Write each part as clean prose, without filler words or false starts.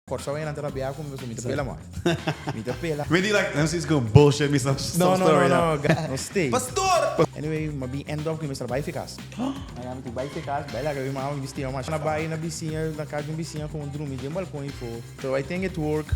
Kòrsou einan ta rabia ku mi pasobra mi ta pela man. Mi ta pela. Mi di like, no si is gonna bullshit me some No, no, story no, now. no, no stay. Pastor! Anyway, mi a bin end up ku mi mester bai fi kas. Miami tin bai fi kas, bai laga mi mama, mi bisti mama. Na bai na bisiña, na kas di un bisiña ku un drumi den balkon ifo. So I think it work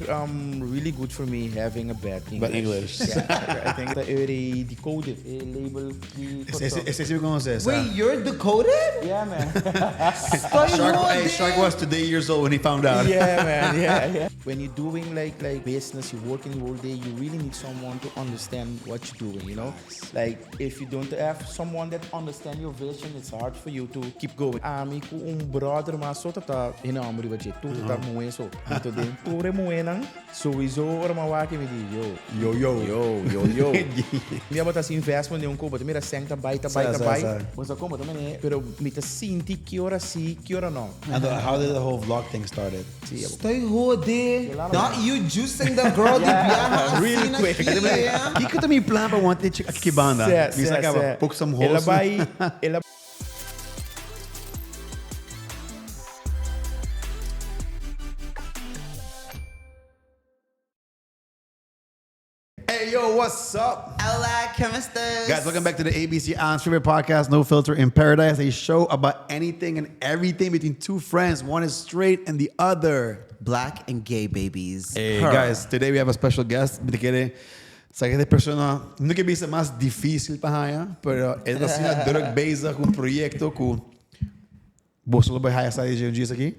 really good for me having a bad English. Bad English. Yeah, I think ta eur decoded, e label di Kòrsou. Esei si mi konosé, sa. Wait, you're decoded? Yeah, man. Estoy Shark, hey, jode. Shark was today years old when he found out. Yeah, man. Yeah, yeah. When you're doing like like business, you're working the whole day, you really need someone to understand what you're doing, you know? Like if you don't have someone that understand your vision, it's hard for you to keep going. Ami ku un brother mas so ta ta hende homber riba dje, tur ta ta muhé so. Anto den tur e muhénan Souiso ora mi a wak mi di yo. Yo yo. Yo yo yo. Mi tabata hasi investment den un koe, bo ta mira sèn ta bai ta bai ta bai. Bo sa kon bo ta manera, pero mi ta sinti ki ora si, ki ora no. Anto how did the whole vlog thing started? Estoy hode. Not you juicing the girl di biaha Real asina quick. ki. Kiko ta mi plan pa wante aki banda? Mi sa kaba poke some El a holes. bai, el a. Hey yo, what's up? Hola, ¿cómo estás? Guys, welcome back to the ABC An's favorite podcast, No Filter in Paradise, a show about anything and everything between two friends. One is straight and the other. Black and gay babies. Hey Her. guys, today we have a special guest. Mi ta kere sa e persona, no ke bisa mas difícil pa haya, pero e ta asina druk bezig ku un proyecto ku boso lo bay haya sa di un djis aki.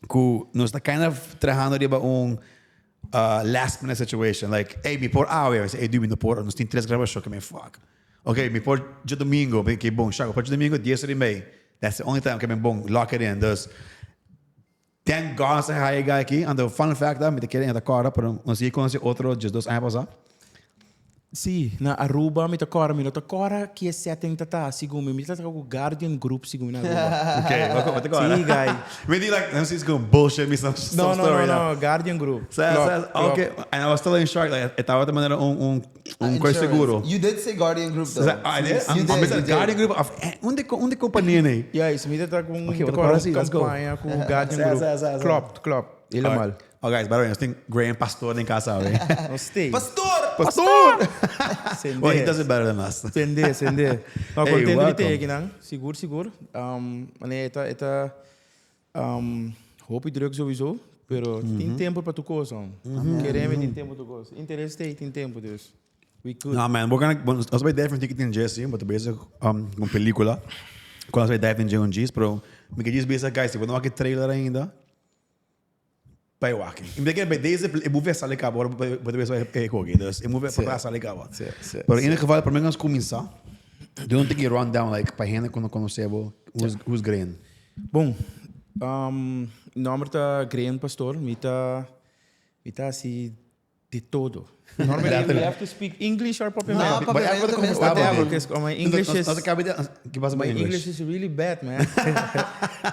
Ku nos ta kind of trahando riba un uh, last minute situation. Like, hey, mi por awe. Mi hey, dude, mi no por. Nos tin tres grabashon. Ke men fuck. Okay, mi por djadomingo. Ke bon, shaka. Por djadomingo, dies ora i mei. That's the only time. Ke men bon, lock it in. Dus, thank God nos a haya e guy aki. Anto, fun fact, mi ta kere e ta kòrda, pero nos a konosé otro djesdos aña pasá. Sí, na Aruba mi ta kòrda, mi no ta kòrda ki e setting ta ta, segun mi, mi ta ta ku Guardian Group segun mi na Aruba. Ok, bo ta kòrda? Sí, guy. Mi di like, no si con bullshit mi some, some No, no, story. no, no, Guardian Group. Sa, Klopt, sa, klopt. ok, and I was telling Shark, like, e tabata manera un, un, un koi Insurance. seguro. You did say Guardian Group though. Sa, ah, I did? You I'm, did, I'm you did. Guardian Group of, eh, unda, unda kompania nei? Juist, mi ta ta ku un, Ok, mi ta bo ta kòrda kòrda un si, let's go. kampaña ku Guardian Sa, Group. sa, sa, sa. Klopt, klopt. Helemaal. Oh guys, by the way, nos tin Graham Pastor den casa awe. Nos stay. Pastor! Pastor! Sende. Well, he does it better than us. Sende, sende. No, Hey, contento di welcome. te akinan. Sigur, sigur. Um, mane, e ta, e ta, um, hopi druk sowieso, pero tin tempo pa tur cos, hom. Kereme tin tempo tur cos. Interes t'ey, tin tempo, dus we good. No man, we're gonna, bueno, nos bay dive un tiki den dje, bo ta bezig um, con pelicula. Cu nos bay dive den dje un djis, pero mi ke djis bisa guys, si bo no wak e trailer ainda, Bai wak. I mi ta kere bij deze e movie a sali kaba ora bo ta bisa e koki. Dus e movie a sali kaba. Pero in ieder geval, prome nos kuminsá, duna un tiki rundown like pa hende ku no konosé bo, who's who's Green? Bon, mi nòmber ta Green Pastor. Mi ta mi ta hasi De todo. Normally we have to speak English or Papiamento. No, Papiamento mes ta Whatever, because my English is... Nos a caba di... Ki pasa My cu English is really bad, man.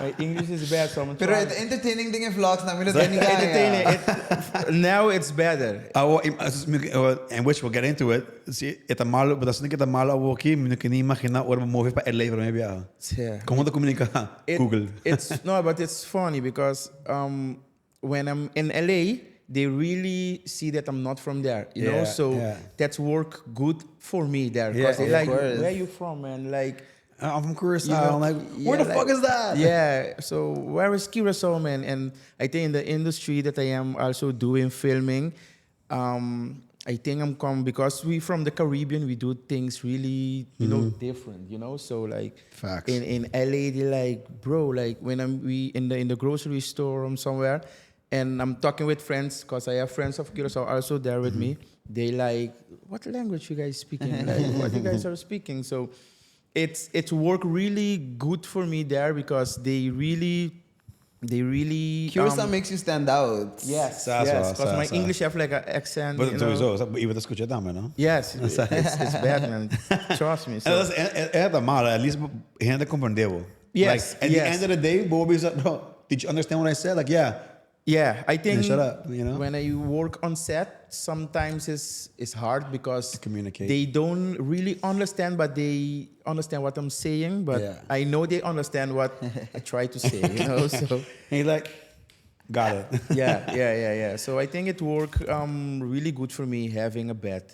My English is bad, so I'm Pero trying. e ta entertaining den e vlogs, nan mi lo teni gaya. Entertaining. It, now it's better. Awo, and which we'll get into it. Si e ta malo, bo ta sinti cu e ta malo awo aki, mi no ke ni imagina ora bo move pa LA prome biaha. Yeah. Como ta comunica? Google. It's, no, but it's funny because um, when I'm in LA, they really see that I'm not from there, you know. So that's work good for me there because they like, where you from, man? Like, I'm from Curacao. I'm like, where the fuck is that? Yeah. So where is Curacao, man? And I think in the industry that I am also doing filming, um, I think I'm come because we from the Caribbean, we do things really, you know, different, you know. So like Facts. in in LA, they like, bro, like when I'm we in the in the grocery store or somewhere, and I'm talking with friends because I have friends of Curacao also there with me. They like, what language you guys speaking? Like, what you guys are speaking? So it's it's work really good for me there because they really they really Curacao makes you stand out. Yes, Sa, yes, sa, because sa, my sa. English have like an accent. But you know. sowieso, i bo ta scucha tambe, no? Yes, it's, it's bad, man. Trust me. So. E e ta malo, at least hende ta comprende bo. Yes, Like, at yes. the end of the day, bo bisa, bro, did you understand what I said? Like, yeah. Yeah, I think shut up, you know? when I work on set, sometimes it's, it's hard because To communicate. they don't really understand, but they understand what I'm saying. But Yeah. I know they understand what I try to say, you know. So And you're like, Got it. Yeah. So I think it work really good for me having a bad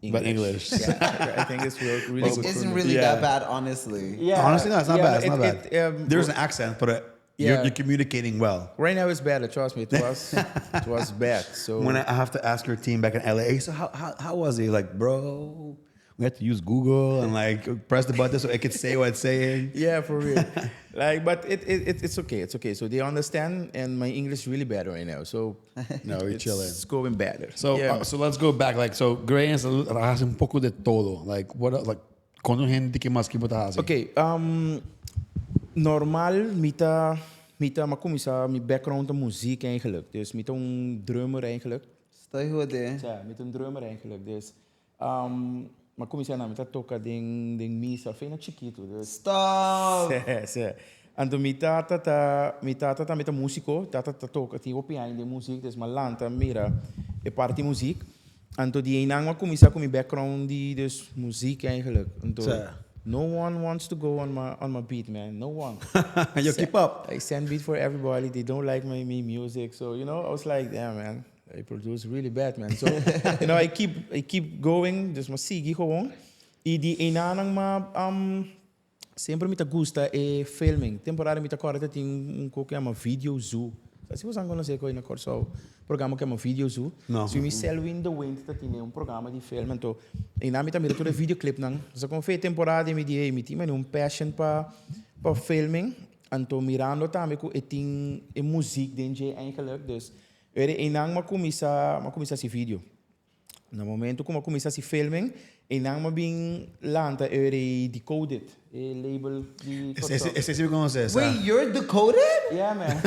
English. Bad English. Yeah, I think it's work really It good for isn't me. really Yeah. that bad, honestly. Yeah, Honestly, no, it's not yeah, bad. It's it, not bad. It, There's an accent, but you're communicating well. Right now it's better. Trust me, it was bad. So When I have to ask your team back in LA, so how was he? Like, bro, we had to use Google and like press the button so it could say what it's saying. Yeah, for real. Like, but it's okay. It's okay. So they understand, and my English really bad right now. So No, we're it's chilling. going better. So, Yeah. so let's go back. Like, so Gray hace un poco de todo. Like, what, like, kuantu hende ku mas ku bo ta hasi? Ok, normal, mi ta, m'a kuminsá, mi background ta muziek eigenlijk. Dus mi ta un drummer eigenlijk. Sta hode. Ja, mi ta un drummer eigenlijk. Dus, m'a kuminsá na, mi ta toka den misa, for di chikitu. Dus, Stop. Si. Anto mi tata tambe ta músiko, tata ta toka, tin hopi aña den muziek, dus m'a lanta mira e parti muziek. Anto di einan m'a kuminsá ku mi background di dus muziek eigenlijk. Anto no one wants to go on my beat, man. No one. Yo, keep up. I send beat for everybody. They don't like my music. So, I was like, "Damn, man, I produce really bad, man." So, I keep going. Dus m'a sigui gewoon. I di einan m'a semper mi ta gusta e filming. Temporada mi ta kòrda tin un ku yama Video Zoo. Si bo konosé ku na Kòrsou, programa ku yama Video Zoo. No. Si mi Selwyn de Wind ta tin un programa di film, anto einan mi ta mira tur e videoclip nan. So kon fe temporada mi di, hey, mi tin un passion pa filming. Anto mirando tambe ku e tin e muziek den dje eigenlijk. Dus einan m'a kuminsá hasi video. Na momento ku m'a kuminsá hasi filming, einan m'a bin lanta e Decoded, e label di Ese sí me conoces. Wait, you're Decoded? Yeah, man.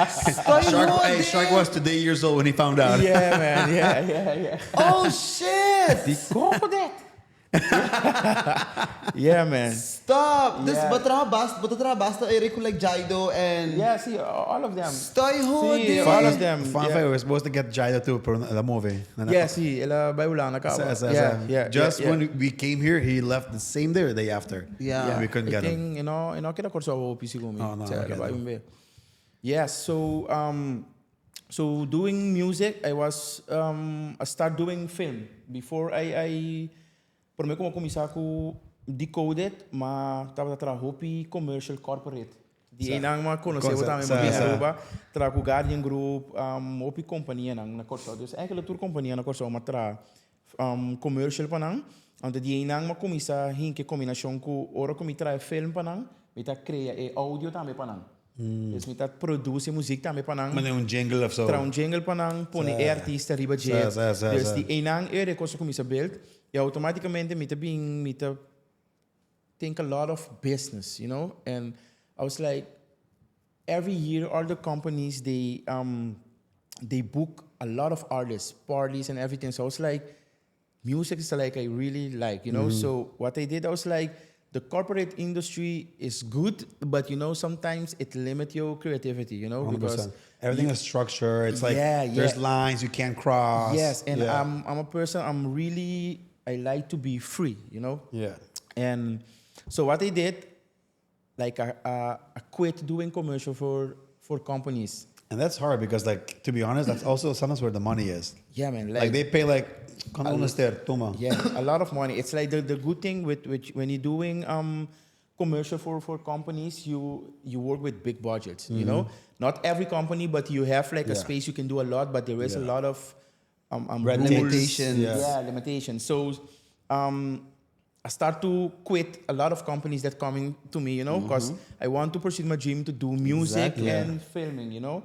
Sta Shark, hey, hode. Shark was today years old when he found out. Yeah, man. Yeah. Oh shit! Decoded. Yeah, man. Stop! This Yeah. Bo a traha basta, bo a traha basta Eric like Jaido and Yeah, see, all of them. Sta hode. Si, all of them. Fun fact, we were supposed to get Jaido too, pero el a move. Yeah, si, el a bai Hulanda kaba. Si, si. Just when we came here, he left the same day or the day after. We couldn't get him. Think, e no a keda Kòrsou pisi ku mi. No, Si, okay, el a bai no. un. Yeah, so doing music, I start doing film before I promé ku m'a kuminsá ku Decoded, m'a tabata traha hopi commercial corporate. Di einan m'a konosé tambe m'a Aruba, traha ku Guardian Group, hopi kompania nan na Kòrsou. Dus eigenlijk tur kompania na Kòrsou m'a traha commercial pa nan. Anto di einan m'a kuminsá hinka kombinashon ku ora ku mi traha film pa nan, mi ta krea e audio tambe pa nan. Dus mi ta produsí muziek tambe pa nan. Manda un jingle of so. Traha un jingle pa nan, pone e artista riba dje. Si, si, Dus si. di einan e kos a kuminsá build i outomátikamente mi ta bin mi ta think a lot of business. And I was like, every year all the companies, they book a lot of artists, parties and everything. So I was like, music is like I really like. So what I did, I was like, the corporate industry is good, but sometimes it limit your creativity, because 100%. Everything is structure. It's like there's lines you can't cross. Yes, and I'm a person. I like to be free. And so what I did, like I quit doing commercial for companies. And that's hard because, like, to be honest, that's also sometimes where the money is. Yeah, man. Like, they pay like, "Kuantu mester? Tuma." Yeah, a lot of money. It's like the good thing with when you're doing commercial for companies, you work with big budgets. Not every company, but you have like a space you can do a lot, but there is a lot of Red rules. tape. Limitations. Yeah, limitations. So I start to quit a lot of companies that coming to me, because I want to pursue my dream to do music and filming.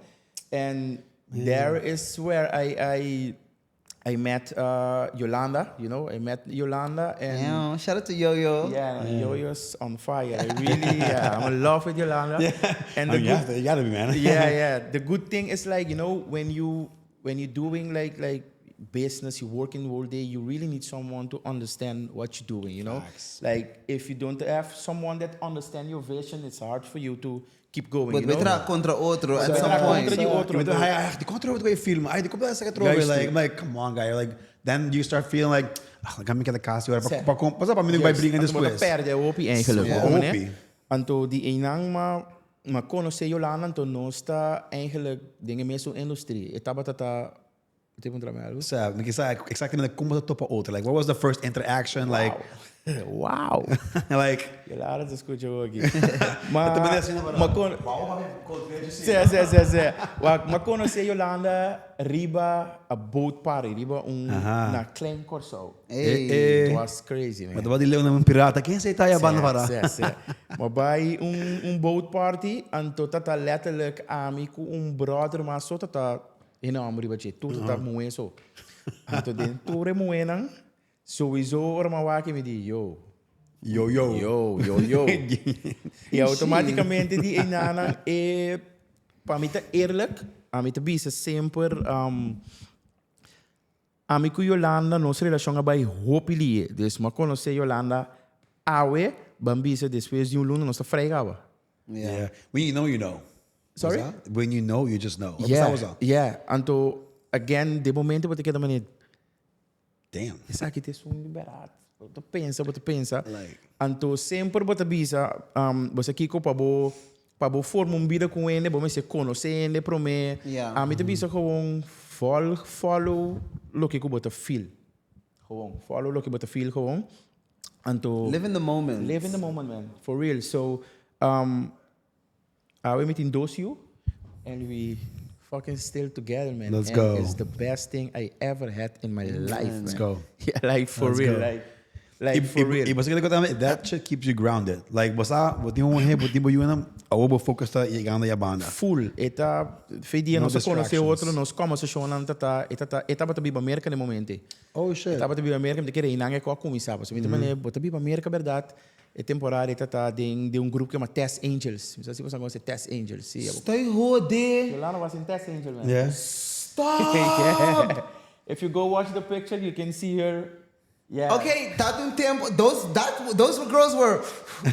And there is where I met Yolanda, I met Yolanda and Yeah, shout out to Yo-Yo. Yeah, Yo-Yo's on fire. I really, yeah, I'm in love with Yolanda. And I the mean, you good have to, you gotta be, man. Yeah. The good thing is like, when you're doing like business, you working all day, you really need someone to understand what you're doing. Facts. Like if you don't have someone that understand your vision, it's hard for you to keep going. But you know? we traha kontra otro at So, some traha point. kontra di otro. Met, ay, ay, di kontra wat film. Ay, di kontra sa Juist. Like, I'm like, "Come on, guy." Like, then you start feeling like, ah, like, I'm gonna cast you. Si. Pa pa pa pa mi bai brinca Anto, bo ta despues. pèrdè hopi eigenlijk. Yeah. Hopi. Hopi. Anto di einan m'a M'a konosé Yolanda anto nos ta eigenlijk den e mesun industrie. E tabata ta Bo ta puntra mi algu? Sa, mi ke sa exactamente kon bo ta topa otro. Like, what was the first interaction? Like, Wow. like. Yolanda ta skucha bo aki. Ma, ta bini asina para. Ma kon. Si, si, si, si. Wak, m'a konosé Yolanda riba a boat party, riba un na Klein Kòrsou. Ey. It was crazy, man. Ma ta bai di leu na un pirata. Ken esei ta ya banda para? Si, si. M'a bai un un boat party, anto ta ta letterlijk ami ku un brother mas so ta ta E no amo riba dje, tur ta muhé so. Anto den tur e muhénan, souiso ora mi a wak mi di, yo. Yo, yo. Yo, yo, yo. I automáticamente di einanan e, pa mi ta eerlijk, ami ta bisa semper, ami ku Yolanda nos relashon a bai hopi lié. Dus mi a konosé Yolanda awe, ban bisa despues di un luna nos ta frei kaba. Yeah. When you know, you know. Sorry? When you know, you just know. Yeah, yeah. Anto, again, de momento bo ta keda manera, Damn. Esaki ta esun di berdad. Bo ta pensa, bo ta pensa. Like. Anto semper bo ta bisa, bo sa kiko pa bo, pa bo forma un bida ku hende, bo mester konosé hende promé. Yeah. Ami ta bisa gewoon, volg, follow loke ku bo ta feel. Gewoon, follow loke bo ta feel gewoon. Anto. Live in the moment. Live in the moment, man. For real. So, awe mi tin dos yu and we fucking still together, man. Let's and go. It's the best thing I ever had in my life, man. Let's go. Yeah, like for Let's real. go. Like for real. I boso keda tambe, that shit keeps you grounded. Like, bo sa, bo tin un hende, bo tin bo yunan, awor bo focus ta yegando ya banda. Full. E ta, fe dia No nos a conoce distractions. otro, nos conversacionnan ta ta, e ta ta, e tabata biba Merca na e momento ei. Oh shit. E tabata biba Merca, mi ta kere einan e ku a kuminsá. Pasobra mi ta manera, bo ta biba Merca bèrdat? E temporada e ta ta den den un grupo ku yama Test Angels. Mi sa si boso a konosé Test Angels. Si. Estoy hode. Yolanda was in Test Angel, man. Yeah. Stop! Yeah. If you go watch the picture, you can see her. Yeah. Okay, dat un tempo, those, that, those girls were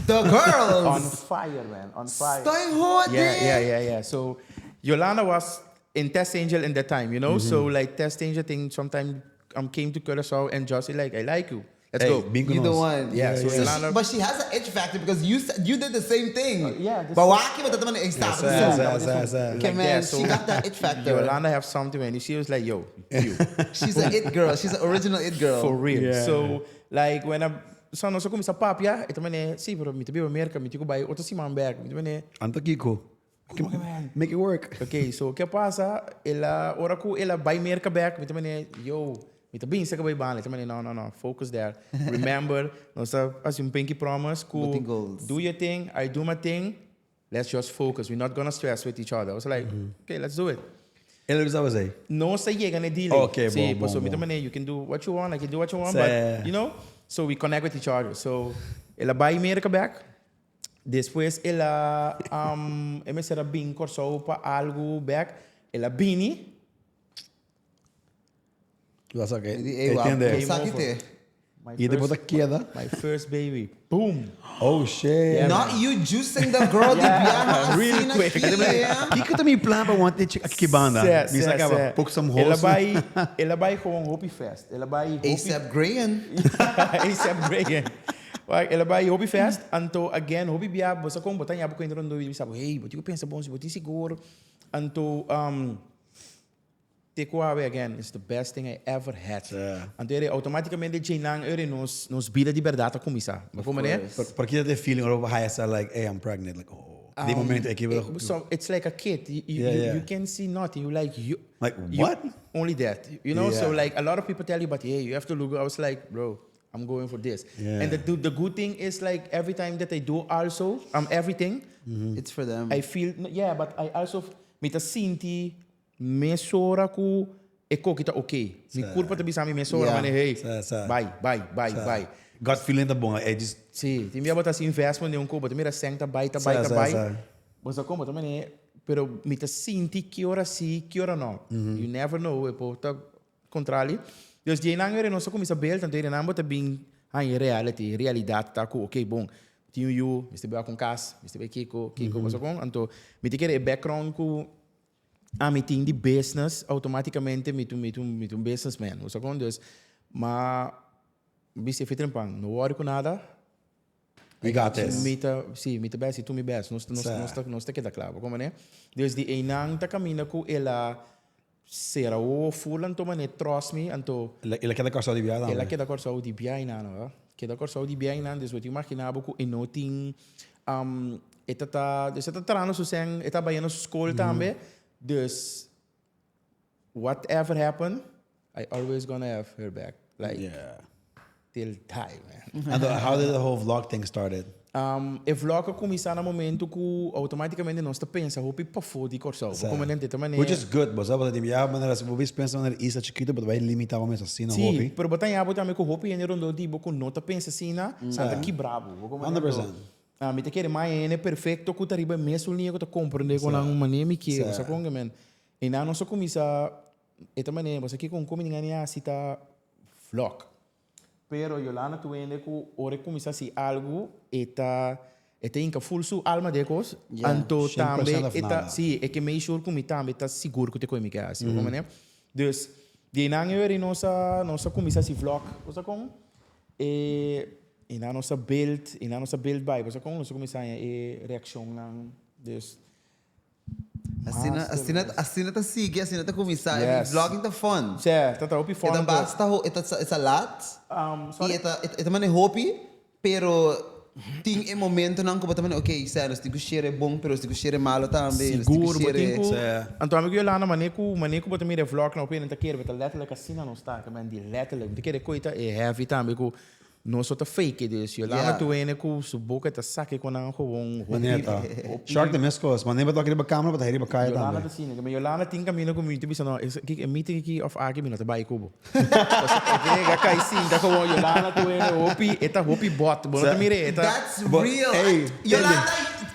the girls. On fire, man. On fire. Estoy hode. Yeah, yeah, yeah, yeah. So Yolanda was in Test Angel in that time, you know? So like Test Angel thing sometimes um, came to Curaçao and Josie like, I like you. Let's Hey, go. bin You the conoce. one. Yeah, so So Yolanda- she, but she has an itch factor because you said, you did the same thing. Yeah, this But is- why keep it that stop? Sa, sa, sa, sa. Okay, Like man, that, so she got that it factor. Yolanda have something, man. She was like, yo, you. She's an it girl. She's an original it girl. For real. Yeah. So, like, when I... So, nos a kuminsá papia, e ta manera, sí, pero mi ta biba Merka, mi tin ku bai otro siman bèk. Mi ta manera, Anto kiko? Como man? Make it work. Ok, so ke pasa, el a, ora ku el a bai Merka bek, mi ta manera, yo, mi ta bin seka bai banda. E ta manera, no, no, no, focus there. Remember, nos ta hasi un pinky promise ku Bo tin goals. do your thing, I do my thing, let's just focus. We not gonna stress with each other. I was like, ok, let's do it. El a bisa bo esei? Nos a yega na e deal ei. Ok, Sí, bon, bon, pasobra mi ta bon. manera, you can do what you want, I can do what you want, Sí. but, you know, so we connect with each other. So, el a bai Merka bek. Despues el a e mester a bin Kòrsou pa algu bèk. El a bini. Lo sa ke E di, "Ey, wak, entiende. sa ki te?" I despues ta keda. My first baby. Boom! Oh shit. Yeah, Not you juicing the girl di biaha Real asina quick. ki. Kiko ta mi plan pa wanta e chica aki banda? Sè, Mi sa sè, kaba sè. pok some El a hoes. bai, el a bai gewoon hopi fest. El a bai hopi. ASAP Grayen. ASAP Grayen. Wak, el a bai hopi fest, anto again hopi bia bo sa kon bo ta ña bo kuenta rondó i bisa bo, hey, bo tin ku pensa bon si bo tin sigur. Anto um, te ku awe again is the best thing I ever had. Anto eri automaticamente djeinan eri nos nos bida di berdad a kuminsá. Bo por manera? Por por ki ta e feeling ora bo haya sa like, hey, I'm pregnant, like oh. Den momento aki bo. So it's like a kid, you you Yeah, you yeah. you can see nothing, you like you Like you what? only that, you know? So Yeah. like a lot of people tell you but hey, you have to look, I was like, bro, I'm going for this. Yeah. And the, the good thing is like every time that I do also, um, everything, It's for them. I feel, yeah, but I also, mi ta sinti mesora ku e koki ta okay. Mi kurpa ta bisa mi mesora, Yeah. mane, hey, Sa, sa. bai, bai, bai, bai. Gut feeling ta bon, e just Sí, tin bia bo ta hasi investment den un ko, bo ta mira sèn ta bai, ta bai, Sa, ta sa, bai. sa. Bo sa kon, bo ta mane, pero mi ta sinti ki ora sí, ki ora no. You never know, e por ta Contrali. Dus di einan ere nos a cuminsa bel, tanto einan bo ta bin haña reality, realidad ta cu ok bon, tin un yu, mester bai wak un cas, mester bai kico, kico, bo sa con? Anto mi ta kere e background cu ami tin di business, automaticamente mi ta mi ta mi ta un businessman, bo sa con? Dus, ma bisti e fitrin pan, no worry cu nada. We got this. Mi ta, si, mi ta best y tu mi best. Nos, nos, nos ta, nos ta keda kla, bo comprende? Dus di einan ta caminda cu el a cera wowo full anto mane trust mi, anto. El a keda Kòrsou di bia tambe. El a keda Kòrsou di bia einan, no? Keda Kòrsou di bia einan, dus bo ta imagina bo cu e no tin, e ta ta, dus e ta trahando su sèn, e ta bayendo su skol tambe, dus whatever happen, I always gonna have her back. Like, Yeah. till die, man. And how did the whole vlog thing started? E vlog a kuminsá na momento ku outomátikamente nos ta pensa hopi pafó di Kòrsou. Bo komprendé? Ta manera. Which is good, bo sa, bo ta di biaha manera si bo bis pensa manera isla chikitu bo ta bai limitá bo mes asina Sí, hopi. pero bo ta haña bo tambe ku hopi hende rondó di bo ku no ta pensa asina, sa ta kibra bo. Bo komprendé? 100%. Mi ta kere mas hende perfekto ku ta riba e mesun liña ku ta komprendé ku nan manera mi kier. Bo sa kon ke men? I nan nos a kuminsá E ta manera, bo sa kiko un komi ngani hasi ta vlog. Pero Yolanda tu hende ku ora e kuminsá hasi algu e ta e ta hinka ful su alma den e kos. Anto tambe e ta si e ke make sure ku mi tambe ta sigur ku ta e koe mi ke hasi. Bo manera? Dus di einan e weri nos a nos a kuminsá hasi vlog. Bo sa kon? E einan nos a build einan nos a build bai. Bo sa kon? Nos a kuminsá haña e reakshonnan. Dus Asina, asina, asina ta sigui, asina ta cuminsa. Yes. Vlogging ta fun. Sí, ta ta hopi fun. E ta basta, e ta, e ta laat. Sorry. Y e ta, e ta mane hopi, pero tin e momentonan cu bo ta mane, ok, sè, nos tin cu share e bon, pero nos tin cu share e malo tambe. Nos tin cu Sigur, bo tin share. cu, Sí. anto ami cu Yolanda, mane cu, mane cu bo ta mira e vlog nan, hopi hende ta kere, bo ta letterlijk asina nos ta, ke men di letterlijk. Mi ta kere cu e ta e heavy tambe cu Nos no ta fake it dus Yolanda tu hende ku su boka ta sake ku nan gewoon hopi. Manera ta. Shark ta mes kos. Manera bo ta riba camera bo ta riba kaya tambe. Yolanda ta asina. Ma Yolanda tin camino ku mi ta bisa no kiko e meeting aki of aki mi no ta bai ku bo. Pasobra e nega kai sinta gewoon Yolanda tu hende hopi e ta hopi bot. Bo no ta mira e ta. That's real. Yolanda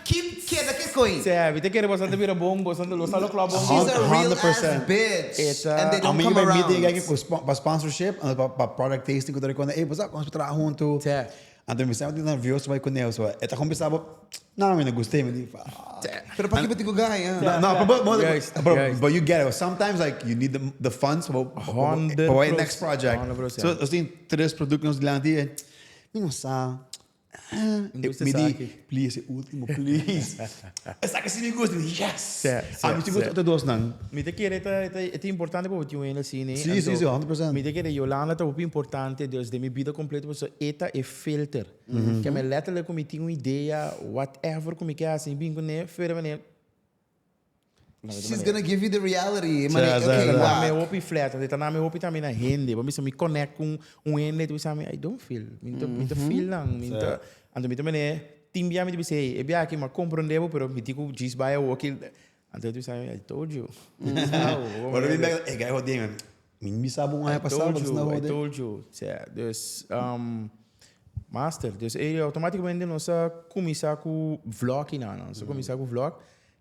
keep keda ke koin. Sè mi ta kere boso ta bira bon boso lo sa lo klòp bon. She's a real ass bitch. And they don't Ami come bai around. meeting aki ku pa sponsorship pa product tasting ku ta rekonde ey bo sa nos por traha huntu. Sè. Anto mi semper tin nervioso bai kuné so e ta kuminsá bo no mi no gust'é mi di Pero paki bo tin ku gaña? No no pero bo Juist, but juist. but you get it sometimes like you need the funds pa bo pa bo e next project. 100%. So nos tin tres produkto nos dilanti e mi no sa. Mi gusta Mi di, esaki. please, e ultimo, please. Esaki si mi gusta. Mi di, yes! Sè, sè, A mi si gusta sè. otro dos nan. Mi ta kere ta, ta, e ta importante pa bo tin un hende asina, eh. Sí, sí, Anto, sí, 100%. Mi ta kere Yolanda ta hopi importante, dus den mi bida completo pasobra e ta e filter. Ke mi letterlijk ku mi tin un idea, whatever ku mi ke hasi, mi bin kuné, fuera manera. She's gonna give you the reality. Sa, Mane, sa, okay, sa. Na mi wak. hopi flat, want ta na mi hopi tambe na hende. Bo misa mi connect cu un hende, tu bisa mi, I don't feel. Mi ta, mi ta feel nan. Mi ta, anto mi ta mene, tin bia mi ta bisa, hey, e bia aki mi a comprende bo, pero mi tin cu djis bai awo aki. Anto tu bisa mi, I told you. Ora mi bek, e guy hodi mi. Mi bisa bo un aña I pasado, told bo ta you, I hodi. told you. Sea, dus, master. Dus e automaticamente nos a cuminsa cu vlog y nan. Nos a cuminsa cu vlog.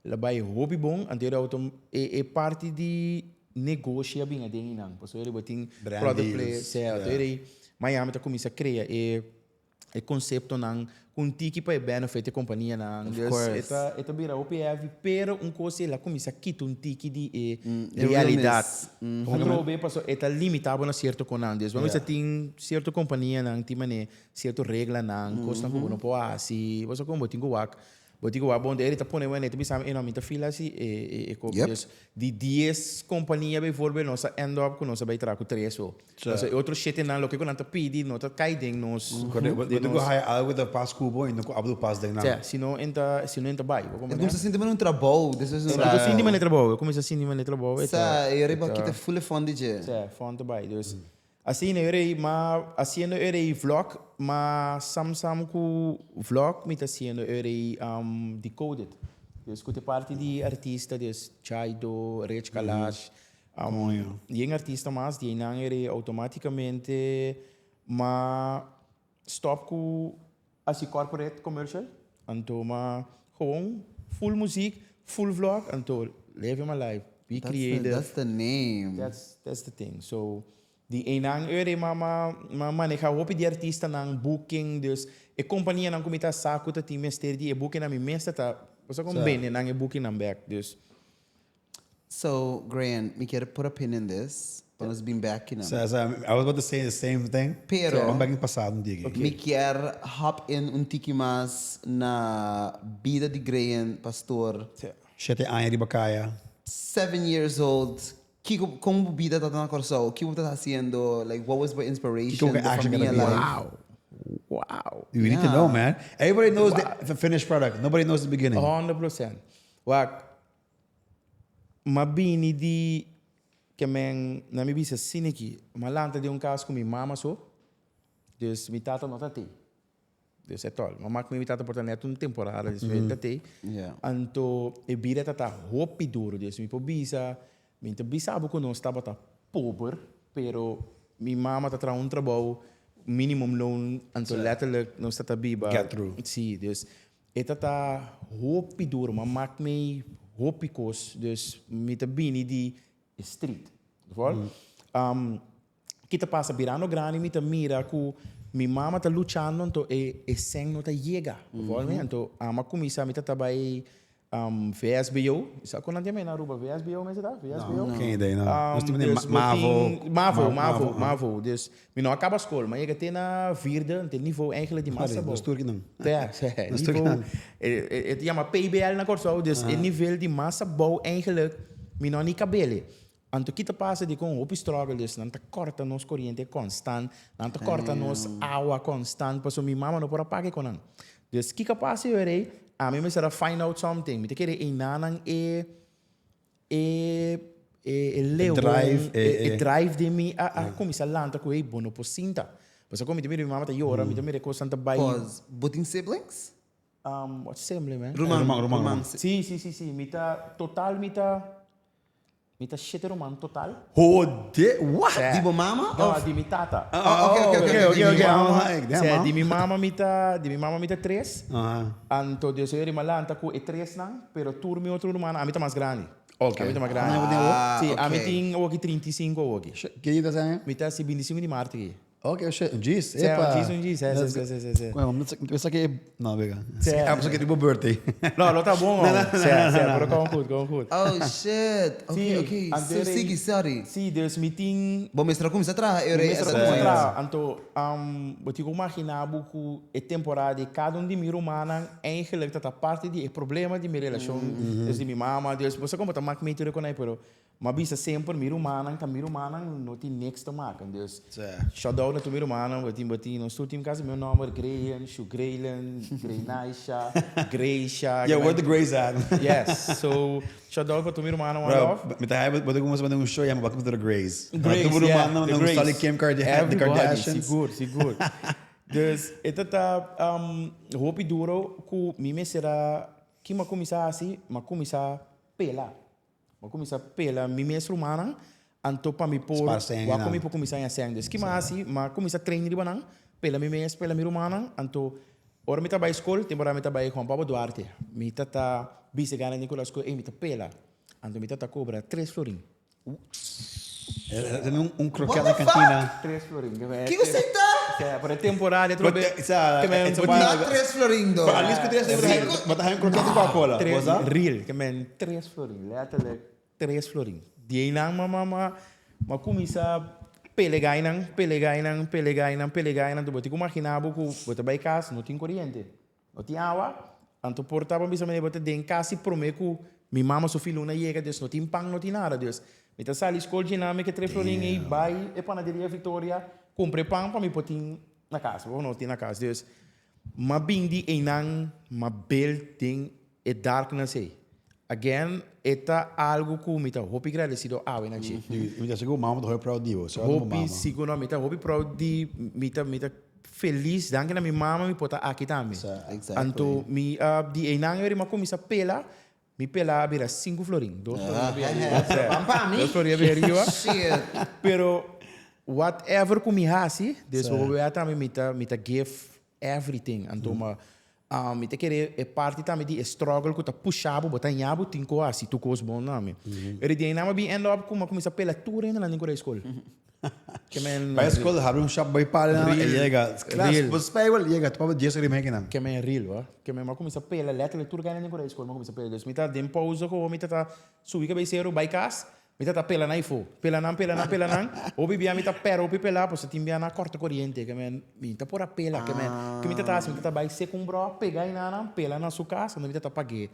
El a bai hopi bon, anto e auto e e parti di negoshi a bin aden einan. Pasobra e bo tin Brand product deals, play, sea, anto yeah. e Miami ta cuminsa crea e e conceptonan cu un tiki pa e benefit e companianan. Of Dus course. e ta e ta bira hopi heavy, pero un cos el a cuminsa kita un tiki di e E realidad. realness. Atrobe pasobra e ta limita bo na cierto conan. Dus bo mester Yeah. tin cierto companianan tin mane cierto reglanan, cosnan cu bo no por haci. Bo sa con bo tin cu wak Bo tin ku wak bon deri ta pone wende ta bisa mi e no mi ta feel asi e e e kopi. Yep. Dus di dies kompania bijvoorbeeld nos a end up ku nos a bai traha ku tres so. Sa. Pasobra e otro shete nan loke ku nan ta pidi no ta kai den nos. Correcto. Bo Den tin ku nos. haya algo ku ta pas ku bo i no ku abo pas den nan. Sa, si no en ta si no en ta bai. Bo E komprende? kumsa sinti manera un trabou despues di un E rato. sinti manera trabou, e kuminsa sinti manera trabou e ta. Sa, e e riba ta. kita full e fon di dje. Sa, fon ta bai. Dus Asina e rei ma haciendo e rei vlog ma sam sam cu vlog mi ta haciendo e rei decoded dus cu ta parti di artista dus Chaido, Rich Kalash yen artista mas di einan e rei automaticamente ma stop cu haci corporate commercial anto ma gewoon full muziek full vlog anto live my life be creative. That's the name. That's that's the thing so di einan eur ma ma ma maneha hopi di artistanan booking dus e companianan cu mi ta sa cu ta tin mester di e bookingnan mi mes ta ta bo sa con bende nan e bookingnan bek dus. So Grant mi kier put a pin in this. Pa nos bin bek kinan. Sa, sa, I was about to say the same thing. Pero. Ban bek in pasado un tiki. Mi kier hop in un tiki mas na bida di Grayen, pastor. Shete aña riba kaya. 7 years old. Kiko, kon bo bida ta na Kòrsou? Kiko bo ta hasiendo? Like, what was your inspiration? Kiko The action famia kada bida? life? Wow. You need to know, man. Everybody knows the finished product. Nobody knows the beginning. 100%. Wak, m'a bini di ke men na mi bisa siniki, m'a lanta den un kas ku mi mama so, dus mi tata no ta tei. Dus e tol. Mama ku mi tata por ta net un temporada, dus mi ta tei. Anto e bida ta ta hopi duro, dus mi por bisa, mi ta bisa bo ku nos tabata pober, pero mi mama ta traha un trabou minimum loon, anto letterlijk nos ta ta biba. Get through. Si, dus e ta ta hopi duro, m'a mak mi hopi kos, dus mi ta bini di street. Bijvoorbeeld. Ki ta pasa birando grandi mi ta mira ku mi mama ta luchando anto e e sèn no ta yega. Bijvoorbeeld. Anto ami a kuminsá mi ta ta bai VSBO. Sa kon nan tin na Aruba? VSBO mester ta? VSBO? No, geen idee, no. Nos tin Dus MAVO. MAVO, MAVO, MAVO. Dus mi no a kaba skol, mi a yega te na vierde, te nivo eigenlijk di mas abou. Nos tur kinan. Ja, Nos tur nivo, kinan. e ta yama PBL na Kòrsou, dus e nivel di mas abou eigenlijk mi no a ni kab'el. Anto ki ta pasa dikon hopi struggle dus nan ta kòrta nos koriente konstant, nan ta kòrta nos awa konstant pasobra mi mama no por a paga ku nan. Dus kiko a pasa yo rei, ami mester a find out something, mi ta kere einanan e e e leeuw drive, e drive den mi a kuminsá lanta ku hey bo no por sinta. Pasobra ku mi ta mira mi mama ta yora, mi ta mira e kosnan ta bai. Pause, bo tin siblings? What sibling man? Ruman, Ruman, ruman, ruman. Si, si, si, si, mi ta total mi ta. Mi ta shete ruman total. Hode, what? Di bo mama No, of? di mi tata. Ah, ok, ok, ok, ok, di ok, mi ok. mama, I'm like, damn, Sè, man. di mi mama mi ta, di mi mama mi ta tres. Aha. Anto Dios a mi lanta ku e tresnan, pero tur mi otro rumannan, ami ta mas grandi. Ok. Ami ta mas grandi. Ami tin awor? Ah, Sí, ami ok. tin awoki 35 awoki. Shit, Ki dia ta sa? Mi ta si 25 di maart aki. Ok, shit, un djis. Sè, Epa. un djis, un djis, sè, sè, sè, sè, sè, sè. Bueno, mi pensa ke no, bega. Sè. Ah, pensa ke tipo birthday. No, lo ta bon, hoor. Sè, sè, pero kon goed, kon goed. Oh shit. Ok, Sí, ok. So, anto sigui, sorry. Sí, dus mi tin Bo mester a kuminsá traha e Mi rei mester at a that kuminsá point. traha. Anto, bo tin ku imaginá bo ku e temporada di kada un di mi rumannan eigenlijk ta ta parti di e problema di mi relashon, dus di mi mama. Dus bo sa kon bo ta mak mee tur e konai, pero M'a bisa semper mi rumannan ta mi rumannan no tin niks te maken dus shout out na tur mi rumannan bo tin bo tin nos tur tin casi mi nomber Grayen, Shugraylen, Graynaisha, Graysha. Yeah, where the Grays at? Yes, so shout out pa tur mi rumannan one Bro, love. mi ta haya bo ta cuminsa manda un show yama Welcome to the Grays. Grays, Tur bo yeah, rumannan the nan Grays. gusta Kim Kardashian, the Everybody, Kardashians. sigur, sigur. Dus e ta ta hopi duro cu mi mester a, ki m'a cuminsa haci? M'a cuminsa pela. Bo a kuminsá pela mi mes rumannan, anto pa mi por Spar sèn wak ku nan. mi por kuminsá haña sèn. Dus ki mi a hasi, mi a kuminsá train riba nan, pela mi mes, pela mi rumannan, anto ora mi ta bai skol, temporada mi ta bai Juan Pablo Duarte, mi ta ta bisa e gana den kula skol, ey mi ta pela, anto mi ta ta kobra tres florin. Un kroket na kantina. Tres florin. Kiko esei ta? Sea, pero e temporada But, trobe. sa, Ke men it's bo a- Not tres florin do. But at least ku tres florin, bo ta haña un kroket di Coca-Cola. Tres, Bo sa? real, ke men tres florin, letterlijk tres florin. Di einan ma ma ma ma kuminsá pelegá einan, pelegá einan, pelegá einan, pelegá einan. Bo tin ku imaginá bo ku bo ta bai kas, no tin koriente. No tin awa, anto por ta bo bisa manera bo ta den kasi prome ku mi mama su filuna yega, dus no tin pan, no tin nada. Dus mi ta sali skol djina mi ke tres florin ei bai e panaderia Victoria kumpra e pan pa mi por tin na kas, bo no tin na kas. Dus m'a bin di einan m'a build den e darkness ei. Again, e ta algu ku mi ta hopi gradesido awe na dje. Mi ta sigur mama ta hopi proud di bo. Hopi sigur no, mi ta hopi proud di, mi ta mi ta felis danki na mi mama mi por ta aki tambe. Anto mi a di einan yori mi a kuminsa pela, mi pela a bira sinku florin, dos florin a bira riba. Dos florin a bira riba. Pero whatever ku mi hasi, des bo wea tambe mi ta mi ta give everything. Anto mi Mi ta kere e parti tambe di e struggle ku ta pusha bo, bo ta ña bo tin ku hasi tur kos bon na mi. Pero di einan mi a bin end up ku mi a kuminsá pela tur hendenan den ku skol. Ke men. Bai skol, habri un shop bai pala nan e yega. Klas, Real. bo spijbel yega topa bo dies ora i mei kinan. Ke men real wa. Ke men mi a kuminsá pela letterlijk tur hendenan den ku skol mi a kuminsá pela. Dus mi ta den pauze ku mi ta ta subi kabei seru bai kas. Mi ta ta pela nan ifo. Pela nan, pela nan, pela nan. Hopi bia mi ta pera hopi pela, pasobra tin bia nan a corta coriente. Ke men, mi ta por a pela. Ke men, ke mi ta ta haci? Mi ta ta bai seca un bro, pega einan nan, pela na su cas, anto mi ta ta pag'é.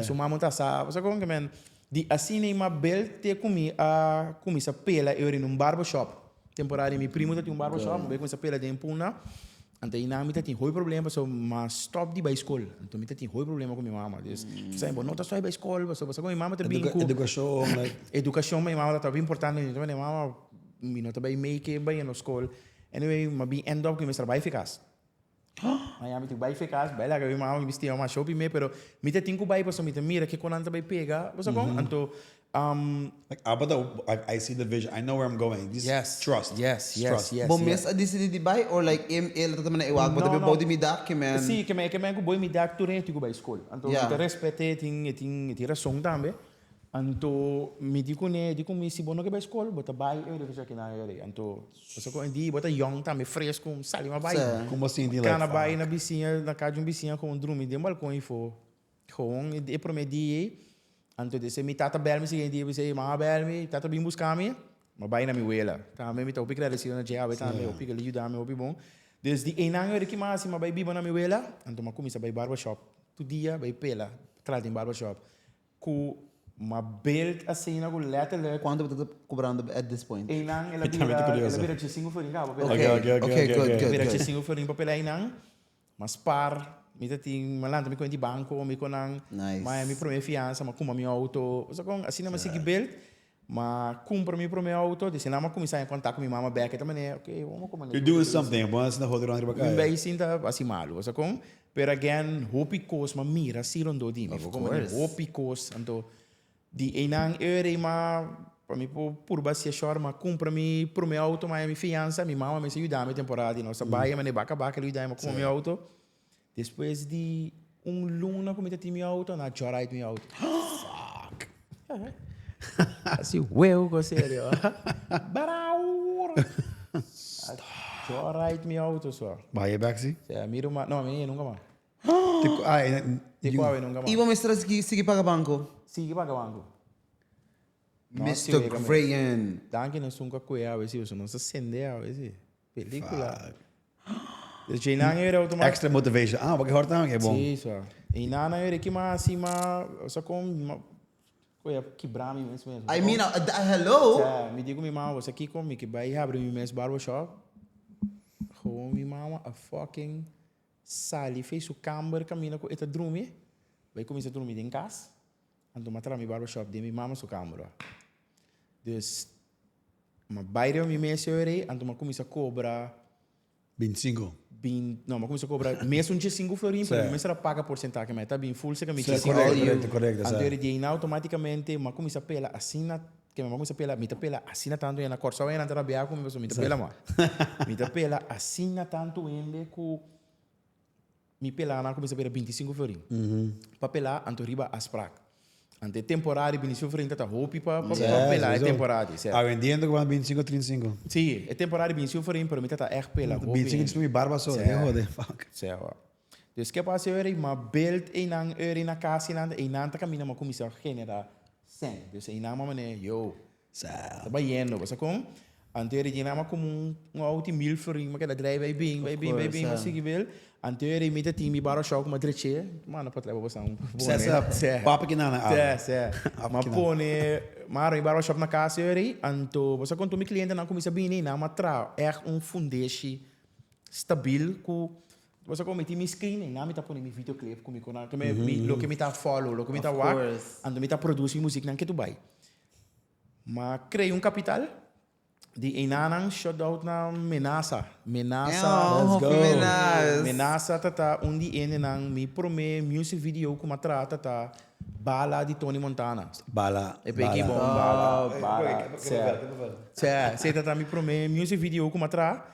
Su mama ta sa, bo sa con? Ke men, di asina ei m'a bel te cu mi a cuminsa pela e ora in un barbershop. Temporada di mi primo ta tin un barbershop, mi bai cuminsa pela den Punda. Anto einan mi ta tin hopi problema pasobra m'a stop di bai skol. Anto mi ta tin hopi problema ku mi mama. Dus mi sa bo no ta stop di bai skol pasobra bo sa ku mi mama ta bin ku. Edukashon like. Edukashon pa mi mama ta hopi importante. Mi ta manda mama mi no ta bai make bai na skol. Anyway m'a bin end up ku mi mester bai fikas. Mañana mi tin ku bai fikas bai laga mi mama mi stima masha hopi me pero mi ta tin ku bai pasobra mi ta mira kiko nan ta bai pega. Bo sa kon? Anto Like abo ta like I see the vision I know where I'm going just Yes, trust yes, yes, trust. yes, Bo yes. mes a dicidi di bai or like em el ta tambe na e wak bo ta No, be no. bou di mi dak ke men. Sí, ke men ke men ku bo i mi dak tur hende tin ku bai skol. Anto mi Yeah. ta respet'é, e tin e tin e tin rason tambe. Anto mi di kuné, di ku mi si bo no ke bai skol bo ta bai e ora ku nan e ora ei. Anto pasobra ku di bo ta yòn tambe fresku sali mas bai. Sí. Kon bo sinti like Kana bai fuck. na bisiña na kas di un bisiña kon drumi den balkon ifo. Gewoon e prome dia ei, anto dese mi tata bel mi siguiente dia, bisa ei mama bel mi, tata bin buska mi, mi a bai na mi wela. Tambe mi ta hopi gradecido na dje awe tambe, hopi ke el a yuda mi hopi bon. Dus di einan ora ki mi a hasi mi a bai biba na mi wela, anto mi a kuminsa bai barbershop tur dia, bai pela tras den barbershop. Ku mi a build asina ku letterlijk. Kuantu bo ta kobrando at this point? Einan el a Mi tambe ta bira, el a kurioso. bira djesinku florin kaba pa pela. Okay, Ok, ok, ok, okay, ok, good, ok. good, Bira good. djesinku florin pa pela einan. Mas par, mi ta tin, mi a lanta mi cuenta di banco, mi con nan, Nice. mi a mi prome fiansa, mi a cumpra mi auto, bo sa con, asina mi a sigui build, mi a cumpra mi prome auto, desde nan mi a cuminsa contact cu mi mama bek, e ta manera, ok, bo a You're doing something, bo a haci hopi rond riba Mi caya. bay sinta haci malo, bo sa con, pero again, hopi cos mi a mira asi rondó di mi, Of bo comprende, course. hopi cos, anto, Di einan e rei ma pa mi por purba hacia shor ma cumpra mi prome auto ma mi fiansa mi mama mester yuda mi temporada di nos ta bay mane baka baka el yuda mi cumpra mi auto despues di un luna cu mi ta tin mi auto nan a joyride mi auto Fuck. Asi huevo cu serio Baraur a joyride mi auto so. Bay e bek si? Si mi ruman no mi nunca mas. Te cu ai. Te cu awe nunca mas. Y bo mester a sigui sigui paga banco? Sigui paga banco. No, Mister si, wega, Grayan. Danki nos un cacue awe si, pasobra nos ta sende awe si. Pelicula. Dus djeinan e ora automa. Extra motivation. Ah, bo ke hor tambe? Ke bon. Si, so. Einan e ora ki mas si mas, sa con Koe a kibra mi mes mes. I mean, hello? Sa, mi di ku mi mama, bo sa kiko, mi ke bai habri mi mes barbershop. Gewoon mi mama a fucking Sali fei su kamber kaminda ku e ta drumi, bai kuminsá drumi den kas, anto m'a traha mi barbershop den mi mama su kamber. Dus, m'a bai riba mi mes e ora ei, anto m'a kuminsá kobra. Bintisinko. Bin, no, m'a kuminsá kobra mes un diesinku florin, pero mi mester a paga porsentahe, ma e ta bin ful serka mi diesinku. Korekto, korekto, korekto. Anto e di einan outomátikamente m'a kuminsá pela asina Ke mi a pela, mi ta pela asina tantu hende na Kòrsou hende ta rabia ku mi pasobra mi ta pela mas. Mi ta pela asina tantu hende ku mi pelanan a kuminsá bira 25 florin. Pa pela anto riba afsprak. Anto e temporada di 25 florin ta ta hopi pa pa pela e temporada. Awendiendo ku 25 35. Si, e temporada di 25 florin pero mi ta ta ègt pela hopi hende. 25 mi barba so, ke hode, fuck. Sè. Dus ke pasa ora ma build einan ora na kas einan einan ta kaminda ma kuminsá generá sèn. Dus einan ma manera yo ta bayendo bo sa kon. Anto ora dje nan a komo un outo mil florin ma keda drai bai bin bai bin bai bin ma sigui build. Anto ora mi ta tin mi barbershop ku ma dreché manda pa trae pa boso un Sè sè papi ki nan a Sè sè ma pone ma aron mi barbershop na kas ora anto bo sa kon tur mi klientenan kuminsá bini nan a traha ègt un fundeshi stabil ku Bo sa como mi tin mi screen ei, na mi ta pone mi videoclip cu mi cu nan, mi, loke mi ta follow, loke mi ta wak, anto mi ta produci muzieknan ke tu bai. Ma crea un capital di einanan shout out na Menasa. Menasa, Oh, Let's go. Menas. Menasa ta ta un di endenan mi prome music video cu mi a traha ta ta Bala di Tony Montana. Bala, E peki bala. bon, bala, bala. Sè, sè ta ta mi prome music video cu mi a traha.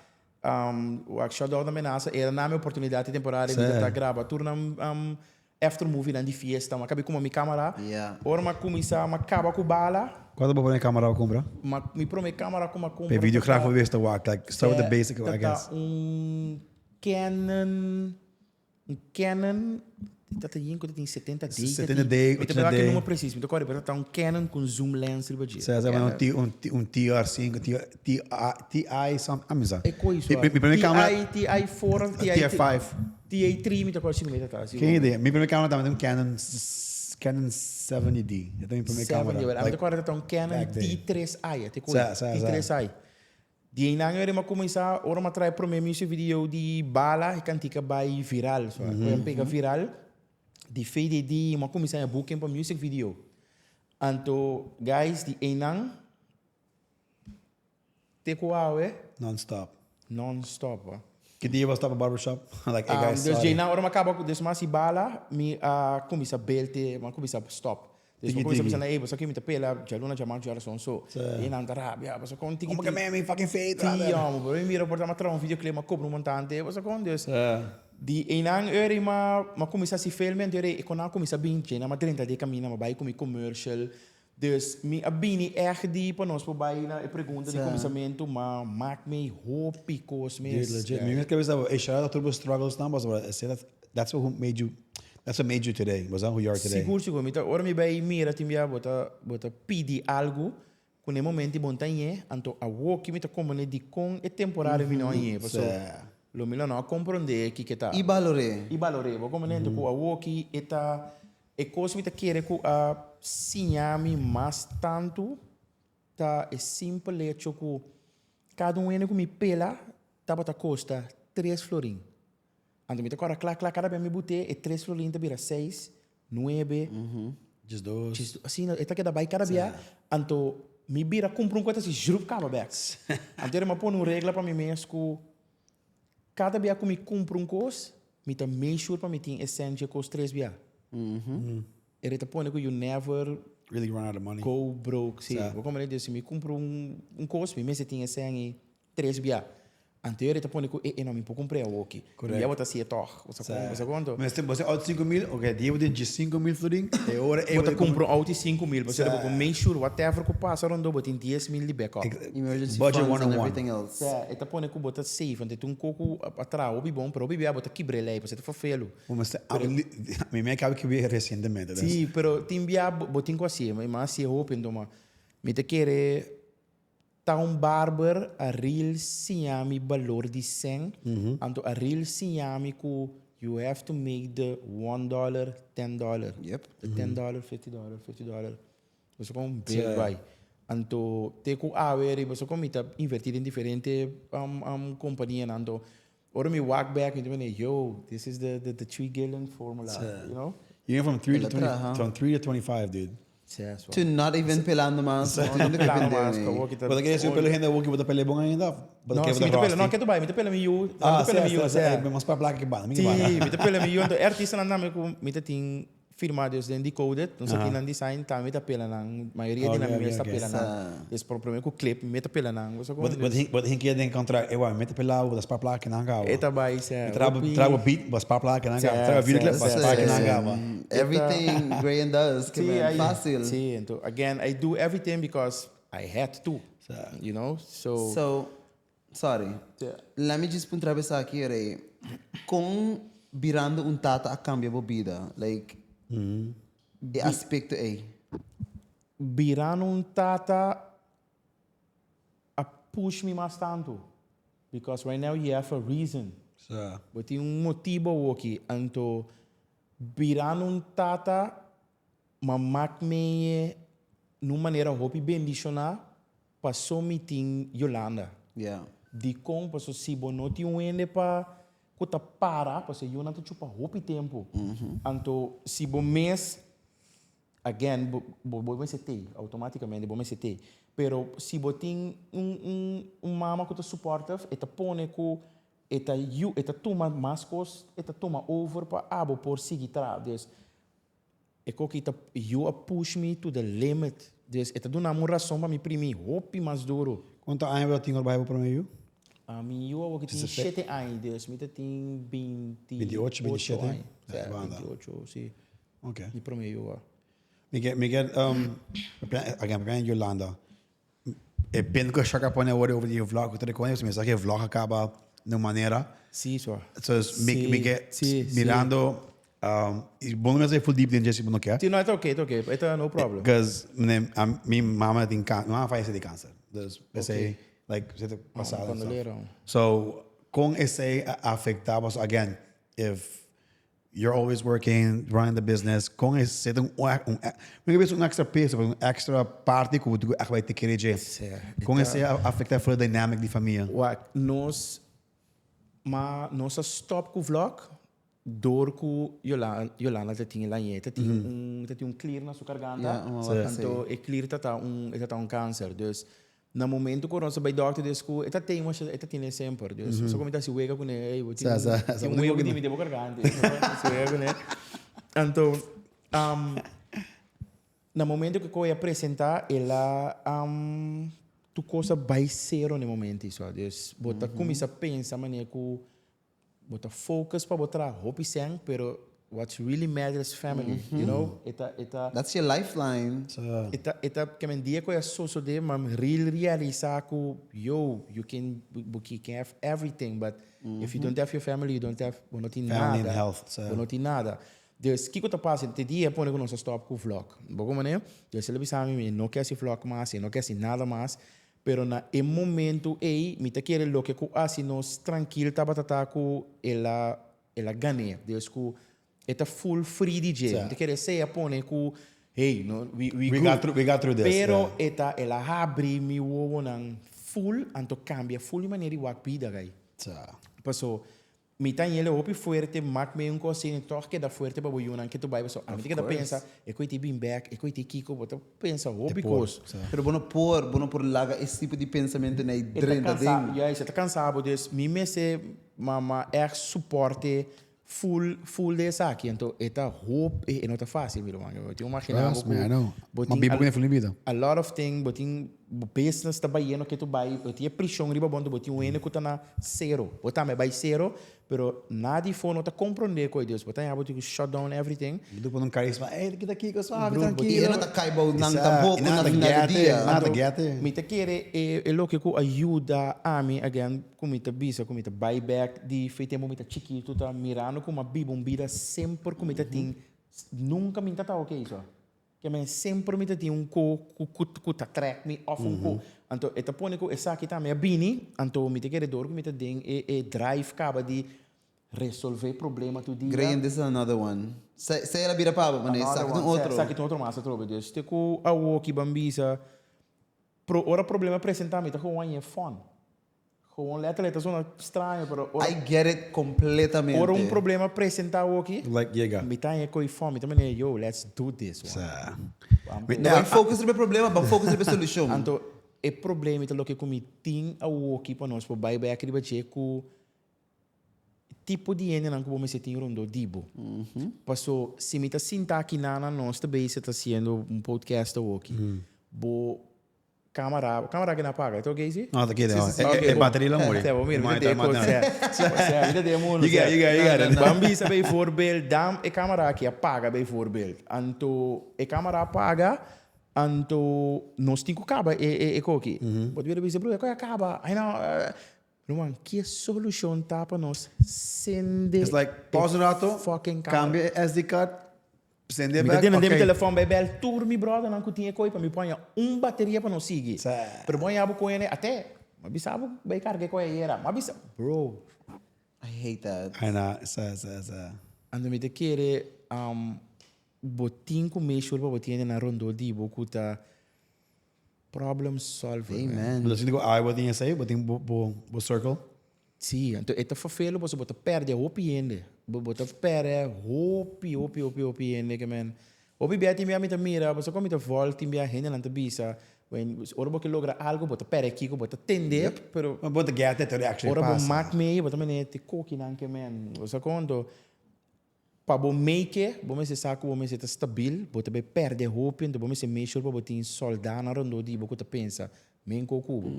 Wak shout out na Menasa, era na mi oportunidad e temporada mi ta graba tur nan after movie nan di fiesta, mi a kabi kuma mi camera, ora mi a cuminsa mi a caba cu bala. Cuanto bo prome camera bo cumpra? Mi prome camera cu mi a cumpra. P'e video graag bo wist wak, like start with the basic I guess. Ta un Canon, un Canon. Ta ta yin ku ta tin 70 D. 70 D, Mi ta 80 beba D. ke numero precies. Mi ta kòrda pero ta un Canon ku un zoom lens riba dje. Sa sa un T un T un TR5 T T TI some a mi sa. E koi so. Mi mi prome camera TI TI4 of TI TI5. TA3 mi ta kòrda si ku mi ta ta. Ken idea. Mi prome camera tabata un Canon Canon 70D. E ta mi prome camera. 70, mi ta kòrda ta un Canon Back then. T3i. Te koi. Sa sa sa. T3i. Di einan ora mi a kuminsá, ora mi a traha e promé music video di Bala, e kantika bai viral. So, mm -hmm. pega viral. Di VDD, mi a kuminsá e booking pa music video. Anto, guys, di einan, te ku awe. Non-stop. Non-stop, hoor. Ki dia bo stop pa barbershop? Like, hey guys, Dus sorry. djeinan ora mi a kaba ku dus mi a hasi bala, mi a kuminsá belte, mi a kuminsá stop. Dus Tiki mi a kuminsá tiki. bisa nan, ey, boso aki mi ta pela djaluna, djamartu, djarason, so. E nan ta rabia, boso kon tiki Como que tiki. mi mi fucking fade, Sí, brother. hombre, pero mi mira por ta mi a traha un videoclip, mi a kobra un montante, boso kon. Dus, di einan ora mi a mi a kuminsá hasi filme, anto ora e kon nan a kuminsá bin, djeinan mi a drenta den e kaminda, mi a bai ku mi commercial. Dus mi a bini ègt di pa nos por bai na e pregunta di kuminsamentu, ma mak mi hopi kos mes. Dude, legit. Mi mes ke bisa bo, ey, shout out tur bo struggles nan, pasobra esei ta, that's who made you, that's what made you today, bo sa who you are today. Sigur, sigur. Mi ta, ora mi bai mira tin bia bo ta, bo ta pidi algu ku na e momento bo no ta ñe, anto awoki mi ta komprende dikon e temporada mi no a ñe, paso lo mi lo no a komprende kiko ta. I balor'é. I balor'é. Bo komprende? Anto ku awoki e ta. E kos mi ta kere ku a siña mi mas tantu ta e simpel hecho ku kada un hende ku mi pela tabata kosta tres florin. Anto mi ta kòrda kla kla kada bes mi but'é e tres florin ta bira seis, nuebe, Djesdos. Asina e ta keda bai kada bia. Anto mi bira kumpra un kos ta hasi zjrup kaba bèk. Anto mi a pone un regla pa mi mes ku Kada bia ku mi kumpra un kos, mi ta make sure pa mi tin e sèn dje kos tres bia. E rei ta pone ku you never Really run out of money. go broke. Si, Sa. bo komprende? Dus si mi kumpra un kos, mi mester tin e sèn ei tres bia. Anto e rei ta pone ku e e no, mi por kumpr'é awoki. Correct. Bia bo ta hasié tòg. Bo sa kon, bo sa konto? Mester bo hasi auto 5000, ok, dia bo tin dje 5000 florin, e ora ei Bo ta bo kumpra un auto di 5000, pasobra Sa. bo por make sure whatever ku pasa rondó bo tin 10000 di backup. Emergency Budget funds and 101. everything else. Sa, e ta pone ku bo ta safe, anto tin un koko a traha hopi bon, pero hopi bia bo ta kibra e lei, pasobra e ta ferfelu. Bo mester Mi mi a kaba kibra resientemente, dus. Sí, pero tin bia bo tin ku hasié, mi a hasié hopi, anto ma mi ta kere ta un barber a real siña mi balor di sèn, anto a real siña mi ku you have to make the one dollar ten dollar, the ten dollar $50, $50. Boso kon bel bai. Anto te ku awe riba boso kon mi ta inverti den diferente kompanianan. Anto ora mi wak bek mi ta mende yo this is the the three gallon formula you know. You went from three to 20, from three to 25 dude. To not even pelando mas. No pelando mas. Bo ta kere si un pelo hende awoki bo ta pel'e bon ainda of bo ta No, kere si bo mi ta ta pela, no rusty? ke tu bai, mi ta pela mi yu, mi Ah, ta pela si, mi yu, si, si. si, mas pa plaka ke banda, mi ke Si, banda. mi ta pela mi yu, anto e artistanan tambe ku mi ta tin Firma dus den Decoded, nos a tin nan design, tambe ta pela nan, mayoria di nan mi mes ta pela nan. Dus por prome ku clip mi ta pela nan. Bo sa kon? Bo ta hinkia den contract, ewa mi ta pela bo, bo ta spar plaka kinan kaba. E ta bai sè. Mi traha bo beat, bo spar plaka kinan kaba. Mi traha bo videoclip, bo spar kinan kaba. Everything Grayan does, ke men facil. Si, anto again I do everything because I had to, you know, so. So, Sorry. Let me just puntra bo esaki Rey. Kon birando un tata a cambia bo bida? Like, e aspecto ey. Birando un tata a push mi mas tanto. Because right now you have a reason. Bo tin un motibo awoki. Anto birando un tata Ma mak meye nun manera hopi bendishoná paso mi tin Yolanda. Dikon? Paso si bo no tin un hende pa ku ta para, paso e yunan ta chupa hopi tempu. Anto si bo mes, again, bo bo mester tei, outomaticamente bo mester tei. Pero si bo tin un un un mama ku ta supportive, e ta pone ku e ta yu e ta tuma mas kos, e ta tuma over pa abo por sigui traha. Dus E koki ta you a push me to the limit. Dus e ta duna mi un rason pa mi primi hopi mas duro. Kuantu aña bo ta tin ora bo haya bo prome yu? Mi yu awo ki tin shete aña, dus mi ta tin binti 28, ocho 27? aña. Ja, Sí, 28, sí. Ok. Mi prome yu a. Mi ke, mi ke, again, papia Yolanda. E punt ku Shaka pone awor over di e vlog ku ta rekondi, pasobra mi sa ku e vlog a kaba na un manera. Sí, so. So, mi, mi ke, Sí, sí. mirando. Y bo no mester full deep den dje si bo no kier. Si no, e ta ok, e ta ok, e ta no problem. Because mi mama tin can, mi mama fayece di cancer. Dus esey like esey ta pasado en stuff. So con esey a afecta boso again if you're always working, running the business, con esey ta un un mi ke bisa un extra peso pero un extra parti cu bo tin cu echt bay take care di dje. Con esey a afecta for e dynamic di famia? Wak, nos ma nos a stop cu vlog Door ku Yolanda ta tin e lañe, ta tin un ta tin un klier na su karganta, anto e klier ta ta un e ta ta un kanser. Dus na momento ku nos a bai dòkter des ku e ta tin e ta tene semper. Dus so ku mi ta hasi wega kuné, ey bo tin tin un wega di mi den bo karganta. Hasi wega kuné. Anto na momento ku e a presentá el a tur kos a bai sero na e momento ei. Dus bo ta kuminsá pensa manera ku Bo ta focus pa bo traha hopi sèn pero what's really matter is family, you know? E ta, e ta. That's your lifeline. E ta, e ta, ke men dia ku a sosodé m'a real realisá ku yo, you can, bo can have everything but if you don't have your family you don't have, bo no tin Family and nada. health, sa. Bo no tin nada. Dus kiko ta pasa te dia pone ku nos a stòp ku vlog. Bo komo ne? Dus el a bisa mi mi no ke hasi vlog mas, e no ke hasi nada mas. Pero na e momento ei mi ta kere loke ku hasi nos trankil tabata ta ku el a el a gan'é. Dus ku e ta full free di dje. Mi ta kere esei a pone ku hey no we we We good. got through we got through this, Pero yeah. e ta el a habri mi wowonan full anto kambia full mi manera di wak bida guy. Sa. Paso Mi ta yele hopi fuerte mak mi un kos asina tog keda fuerte pa bo yunan ke tu bai pasobra ami ta keda pensa e koe tin bin bek e koe tin kiko bo ta pensa hopi kos. Pero bo no por bo no por laga es tipo di pensamentonan ei drenta den. Juist e ta kansa bo dus mi mester mama echt suporte full full di esaki anto e ta hopi e no ta facil mi ruman bo tin imagina bo ku bo tin a lot of thing bo tin Bo business ta bayendo ke tu bay, bo tin e prishon riba bo, anto bo tin un hende ku ta na sero. Bo tambe bay sero, pero nadi fo no ta komprondé koe Dios. Bo ta yaba bo tin ku shut down everything. Bo ta pone un karisma, ey, kita kiko suave, Broer, bo trankilo. I e no ta kai bou nan tampoko na final di dia. Nan ta gete. Mi ta kere e loke ku a yuda ami, again, ku mi ta bisa ku mi ta bay bek di fe tempu mi ta chikitu ta mirando ku mi a biba un bida semper ku mi ta tin, nunka mi ta ta oke so. Ke men semper mi ta tin un ko ku ku ta trek mi of un ko. Anto e ta pone ku esaki tambe a bini, anto mi ta kere dor ku mi ta den e e drive kaba di resolve problema tur dia. Graham, this is another one. Sa sa el a bira pa bo, mane Another esaki ta un one. otro. Esaki ta un otro mas atrobe. Dus te ku awoki ban bisa, pro ora problema presenta mi ta gewoon haña e fun. Gewoon letterlijk, ta sona straño, pero ora. I get it completamente. Ora un problema presenta awoki. Like yega. Mi ta haña koe fon, mi ta manera, yo, let's do this one. Sa. Bam No bai focus riba e problema, ban focus riba e solucion. Anto, e problema ta loke ku mi tin awoki pa nos por bai bek riba dje ku tipo di hendenan ku bo mester tin rondó di bo. Paso, si mi ta sinta aki nan, nos ta bezig ta haciendo un podcast awoki. Bo Camara, camara que na paga, e ok si? No, ta keda. Sí, sí, sí. E, e bateria la muri. Sê, mira, mi ta de sê. Sê, mi ta de mundo. You got, you got, you got it. Ban bisa bijvoorbeeld, dam e camera aki apaga bijvoorbeeld. Anto e camera apaga, anto nos tin ku kaba e e e koki. Bo ta bisa, bro, e koki a kaba. Ai no. Ruman, ki solucion ta pa nos sende It's like, pausa un rato, fucking camera? cambia e SD card, sende Mi ta back, tene den mi ok. telefon bai bel tur mi brothernan ku tin e koi pa mi poña un bateria pa nos sigui. Sa. Pero bo haña bo koe ne, ate, mi a bisa bo bai karga e koi ayera. Mi a bisa, bro. I hate that. Ai na, sa, sa, sa. Anto mi ta kere bo tin ku make sure pa bo tin hendenan rondó di bo ku ta Problem solver. Amen. Bo ta sinti ku awe bo tin esei? Bo tin bo bo bo circle? Sí, anto e ta ferfelu pasobra bo ta pèrdè hopi hende. Bo bo ta pèrdè hopi, hopi, hopi, hopi hende ke men. Hopi bia tin bia mi ta mira, pasobra ku mi ta vòlg tin bia hendenan ta bisa, wen ora bo ke logra algu bo ta pèrdè kiko, bo ta tende, pero Bo ta get it ora actually ora bo pasa. mak mei bo ta manera te kokinan ke men. Bo sa kon? Anto Pa bo make, bo mester sa ku bo mester ta stabil, bo ta bai pèrdè hopi, anto bo mester make sure pa bo tin sòldánan rondó di bo ku ta pensa men ku ku bo.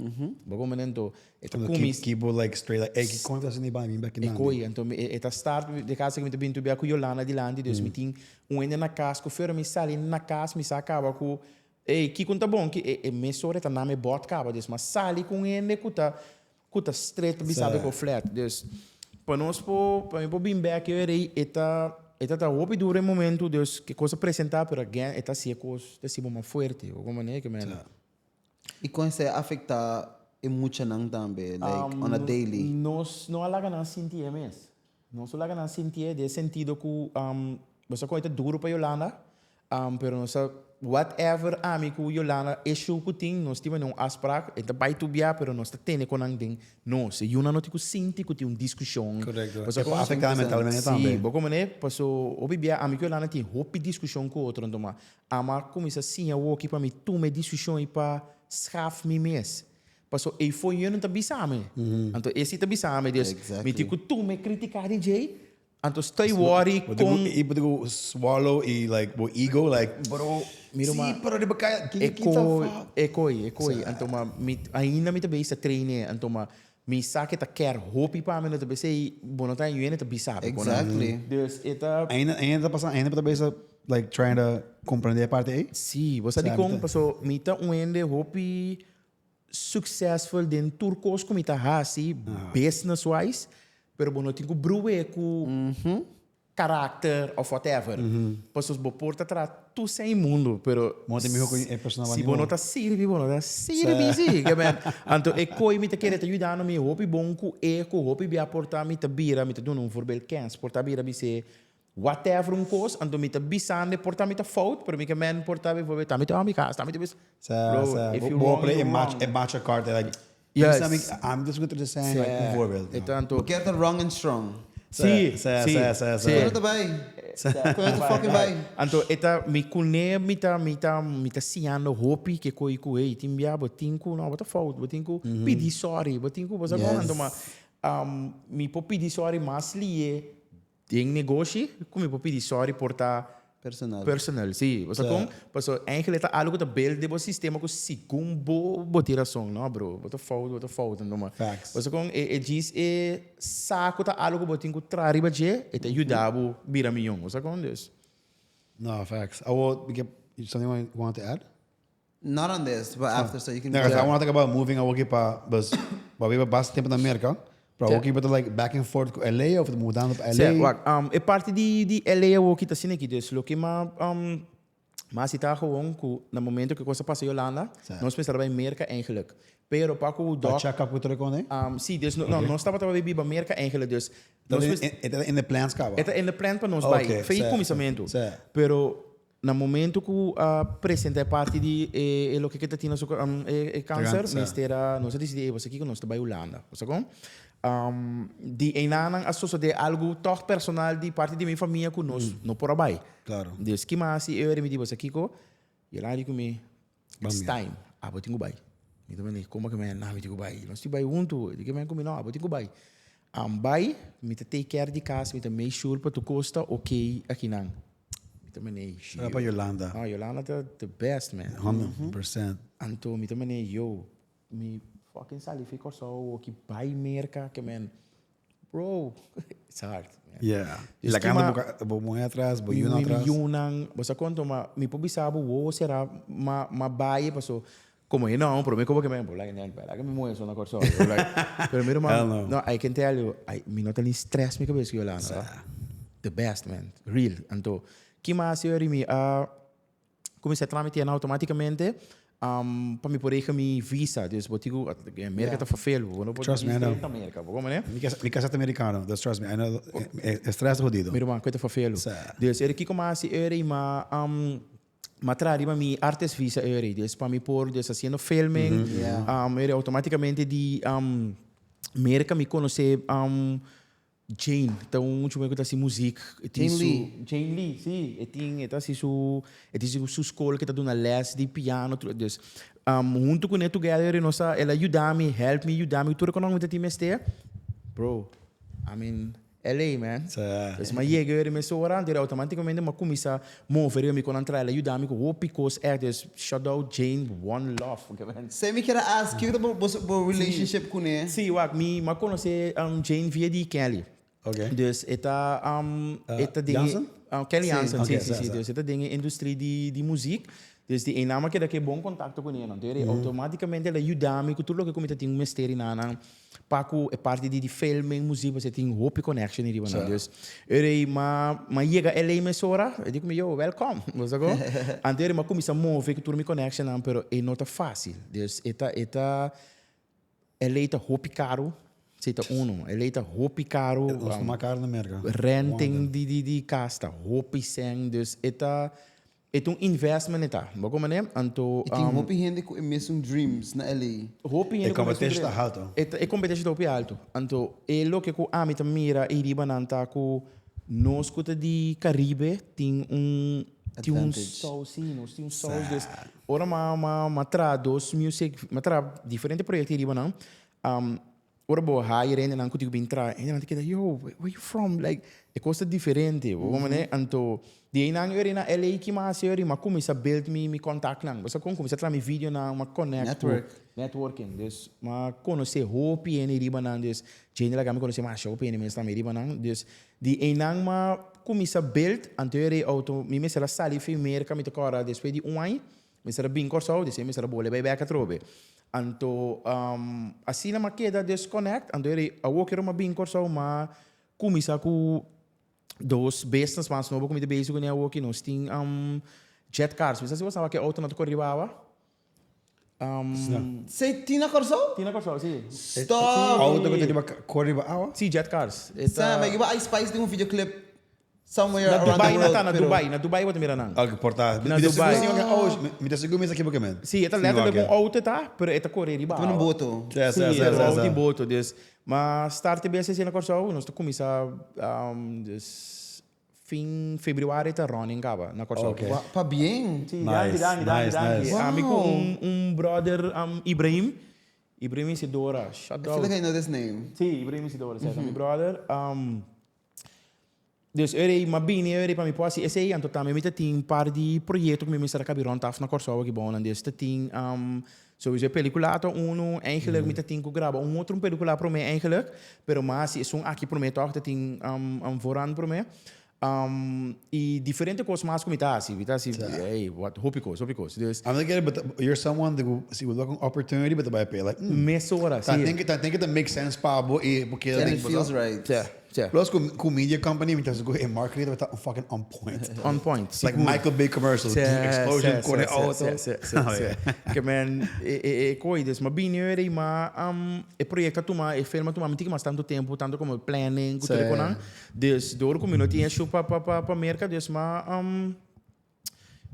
Bo komprende? Anto e ta kuminsá. Keep bo like straight like, ey ki kon ta hasiendo bai mi bek E nan. koi, anto e ta start de kasa ku mi ta bin tur bia ku Yolanda dilanti, dus mi tin un hende na kas ku fera mi sali na kas mi sa kaba ku ey kiko ta bon, ki e mesora e ta name bòt kaba, dus mi a sali ku un hende ku ta Ku ta straight pa bisa ku flat. Dus pa nos por, pa mi por bin bek e rei e ta. e ta ta hopi duro e momento, dus ke kos a presenta, pero again e ta hasi e kos ta hasi bo mas fuerte, bo comprende ke men. I kon esei a afektá e muchanan tambe, like on a daily? Nos no a laga nan sinti e mes. Nos a laga nan sinti e den e sentido ku bo sa kon e ta duro pa Yolanda, pero nos a whatever ami ku Yolanda issue ku tin nos tin manera un afspraak, e ta bai tur bia pero nos ta tene ku nan den nos. E yunan no tin ku sinti ku tin un diskushon. Korekto. Pasobra E por afektá mentalmente tambe. Si, bo komprende? Paso hopi bia ami ku Yolanda tin hopi diskushon ku otro anto ma Ama kuminsá siña woki pa mi tuma e disishon i pa schaf mi mes. Paso ei for yo no ta bisa mi. Anto e si ta bisa mi. Dus mi tin ku tuma e kritika di djei. Anto stoi worry kon. I bo tin ku swallow i like bo ego like. Bro, mira ma. Si, pero riba kaya. E koi, e koi, e koi. Anto ma mi ainda mi ta bezig ta train e. Anto ma mi sa ke ta ker hopi pa mi. No ta besei bo no ta yuende ta bisa mi. Exactly. Dus e ta. Ainda ainda ta pasa ainda bo ta bezig like trying to comprende e parti ei? Sí, bo sa dikon? Paso mi ta un hende hopi successful den tur kos ku mi ta hasi business wise, pero bo no tin ku bru'e ku karakter of whatever. Paso bo por ta traha tur sen mundu, pero Bo no ta miho ku e persona si bo no ta sirbi, bo no ta sirbi si. Anto e koi mi ta kere ta yudando mi hopi bon ku e ku hopi bia por ta mi ta bira, mi ta duna un voorbeeld kens, por ta bira bis'é Whatever un kos, anto mi ta bisande por ta mi ta fout, pero mi ke men por ta bijvoorbeeld, ta mi ta mi kas, ta mi ta bis. Sa, Bro, sa. if you Bo wrong, play you e match, wrong. e match card, like, Yes. Bisa mi, I'm just going to saying, like, un voorbeeld. E tanto. Bo kier ta wrong and strong. Si, Sa, si, sa, sa, sa. si. Kono ta bai? Kono ta fucking bai? Anto e ta mi kuné mi ta mi ta mi ta siñando hopi ke koi ku hey tin bia bo tin ku no bo ta fout bo tin ku pidi sorry bo tin ku bo sa kon anto ma mi por pidi sorry mas lié Den negoshi ku mi por pidi sorry por ta Personal. personal, si. Bo sa kon? Paso eigenlijk ta algo ku ta build den bo sistema ku segun bo bo tin rason. No bro, bo ta fout, bo ta fout anto ma. Facts. Bo sa kon? E e djis e sa ku ta algo ku bo tin ku traha riba dje, e ta yuda bo bira miyon. Bo sa kon? Dus. No, facts. Awo, something you want to add? Not on this, but after, so you can. No, I want to talk about moving awoki pa, bus, pa biba basta tempo na Merca. Pero awoki bo ta like back and forth ku LA of mudando pa LA? Sè, wak, e parti di di LA awoki ta asina aki. Dus loke ma ma hasi ta gewoon ku na momento ku e kos a pasa Yolanda, nos mester a bai Merca eigenlijk. Pero pa ku Pa dòk. check up ku tur e kos ei? Si, dus no, nos tabata bai biba Merca eigenlijk, dus nos mester. E ta in the plans kaba? E ta in the plan pa nos bai, fe e kuminsamentu. Pero Na momento cu a presenta e parti di e loke ke ta tin na su e cancer, mester a nos a dicidi ey boso kico nos ta bay Hulanda. Bo sa con? Di eynan a sosode algo toch personal di parti di mi famia cu nos no por a bay. Dus ki mas si ey mi di boso kico? Yolanda di cu mi, it's time, abo tin cu bay. Mi ta mende, como ke mi a mi tin cu bay? Nos tin bay hunto. Di ke mi a cu mi no, abo tin cu bay. Am bay, mi ta take care di cas, mi ta make sure pa tur cos ta ok akinan. Mi ta mane, Shout out pa Yolanda. No, Yolanda ta the best, man. 100%. Anto mi ta mane, yo, mi fucking sali fi Kòrsou oki bai Merka, ke men, bro, it's hard, man. Yeah. Dus Lagando kima- bo ka- bo muhé atras, bo Mi yunan mi atras. yunan, bo sa konto, ma mi por bisa bo wowo será, ma ma bai paso como e no, prome como ke men, bo like nen, laga mi muhé so na Kòrsou. Bo like, pero mi ruman, Hell no. no, I can tell you, I, mi no ta ni stress mi kabes ku Yolanda. Sa. The best, man. Real. Anto, ki mas yo ri mi a kuminsá tramitean automáticamente um, pa mi por regen mi visa. Dus bo tin ku, Merka ta vervel, bo no por Trust me, I know. djis drenta Merka. Bo komo, ne? Mi casa, mi casa ta americano, dus trust me, I know, e, e stress ta jodido. Mi ruman, ku ta vervel. Sa. Dus eri kiko mas si eri ma um, Ma traha riba mi artist visa eri, dus pa mi por dus haciendo filming, eri automaticamente di Merca mi conoce Jane, ta un mucho cu ta haci muziek. E tin Jane su, Lee. Jane Lee, si, e tin, e ta haci su, e tin su school cu ta duna les di piano, tur, dus hunto cune together eri nos a, el a yuda mi, help mi, yuda mi, tur economi mi ta tin mester, bro, I mean, LA, man. Sa. Dus m'a yega eri mesora, anto automaticamente m'a cuminsa move riba mi con nan traha. El a yuda mi cu hopi cos echt. Dus shout out Jane, one love. Sey mi kier a ask, kico ta bo bo relationship cune? Si, wak, mi m'a conoce Jane via di Kelly. Ok. Dus e ta, e ta den e. Jansen? Kelly Si. Jansen, si, Ok, si, sa, si. sa. Dus e ta den e industrie di di muziek. Dus di einan mi a keda ku e bon kontakto ku nan. Anto outomátikamente el a yuda mi ku tur loke ku mi ta tin mester di nan pa ku e parti di filming, muzik, pasobra e tin hopi connection riba nan. Dus ora ei m'a yega LA mesora, e di ku mi, yo, welcome. Bo sa kon? Anto ora ei m'a kuminsá move ku tur mi connectionnan, pero e no ta fásil. Dus e ta, e ta, LA ta hopi karu, esei ta uno. LA ta hopi karu. Nos ta mas karu na Merka. Renting di kas ta hopi sèn. Dus e ta, E ta un investment e ta. Bo comprende? Anto. I tin hopi hende ku e mesun dreams na LA. Hopi hende ku e mesun dreams. E competition ta halto. E competition ta hopi halto. Anto e loke ku ami ta mira ei riba nan ta ku nos ku ta di Caribe tin un tin un saus si nos tin un saus dus ora ma ma ma traha dos music ma traha diferente proyecto ei riba nan Ora bo hire hendenan ku tin ku bin traha, hendenan ta keda, yo, where you from? Like, e kos ta diferente, bo por manera? Anto, di einan yo na LA ki mas hasi mi a kuminsá build mi mi kontaktnan. Bo sa kon? Kuminsá traha mi videonan, mi a connect ku. Network. Networking. Dus, mi a konosé hopi hende riba nan. Dus, djende laga mi konosé masha hopi hende mes tambe riba nan. Dus, di einan mi a kuminsá build, anto yo rei auto, mi mester a sali for Merka, mi ta kòrda despues di un aña. Mester a bin Kòrsou, desei mester a bole bai bèk atrobe. Anto asina m'a keda disconnect, anto eri awor kero m'a bin Kòrsou m'a kuminsá ku dos business mas nobo ku mi ta bezig kuné awor ki nos tin jet cars. Mi sa si bo sa wak e outonan ta kore riba awa. Esei tin na Kòrsou? Tin na Kòrsou, si. Stop! Outo ku ta riba kore riba awa? Si, jet cars. Sa, mi a giba Ice Spice den un videoclip. Somewhere Na around the Dubai world, na ta, na pero. Dubai, na Dubai bo ta mira nan. Ok, por ta. Na Mi ta sigur Dubai. si oh, mi ta sigur mi sa kibo ke men. Sí, e ta letterlijk un auto ta, pero e ta kore riba Ta un awa. boto. Sí, sí, Sí, sí, e ta sí, un auto sí. di boto. Dus, ma start e BSC na Kòrsou, nos ta kuminsá dus fin februari ta running kaba na Kòrsou. Ok. Wa, pabien. Sí, danki, Nice, danki, danki, nice, danki. nice. Ami ku Wow. un brother Ibrahim, Ibrahim Isidora, shout I feel out. like I know this name. Sí, Ibrahim Isidora, sa ta mi brother. Dus ora ei m'a bini ora ei pa mi por hasi esei, anto tambe mi ta tin un par di proyekto ku mi mester a kabi rònt af na Kòrsou aki bou nan. Dus ta tin souiso e pelikula ta unu, eigenlijk mi ta tin ku graba un otro pelikula promé eigenlijk, pero m'a hasi esun aki promé tòg, ta tin voorrang promé. I diferente kos mas ku mi ta hasi, mi ta hasi ey wat hopi kos, hopi kos. Dus. I'm looking at it, but you're someone that si bo wak un opportunity bo ta bai p'e like Mesora, si. Ta tin ke ta make sense pa bo i bo keda And den it feels right. Si, si. Plus ku media company mi ta sigur e marketing ta fucking on point. On point, Like sigur. Michael Bay commercials, Si, explosion, si, kore si, auto. si, si, si, si. Ke men e koi, dus m'a bini ora i m'a e proyekto a tuma, e film a tuma mi tin mas tantu tempu, tantu komo planning ku tur e konan. Dus door ku mi no tin e shu pa pa pa pa Merka dus ma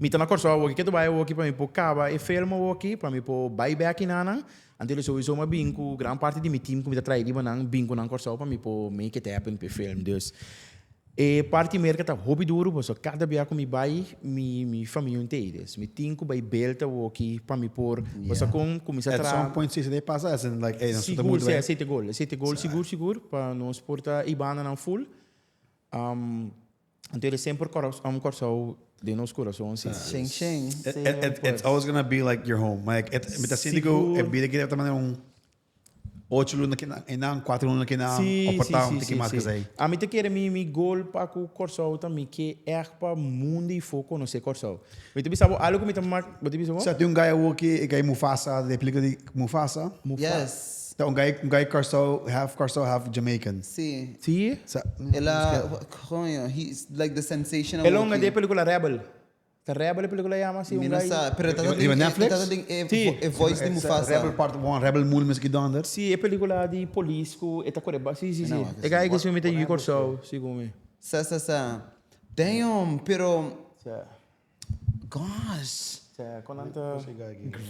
mi ta na Kòrsou awoki ke ta bai awoki pa mi por kaba e film awoki pa mi por bai bek hinanan anto souiso mi a bin ku gran parti di mi team ku mi ta trae riba nan bin ku nan Kòrsou pa mi por make it happen pa e film dus e parti Merka ta hopi duru pasobra kada bia ku mi bai mi mi famia un tei dus mi tin ku bai belt awoki pa mi por pasobra kon kuminsá At traha. some point si esei pasa as in like ey nos ta Sigur, muda si, bai. esei ta e gol. Esei ta e gol sigur, sigur, pa nos por ta e bandanan full. Anto el e semper Kòrsou den nos kurason, si. Sheng sheng. It's always gonna be like your home. Like, et, mi ta sinti ku e bida aki ta manera un ocho luna aki nan, kuater luna aki nan, Sí, o por sí, ta sí, un tiki sí, mas sí. ku esei. Ami ta kere mi mi gol pa ku Kòrsou ta mi ke ègt pa mundu i fo konosé Kòrsou. Mi ta bisa bo algu ku mi ta mak, bo ta bisa bo? Sa tin un guy awor ki e guy Mufasa, de película di Mufasa. Mufasa. Yes. Ta un guy, un guy Kòrsou, half Kòrsou, half Jamaican. Sí. Sí? Sa, El a, coño, he's like the sensation El awor honga ki. de película Rebel. Ta Rebel e película yama si Mi un no guy. sa, pero e tata Riba den, e Netflix? tata den e, Sí. e voice di Mufasa. Rebel Part 1, Rebel Moon miski donder. Sí, e película di polis ku e ta kore ba, sí, sí, sí. No, E guy ki si mi ta yu Kòrsou, segun mi. Sa, sa, sa. Damn, pero, Sa. gosh. Sa, kon nan ta.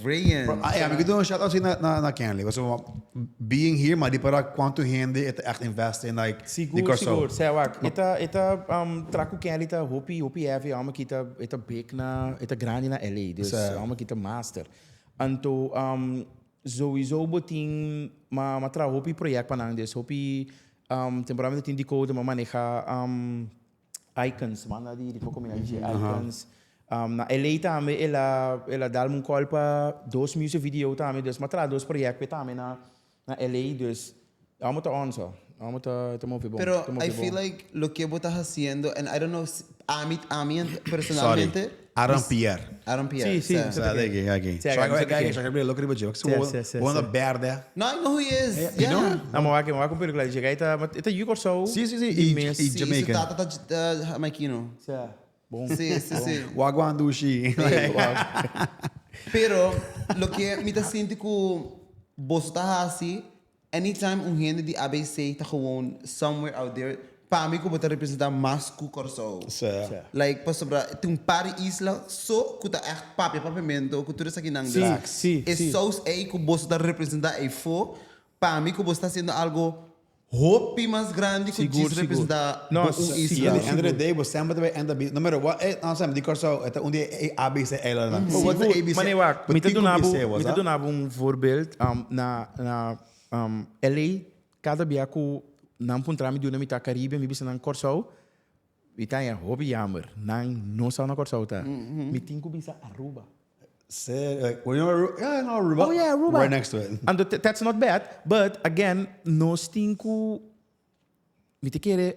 Great. Ah, ja, mi ke duna un shout out na, na, na Kenley. Pasobra being here, ma di para kuantu hende e ta echt invest in like di Sigur, Kòrsou. sigur. Sa, wak, e ta, e ta, tra ku Kenley ta hopi, hopi heavy, amo ki ta, e ta big na, e ta grandi na LA, dus Sa. amo ki ta master. Anto, souiso bo tin, ma, ma traha hopi project pa nan, dus hopi, temporada mi ta tin decoder, ma maneha, Icons, banda di Ritmo Combina di Icons. Na LA tambe el a el a dalme un call pa dos music video tambe, dus m'a traha dos project p'e tambe na na LA, dus amo ta on so, amo ta ta move bon, Pero ta move I feel bon. like loke bo ta haciendo, and I don't know si ami ami personalmente. Sorry. Aaron Pierre. Aaron Pierre. Si, si. Sa de ki, aki. Si, So, aki, aki, aki. aki, aki, look riba dje. Si, si, si, Wanda si. berde. No, I know who he is. You Yeah. know? Nou, maar waar waar komt película? Chega, eta, eta yu Kòrsou. Si, si, si. Di E, mes. e Si, su Jamaican. tata ta Jamaikino. Ja. Bon. Si, si, si. Wagwan dushi. Pero, loke mi ta sinti ku boso ta hasi, anytime un hende di ABC ta gewoon somewhere out there, pa mi ku bo ta representa mas ku Kòrsou. Si. Like, pasobra, tin un par di isla so ku ta echt papia papiamento, ku tur esakinan. Si, Dus si, e si. saus ei ku boso ta representa eifó, pa mi ku boso ta hasiendo algo hopi mas grandi ku Sigur, djis sigur. representa No, bo un si, isla. At the end of the day, bo semper ta bay end up being, no matter what, eh, no, semper, di Kòrsou, e ta un di e ABC eilandnan. But what's the Sigur. ABC? Mane wak, Bo mi ta tin ku duna bo, bis'é, mi ta what's duna bo un voorbeeld. Na, na LA, kada bia ku nan puntra mi di unda mi ta Caribe, mi bisa nan Kòrsou, mi ta haña hopi jammer. Nan no sa unda Kòrsou ta. Mi tin ku bisa Aruba. Ser, like, well, you know Aruba? Yeah, I know Aruba. Oh yeah, Aruba. Right next to it. Anto that's not bad, but again, nos tin ku mi ta kere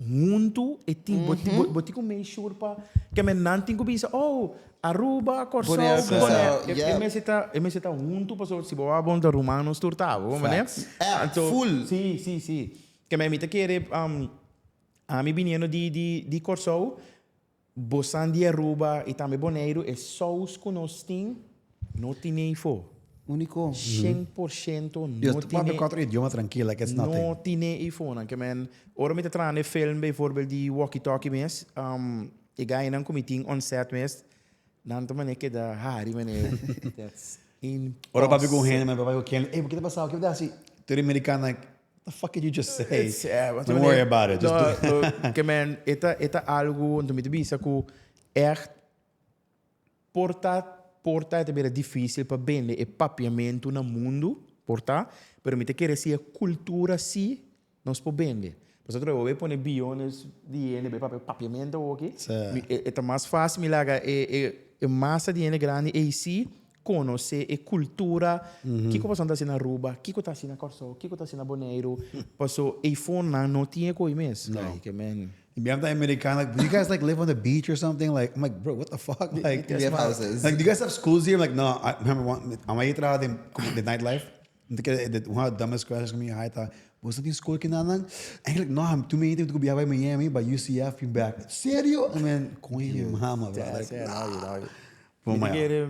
huntu e tin bo bo bo tin ku make sure pa ke men nan tin ku bisa oh Aruba, Kòrsou, Bonaire, Bonaire. Kòrsou, E e yeah. mester ta e mester ta huntu pasobra si bo wak bon ta ruman nos tur ta, bo manera? Facts. Eh, Anto full. Si, si, si. Ke men mi ta kere ami biniendo di di di Kòrsou Bosan di Aruba y tambe Boneiru e saus cu nos tin no tin eyfo. Unico. 100% no Yo tin papia cuatro idioma tranquil like it's nothing. No tin eyfo nan. Ke men ora mi ta traha na e film bijvoorbeeld di Walkie Talkie mes e gainan cu mi tin on set mes nan ta mane keda hari mane that's Ora papia cu un impossible. hende man papia cu Kenley ey bo kita pasao kico ta haci? Tur e americano like What the fuck did you just say? Don't worry about it. Just do No, ke men, e ta, e ta algo, anto mi ta bisa ku echt por ta, por ta e ta bira difícil pa bende e papiamentu na mundu, por ta, pero mi ta kere si e kultura si nos por bende. Pasobra atrobe bo bay pone biyones di hende bay papia papiamentu awoki, mi, e ta mas fácil mi laga e, e, e masa di hende grandi ei si Konosé e kultura, kiko pasobra ta hasi na Aruba, kiko ta hasi na Kòrsou, kiko ta hasi na Boneiru, paso eifonnan no tin e koe mes. No. Like, man. Y mi ta americano, like, do you guys like live on the beach or something? Like, I'm like, bro, what the fuck? Like, We have houses. Like, do you guys have schools here? I'm like, no, I remember one, I'm a traha den, como de nightlife. Mi ta kere, de, one of the dumbest questions ku mi a haita, Boso tin school kinanan? Eigenlijk, no, tu mi ku biaha bai Miami, by UCF, bin back. Serio? I mean, coño, mama, bro. Like, nah. Bom, Mi ta maar ja. kere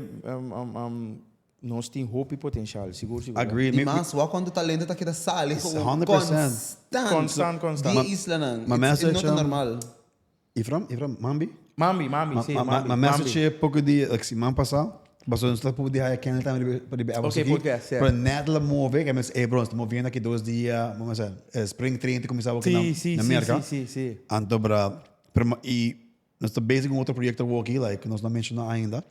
nos tin hopi potencial, sigur sigur. Agree. Di Mi, mi, mas, wak cuanto talento ta keda sali It's gewoon 100%. constant. Constant, constant. Di e islanan. Ma It's, message, no ta normal. Ifram, Ifram, Mambi? Mambi, Mambi, Ma, si, ma, ma, Mambi, ma Mambi. message poco di, like, siman pasá, pasobra nos ta poco di haya Kenley tambe riba, riba Ok, aki. podcast, yeah. Pero net la move, que mes, hey bro, nos ta moviendo aki dos dia, vamos a hacer, spring training ta cuminsa aki Si, na, si, na si, Merca. si, si, si. Anto, bra, pero ma, y Nos ta bezig un otro proyecto awor aki, like, nos no a menciona ainda.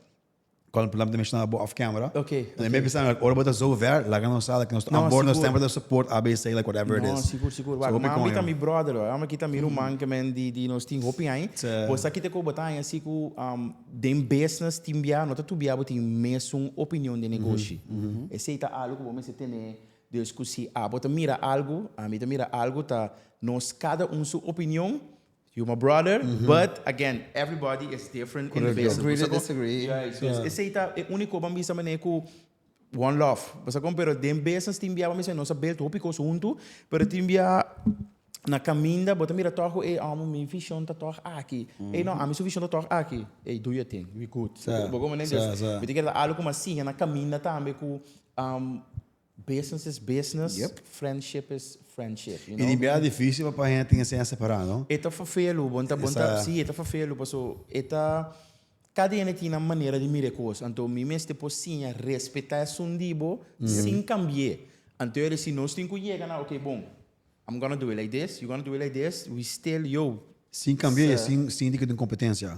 Cual plan ta menciona bo off camera. Ok, En mi pensa, like, ora bo ta zo ver, laga nos sa, like, nos ta No, on board, nos sigur. semper ta support ABC, like, whatever it No, is. sigur, sigur. So, Wak, hopi mami coño. ta mi brother, hoor. Ami kita mi ruman ke men di, di nos tin hopi aña. Sí. Bo sa kita ku bo ta aña si ku um, den business tin bia, no ta tur bia bo tin mesun opinion den negoshi. Esei ta algo ku bo mester tene Dus ku si abo ta mira algo, ami ta mira algo, ta nos kada un su opinion. You my brother, but again, everybody is different in the business. Agree to Bo sa kon? disagree. Juist, dus esei ta e único ban bisa manera ku one love. Bo sa kon? Pero den business tin bia ban bisa nos a build hopi kos huntu, pero tin bia na kaminda bo ta mira tòg ku ey amo mi vision ta tòg aki. Ey no, ami su vision ta tòg aki. Ey, do your thing, we good. Bo kon manera? Dus mi ta kere ta algu ku mi a siña na kaminda tambe ku Business is business, Yep. friendship is friendship, you Y know. di bia difícil pa pa hende tin esei separá, no? E ta fafelu, bon ta, bon ta, Esa- sí, e ta fafelu, paso e ta, kada hende tin nan manera di mira e kos. Anto mi mester por siña respetá esun di bo sin kambi'é. Anto e si nos tin ku yega na, okay, bon, I'm gonna do it like this, you gonna do it like this, we still, yo. Sin cambia y sin sinti cu tin competencia.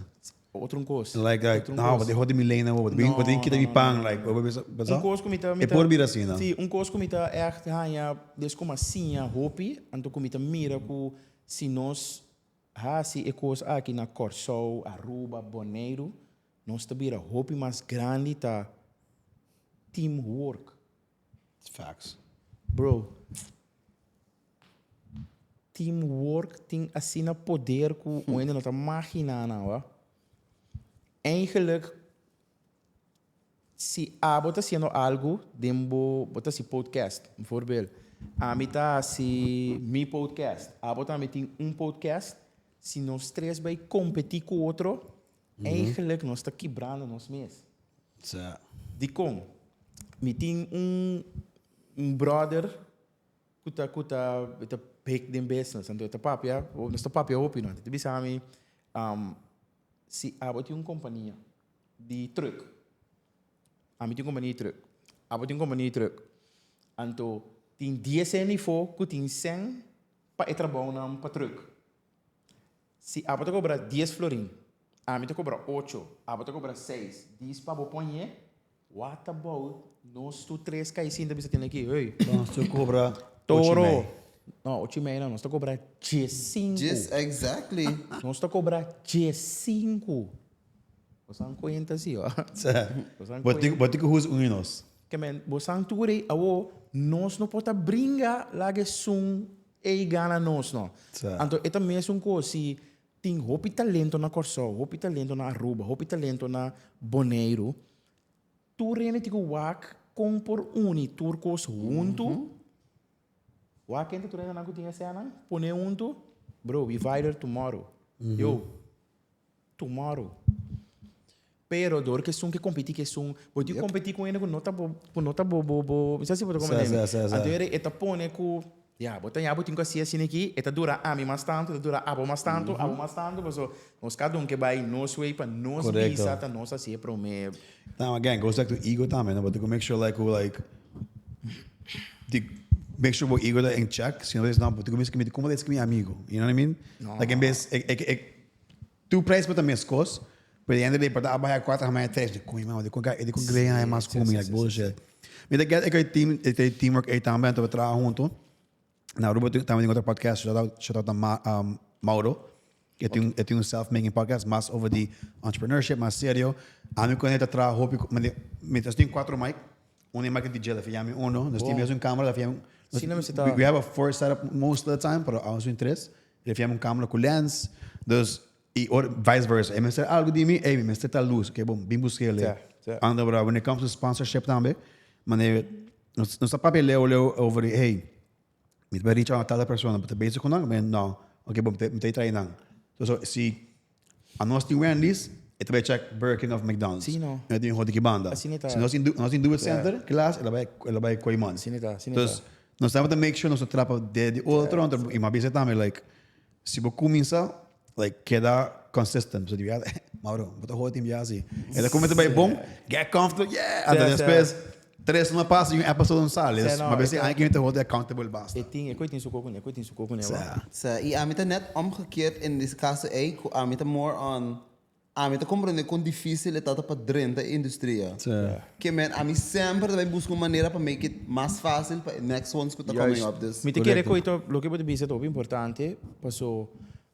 Otro un cos. Like, like, Otro un no, cos. bo tin di mi lane bo tin bo tin kita mi pan, like, bo bisa, Un cos cu mi ta, mi E ta. por bira asina. Si, un cos cu mi ta echt haña des como a siña hopi, anto cu mi ta mira cu si nos haci e cos aki na Corsou, Aruba, Boneiru, nos ta bira hopi mas grandi ta teamwork. Facts. Bro, teamwork tin asina poder ku un hende no ta magina nan, wa. Eigenlijk si abo ta haciendo algo den bo bo ta haci podcast bijvoorbeeld ami ta haci mi podcast abo tambe tin un podcast si nos tres bay competi cu otro eigenlijk nos ta kibrando nos mes. Dicon? Mi tin un un brother Ku ta ku ta e ta big den business anto e ta papia nos ta papia hopi no e ta bisa mi si abo tin un kompania di truck ami tin un kompania di truck abo tin un kompania di truck anto tin dies hende afo ku tin sèn pa e trabounan pa truck si abo ta kobra dies florin ami ta kobra ocho abo ta kobra seis dis pa bo pon ye What about nos tur tres kai sinta bisa tene aki, hey. Nos tur cobra ocho y mei. Toro. No, ocho y mei no, nos ta cobra diescinco. Djes, exactly. Nos ta cobra diescinco. Bo san cuenta si, ho. Sa. Bo san Bo tin, cuenta. bo tin cu huz un di nos. Ke men, bo san tur ei, awo nos no por ta bringa laga esun ei gana nos, no. Sa. Anto e ta mesun cos si tin hopi talento na Corsou, hopi talento na Aruba, hopi talento na Boneiru. Tur hende tin ku wak kon por uni tur kos huntu. Wak kende tur hendenan ku tin esena, pone huntu, bro, we viral tomorrow. Yo, tomorrow. Pero dor ku esun ke kompetí ku esun, bo tin ku kompetí ku hende ku no ta bo, ku no ta bo, bo, bo, mi sa si bo ta komprendé mi. Anto e ta pone ku Ya, bo ta ya bo tin ku hasi asina aki, e ta dura ami mas tantu, e ta dura abo mas tantu, abo mas tantu, paso nos kada un ke bai nos way pa nos bisa ta nos hasi e prome. Now again, goes back to ego tambe, no? Bo tin ku make sure like ku like di make sure bo ego ta in check, si no bo tin ku bisa mi komo ta esaki mi amigo, you know what I mean? Like en bes e e tur prijs por ta meskos, pero di ende di por ta a baha kuater a baha tres, di koño mama di kon di kon grea hay mas ku mi, like bullshit. Mi ta get e team e teamwork ei tambe anto bo traha hunto. Na Aruba tambe tin otro podcast, shout out shout out na Ma Mauro. E tin e tin un self making podcast mas over di entrepreneurship, mas serio. Ami ku e ta traha hopi mi nos tin kuatro mic, un e mic di DJ ta fiami uno, nos tin mes un camera ta fiami we have a four setup most of the time, pero awe nos tin tres. E fiami un camera ku lens, dus Y ora vice versa. E mester algo di mi, ey, mi mester ta luz. Oké, bon, bin busca el. Ja, ja. Anda bra, when it comes to sponsorship tambe, mane, nos, nos ta papia leu leu over di, hey, mi ta reach out na tal persona, bo ta bezig cu nan? Men, no. Oké, bon, mi ta trae nan. So, so, si anos tin Wendy's, e ta bay check Burger King of McDonald's. Sí, no. E tin hoti ki banda. Asina ta. Si nos tin, nos tin Do It Center, klas, el a bay, el a bay Kooiman. Asina ta, asina ta. Dus, nos tabata make sure nos ta trapa de di otro, anto, y mi a bisa tambe, like, Si bo cuminsa, like, keda consistent. So di bia, Mauro, bo ta hoor tin bia asi. E ta cuminsa bay bon, get comfortable, yeah! Anto despues, tres luna pasa y un episode no sali. Sa, no, Ma besi e ta- ai que ta hoor accountable basta. E tin, e koe tin su koko ne, e koe tin su koko ne, Sa. wa. Sa, y ami ta net omgekeerd in this caso ey, cu ami ta more on Ami ta comprende con dificil e ta ta pa drenta e industria. Ke men ami semper ta bay busca un manera pa make it mas facil pa e next ones cu ta coming up. Dus. Mi ta kere cu ito loke bo ta bisa ta hopi importante paso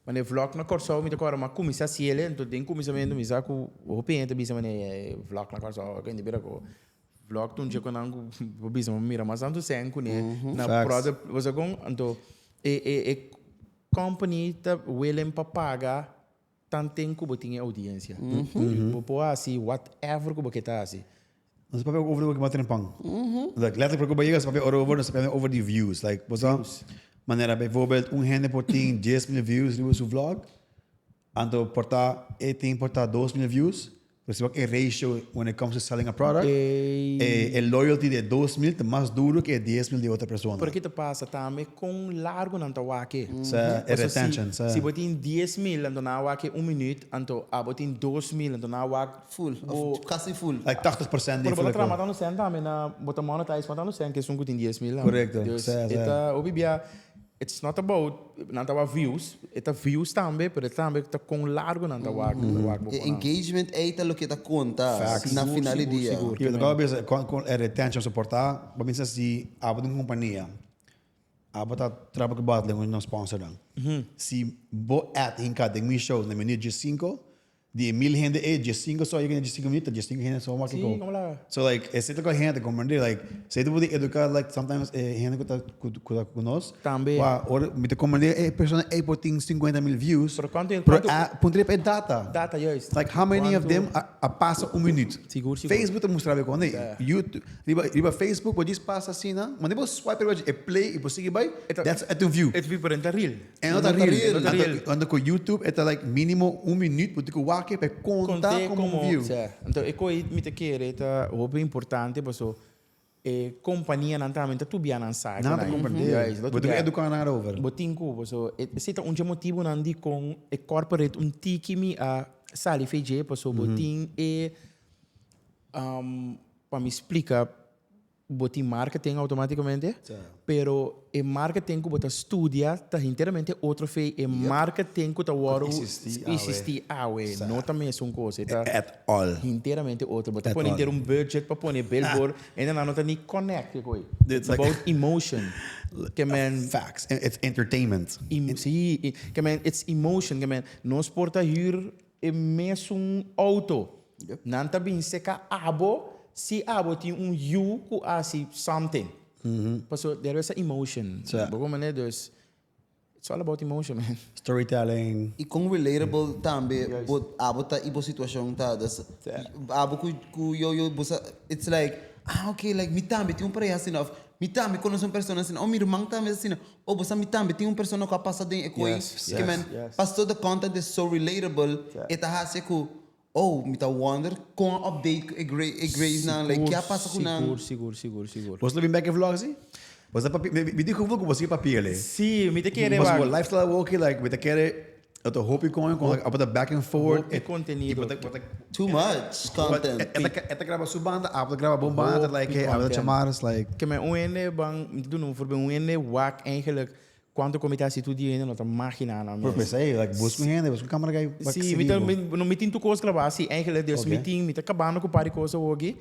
manera vlog na Corsou mi ta acorda mi a cuminsa haciele enton den cuminsamento mi sa cu hopi hende ta bisa manera e vlog na Corsou kende bira cu vlog ta un dje cu nan cu bo bisa bo mira mas tanto cen cune na product bo sa con anto e e company ta willing pa paga Tanten ku bo tin e audiencia. Bo por hasi whatever ku bo ke ta hasi. Nos papia over di loke pan. Like letterlijk ku bo yega nos papia ora over, nos papia over di views. Like bo sa manera bijvoorbeeld un hende por tin 10,000 views riba su vlog, anto por ta e tin por ta 2,000 views, Pero si wak e ratio when it comes to selling a product, e, e loyalty di e 2000 ta mas duro ke e 10,000 di otro persona. Pero ki ta pasa tambe kon largo nan ta wak e. Sa, e retention, sa. Si bo tin 10,000 anto nan a wak e un minuut, anto abo tin 2000 anto nan a wak Full, of kasi full. Like 80% di Pero bo ta full traha matando cent tambe na bo ta monetize matando cent ke esun ku tin 10,000 tambe. Correcto, Dus sa, e sa. ta hopi bia It's not about nan ta wak views, e ta views tambe, pero e tambe ta kon largo nan ta wak, wak bo E konan. engagement ei ta loke ta konta Facts. na Sigur, final di sigur, dia. sigur. Yo ta bisa kon kon e retention soporta, bo bisa si abo den kompania, abo ta traha ku bottling un sponsor dan. Si bo ad hinka den mi show na minuut 5, Di e 1000 hende ei, 15 so a yega na 15 minuut, ta 15 hende so wak Sí, go. como la. So like, esei ta ku hende komprendé, like, esei ta por di eduká, like, sometimes e hende ku ta ku ku ta ku nos. Tambe. Wa ora mi ta komprendé e persona ei por tin 50.000 views, Pero kuantu pero kuantu a puntra e data. Data, juist. Like, how many of Kuantu them a a pasa un minuut? Sigur, sigur. Facebook ta mustra bo kon ei. YouTube, riba riba Facebook bo djis pasa asina, wanneer bo swipe riba dje e play i bo sigui bai, E ta that's e ta un view. E ta view pero e no ta real. E no ta No ta real. real. No ta real. Anto, anto ku YouTube e ta like minimo un minuut bo tin ku wak pa e konta Conté komo un como, view. sa. Anto e koe mi ta kere ta hopi importante paso e kompanianan tambe ta tubia nan sa Nan ta komprendé. Juist, Bo tin ku eduká nan erover. Bo tin ku, paso esei ta un dje motibunan dikon e corporate un tiki mi a sali fe dje paso bo tin e pa mi splika Bo tin marketing automaticamente, pero e marketing cu bo ta studia ta henteramente otro fe e marketing cu ta worde existi awe. No ta mesun cos. E ta At all. henteramente otro. Bo ta At pone all. henter un budget pa pone billboard en nan no ta ni connect cu e. It's about emotion. Ke men. Facts. It's entertainment. Si. Ke men it's emotion. Ke men nos por ta huur E mesun auto. Nan ta bin seca abo si abo tin un yu cu haci something. Paso there is a emotion. Bo comprende? Dus it's all about emotion, man. Storytelling. Y con relatable tambe bo abo ta y bo situacion ta. Dus abo cu cu yo bo sa it's like ah okay like mi tambe tin un pareha asina of mi tambe conoce un persona asina of mi ruman tambe asina. Oh, bo sa mi tambe tin un persona ku a pasa den e koi. Ke men, pasto the content is so relatable, e ta hasi ku, oh, mi ta wonder kon a update ku e e Grace nan, like ke a pasa ku nan. Sigur, sigur, sigur, sigur. Bo ta bin bek e vlog si? Bo ta papi, mi tin gevoel ku bo sigui papia le. Si, mi ta kere wak. Bo Bo lifestyle awoki like mi ta kere e ta hopi kon kon like abo ta back and forth. Hopi contenido. Too much content. E ta graba su banda, abo ta graba bo banda, like abo ta chamar, it's like. Ke men un hende ban, mi ta duna un voorbeeld, un hende wak eigenlijk cuanto cu mi ta haci tur dia hende no ta magina nan mes. Por pesey, like busca un hende, busca un camera guy pa Si, mi ta, no mi tin tur cos graba si eigenlijk, dus mi tin, mi ta cabando cu par di cos awoki.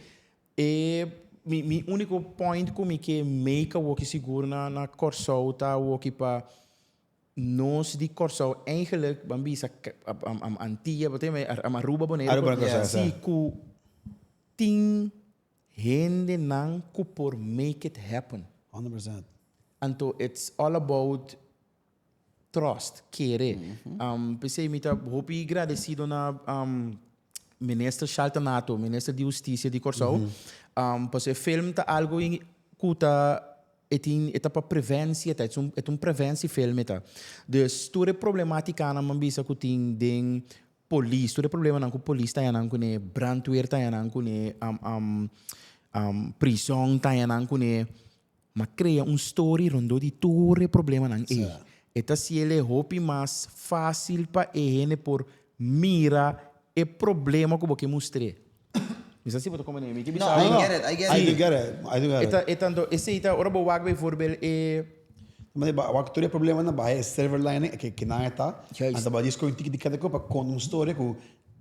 E mi mi unico point cu mi ke make awoki sigur na na Corsou ta awoki pa Nos di Kòrsou eigenlijk ban bisa Antia bo tin Aruba Boneiru Aruba Kòrsou si ku tin hendenan ku por make it happen. 100%. Anto it's all about trust, kere. P'esei mi ta hopi gradesido na Minister Shalta Nato, Minister di Hustisia di Kòrsou, pasobra e film ta algu ku ta E tin, e ta pa preventie ta, e ta un preventie film e ta. Dus tur e problematicanan man bisa cu tin den polis, tur e problemanan cu polis ta haña nan cune, brandweer ta haña nan cune, prison ta haña nan cune, ma crea un story rondó di tur e problemanan ey. E ta haciel e hopi mas facil pa e hende por mira e problema cu bo ke mustr'é. Mi sa si bo ta comprende mi. Mi ke No, bisa I get it, I get I it. do get it, I do get E it. ta, e tanto, esei ta ora bo wak bijvoorbeeld e. Ma ba wak tur e problemanan baha e silver lining ke ke nan e ta. Juist. Anto ba disco un tiki di kada ko pa konta un storia ku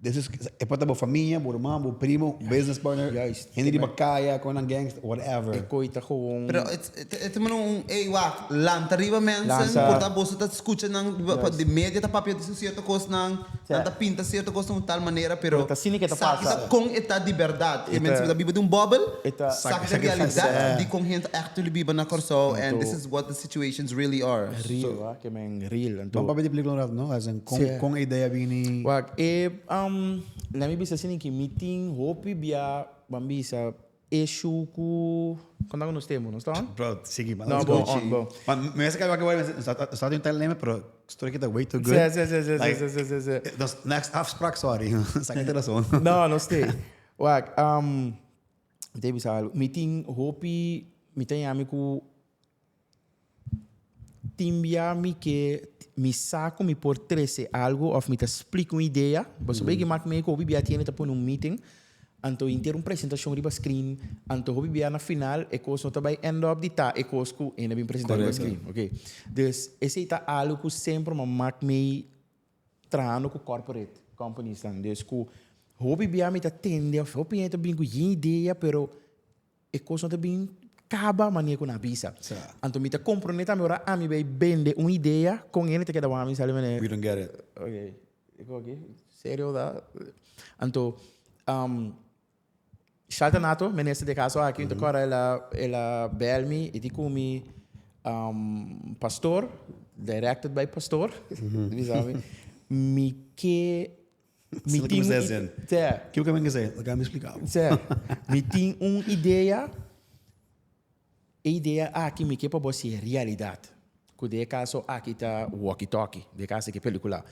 this is e por ta bo famia, bo ruman, bo primo, business partner, Juist. hende riba kaya, kon nan gangs, whatever. E koi ta gewoon. Pero it's, e ta manda un, ey wak, lanta riba mensen, Lansa. por ta boso ta skucha nan, pa di media ta papia di su cierto kosnan, Nan ta pinta cierto cos na un tal manera, pero Pero ta asina ke ta sa pasa. ki ta con e ta di berdad. E E ta- mensen ta biba den un bubble, E ta- sa ki ta Sa ki realidad sa. di con hende actually biba na Corsou and this is what the situations really are. Real, wa, ke men real. Anto, Ban papia di pelicula un rato, no? As in, con, Sí. con e idea bini. Wak, e, laat mi bisa asina ki mi tin hopi bia, ban bisa, Issue ku Konta ku nos tempu, nos ta on? Bro, sigui man. No, Let's bon, go. on, bon. Ma mi mester kaba kaba, mi sta den un lema, pero story kita way too good. Sí, sí, sí, sí, Like, sí, sí, sí, sí. Dus next afspraak, sorry. Sa ki rason. No, nos te. Wak, mi ta bisa algu. Mi tin hopi, mi ta yami ku Tin bia mi ke mi sa ku mi por trese algu òf mi ta splika un idea. Pasobra e mak mi ku hopi bia tiene ta pone un meeting, anto henter un presentashon riba screen, anto hopi bia na final e kos no ta bai end up di ta e kos ku hende a bin presenta riba screen. Oké. Dus esei ta algu ku semper mi a mak mi trahando ku corporate companies nan. Dus ku hopi bia mi ta tende òf hopi hende ta bin ku yin idea pero E kos no ta bin kaba manera ku nan a bisa. Anto mi ta komprondé tambe ora ami bai bende un idea kon hende ta keda wak mi sali manera. We don't get it. Ok. Oké, serio da. Anto, um, Shalta Nato, minister de caso aki, mm -hmm. el a, el a bel mi, y di cu mi pastor, directed by pastor, mm -hmm. mi ke mi tin un Kiko ke men ke Laga mi explica. Mi tin un idea. E idea aki mi ke pa bo hasi realidad. Ku den e kaso aki ta walkie talkie, den e kaso aki pelikula.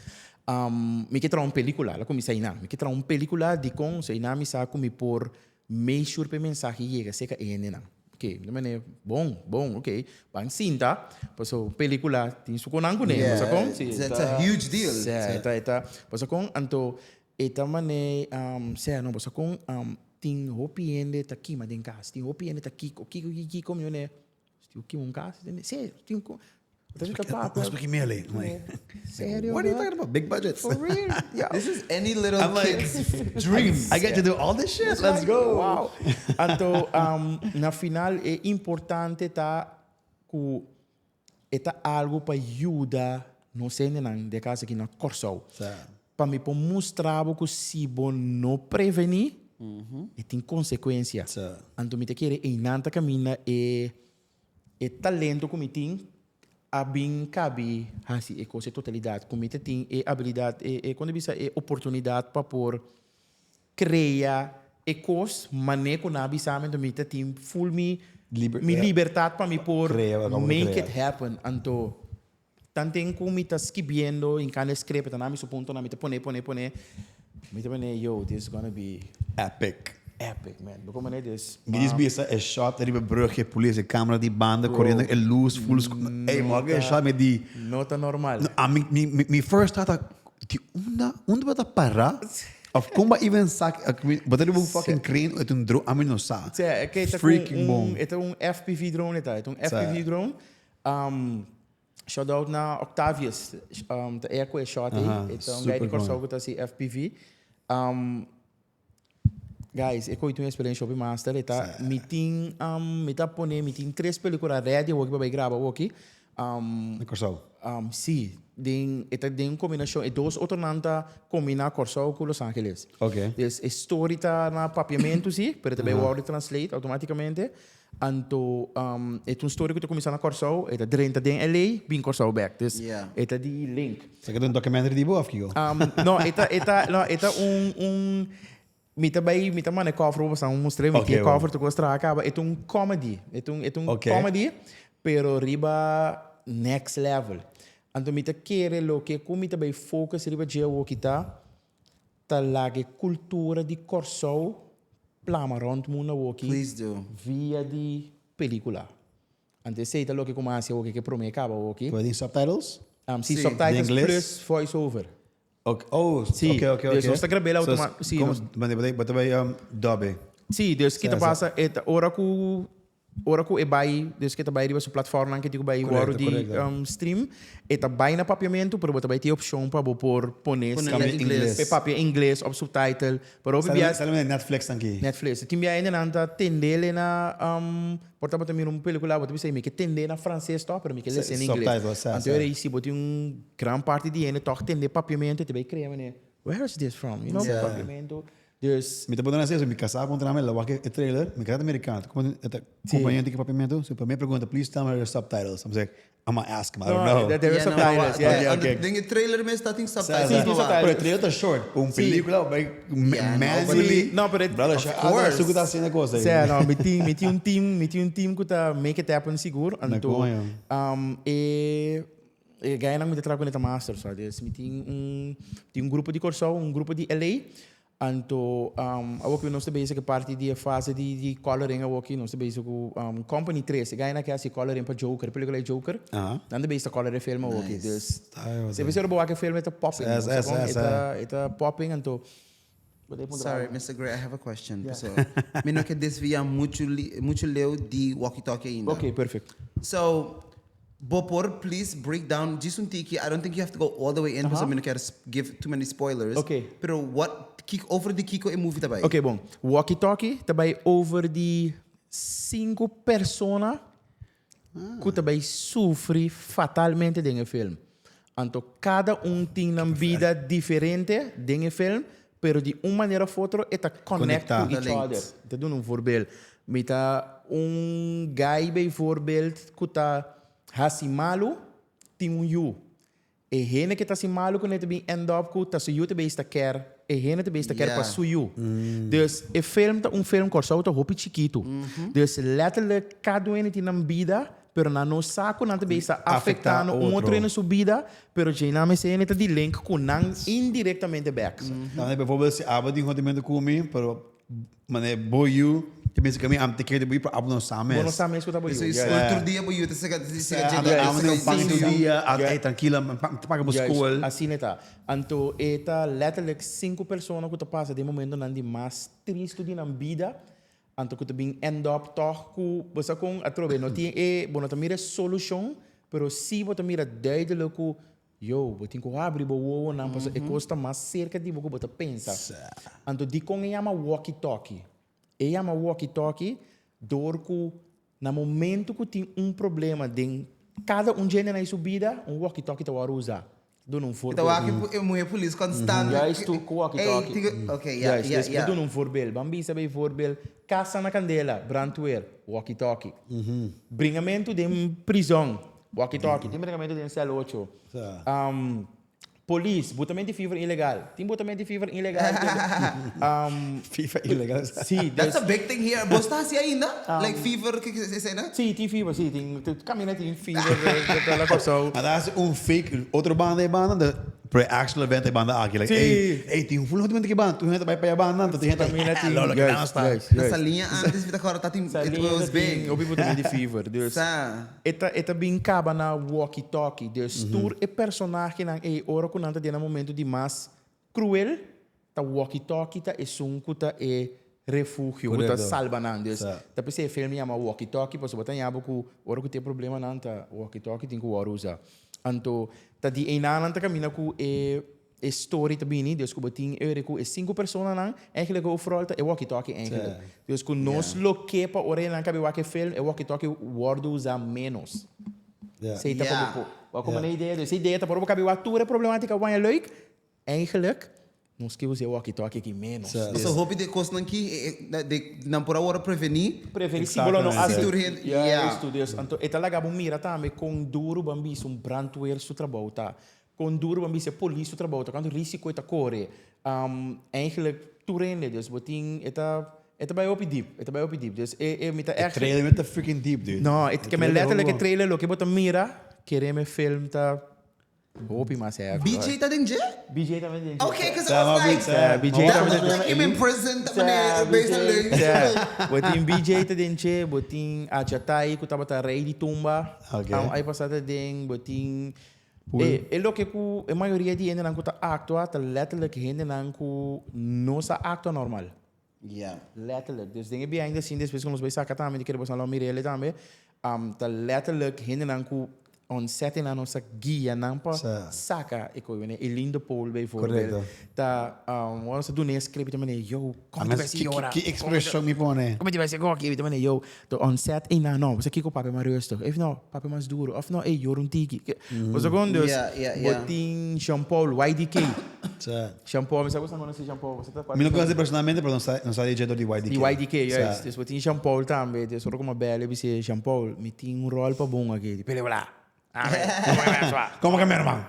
Mi ke traha un pelikula, la kuminsá einan. Mi ke traha un pelikula dikon so einan mi sa ku mi por make sure pa e mensahe yega serka e hendenan. Oke, mi ta manera bon, bon, oke, ban sinta, pasobra un pelikula tin su konan kuné, bo sa kon? Yeah, it's a huge deal. Sè, e ta, e ta, bo sa kon? Anto E ta manera, sea no, bo sa kon tin hopi hende ta kima den kas, tin hopi hende ta kiko, kiko, kiko, kiko, mi manera, si tin kima un kas, si, tin ku, bo ta bisa papia. Nos por kima elei. Serio? What are you talking about? Big budgets. For real? Yeah. This is any little I'm like, kid's dream. I get to do all this shit? Let's go. Wow. Anto, na final e importante ta ku E ta algu pa yuda nos hendenan den kas aki na Kòrsou. Pa mi por mustra bo ku si bo no prevení, e tin konsekuensia. Anto mi ta kere einan ta kaminda e e talento ku mi tin a bin kabi hasi e kos e totalidat. Ku mi ta tin e abilidat, e e kon ta bisa e oportunidat pa por Crea e cos mane cu nan a bisa mi anto mi ta tin full mi mi libertad pa mi por make it happen anto tanten cu mi ta skibiendo in cana e script ta na mi su puntonan mi ta pone pone pone mi ta pone yo this is gonna be Epic. Epic man bo como this Mi dis bisa e shot riba e brug e police e camera di banda coriendo e luz full ey morgen e shot mi di No ta normal. Ami mi mi first thought ta Di unda? Unda bo ta para? Of kon bo a even sa bo ta riba un fucking crane o e ta un drone? Ami no sa. Sea, e ke ta Freaking un, bon. e ta un FPV drone e ta, e ta un FPV drone. Shout out na Octavius, ta e ku e shot ei, Aha, e ta un guy super di Kòrsou bon. ku ta hasi FPV. Guys, e koe tin un experiencia hopi master. E ta, mi tin, mi ta pone, mi tin tres pelicula ready awoki pa bay graba awoki. Na Kòrsou? Si, den, e ta den un combinacion, e dos otronan ta combina Kòrsou cu Los Angeles. Ok. Dus e story ta na Papiamentu si, pero e ta bay wòrdu translate automaticamente. Anto, e ta un story cu ta cuminsa na Kòrsou, e ta drenta den LA, bin Kòrsou bek. Dus, e ta di link. Esaki ta un documentary di bo of kico? No, e ta, e ta, no, e ta un, un, mi ta bay, mi ta manda e cover pa boso mustra, mi tin e cover tur cos traha caba. E ta un comedy, e ta un, e ta un comedy, pero riba next level. Anto mi ta kere loke cu mi ta bay focus riba dje awoki ta, ta laga e cultura di Kòrsou plama rond mundo awoki Please do. via di pelicula. Anto esey ta loke cu mi a haci awoki, ke prome caba awoki. Pero tin subtitles? Si, Si. subtitles Den ingles? plus voice over. Ok, oh, Si, ok, ok, ok. dus nos ta grab'el So, automa- si, como, nos- bo ta bay dub e? Si, dus ki ta Sa, sa. pasa, e ta ora cu Ora ku e bai, dus ku e ta bai riba su platformnan ku e tin ku bai wòrdu di stream, e ta bai na papiamentu, pero bo ta bai tin e opshon pa bo por pone Pone na ingles. Pa e papia ingles òf subtitle. Pero hopi bia. Sali na Netflix aki. Netflix. Tin bia hendenan ta tendele na, por ta bo ta mira un pelikula bo ta bisa mi ke tende na franses tòg, pero mi ke lesa na ingles. Subtitle, sa, sa. Anto ora ei si bo tin un gran parti di hende tòg tende papiamentu e ta bai krea manera, where is this from? You know, papiamentu. Dus. Mi ta pone así, mi casá puntra mi, el a wak e trailer, mi casá ta americano, ta como e ta compañero di papiamento, su primer pregunta, please tell me there are subtitles. I'm like, I'm gonna ask him, I don't know. There are subtitles, yeah. Okay, okay. Den e trailer mes ta tin subtitles. Sí, tin subtitles. Pero e trailer ta short, un película bay manually. No, pero Brother, of course. Su cu ta haciendo cosa ahí. Sea, no, mi tin, mi tin un team, mi tin un team cu ta make it happen sigur. Anto, e E gainan mi ta traha kuné ta master sa. Dus mi tin un tin un grupo di Kòrsou, un grupo di LA. Anto awor ku nos ta bezig ku e parti di e fase di di coloring awor aki nos ta bezig ku Company tres. E gainan ke hasi coloring pa Joker, e pelikula di Joker. Nan ta bezig ta color e film awor aki. Dus si bo wak e film e ta popping. E ta e ta popping anto Sorry, Mister Gray, I have a question. Paso, mi no ke desvia muchu muchu leu di walkie talkie ainda. Okay, perfect. So, bo por please break down djis un tiki, I don't think you have to go all the way in, paso mi no kier give too many spoilers. Okay. Pero what, kiko, over di kiko e movie ta bai? Okay, bon. Walkie talkie ta bai over di sinku persona ku ta bai sufri fatalmente den e film. Anto kada un tin nan bida diferente den e film, pero di un manera of otro e ta connect cu each other. Mi ta duna un voorbeeld. Mi ta un guy bijvoorbeeld cu ta haci malu, tin un yu. E hende ke ta hasi malu kuné ta bin end up ku ta su yu ta beis ta kèr, e hende ta beis ta kèr pa su yu. Dus e film ta un film Kòrsou ta hopi chikitu. Dus letterlijk kada un hende tin nan bida, pero nan no sa ku nan ta beis ta afektando un otro hende su bida, pero djei nan mester hende ta di link ku nan indirektamente bèk. Nan bijvoorbeeld si abo tin huntamento ku mi, pero Mane bo yu ta bisa ku mi am ta kere bo yu pero abo no sa mes. Bo no sa mes ku ta bo yu. Esei otro dia bo yu ta sega sega Ando dje amo den pan tur dia ey trankila mi ta paga bo skol. Asina e ta. Anto e ta letterlijk sinku persona ku ta pasa den momentonan di mas tristu di nan bida anto ku ta bin end up tòg ku bo sa kon atrobe no tin e bo no ta mira e solushon pero si bo ta mira duidelijk ku Yo, bo tin ku habri bo wowonan pasobra e kos ta mas serka di bo ku bo ta pensa. Anto dikon e yama walkie talkie? E yama walkie talkie dor ku na momento ku tin un problema den kada un djende na su bida, un walkie talkie ta wòrdu usá. Duna un voorbeeld. Ta wak e muhé polis konstant. Juist tu ku walkie talkie. Ok, ya, ya, ya. Dus duna un voorbeeld. Ban bisa bijvoorbeeld, kasa na kandela, brandweer, walkie talkie. Bringamentu den prizòn. Walkie talkie, tin bringamento den cel ocho. Um, polis, botamento di fever ilegal. Tin botamento di fever ilegal. Um, Fever ilegal. Sí, That's a big thing here. Bo sta hasi ainda? Like fever, ke ke esei na? Sí, tin fever, sí, tin camina tin fever ta la Kòrsou. Maar daar is un fake otro banda e banda, de pero e actual event e banda aki. Like, Sí. ey, ey, tin un full hopi mente ki banda, tur hende ta bai pa e banda, anto tin hende Camina tin, lolo, juist, keda sta. juist, Na juist. Saliña antes mi ta kòrda ta tin, it Saliña was ta tin big. hopi botamento di fever, dus. Sa. E ta e ta bin kaba na walkie talkie. Dus tur e personahenan ei ora ku nan ta den nan momento di mas kruel, ta walkie talkie ta esun ku ta e refugio, ku ta salba nan. Dus ta p'esei e film yama walkie talkie pasobra bo ta haña bo ku ora ku tin e problemanan ta walkie talkie tin ku wòrdu usa. Anto ta di einan nan ta kaminda ku e E story ta bini, dus ku bo tin ere ku e sinku personanan, eigenlijk overal ta e walkie talkie eigenlijk. Dus ku nos lo ke pa ora nan kabe wak e film, e walkie talkie wordo usa menos. Esei ta pa bo por. Bo a komo na e idea? Dus e idea ta pa ora bo kabe wak tur e problematica wak leuk, eigenlijk nos ke usa e walkie talkie aki menos. Pasobra hopi di e kosnan ki nan por a wòrdu prevení. Prevení si bo lo no hasi. Si tur hende, Juist, dus anto e ta laga bo mira tambe kon duru bo a bisa un brandweer su trabou ta. Kon duru bo a bisa e polis su trabou ta, kuantu risiko e ta kore. Eigenlijk tur hende, dus bo tin, e ta, e ta bai hopi diep, e ta bai hopi diep. Dus e, e, mi ta E echt. trailer mi ta freaking deep, dude. No, e E ke men trailer ta letterlijk e hopi bon. trailer loke bo ta mira, kere mi film ta hopi mas heavy. BJ ta den dje? BJ ta den dje. Okay, cause I Sa, was ma like, sa. BJ that ta look den like him in prison, ta manera bezig leuk. Sa, bo tin BJ ta den dje, bo tin Ajatai ku tabata rei di tumba. Okay. Ai pasa ta den, bo tin E e loke ku e mayoria di hendenan ku ta aktua ta letterlijk hendenan ku no sa aktua normal. Ja. Letterlijk. Dus den e behind the scene despues ku nos bai saka tambe di kere boso nan lo mira ele tambe, ta letterlijk hendenan ku on set nan no sa guia nan pa Sa. saka e koe. Wanneer Eileen de Pool bijvoorbeeld Correcto. ta ora nos ta duna e script ta manera yo, kon ti bai si yora? Ki expresion mi pone? Kon ti bai si goki? Ta manera yo, Ta on set ey nan no, bo sa kiko papia mas rustig, ef no papia mas duro, of no ey yora un tiki. Bo sa kon? Dus bo tin Jean Paul, YDK. Jean Paul, mi sa ku sa konosi Jean Paul. Mi no konosi personalmente pero nos sa di dje dor di YDK. Di YDK, juist. Dus bo tin Jean Paul tambe, dus ora ku mi a bel e bisa Jean Paul, mi tin un rol pa bon aki. Di película. Komo ke mi herman?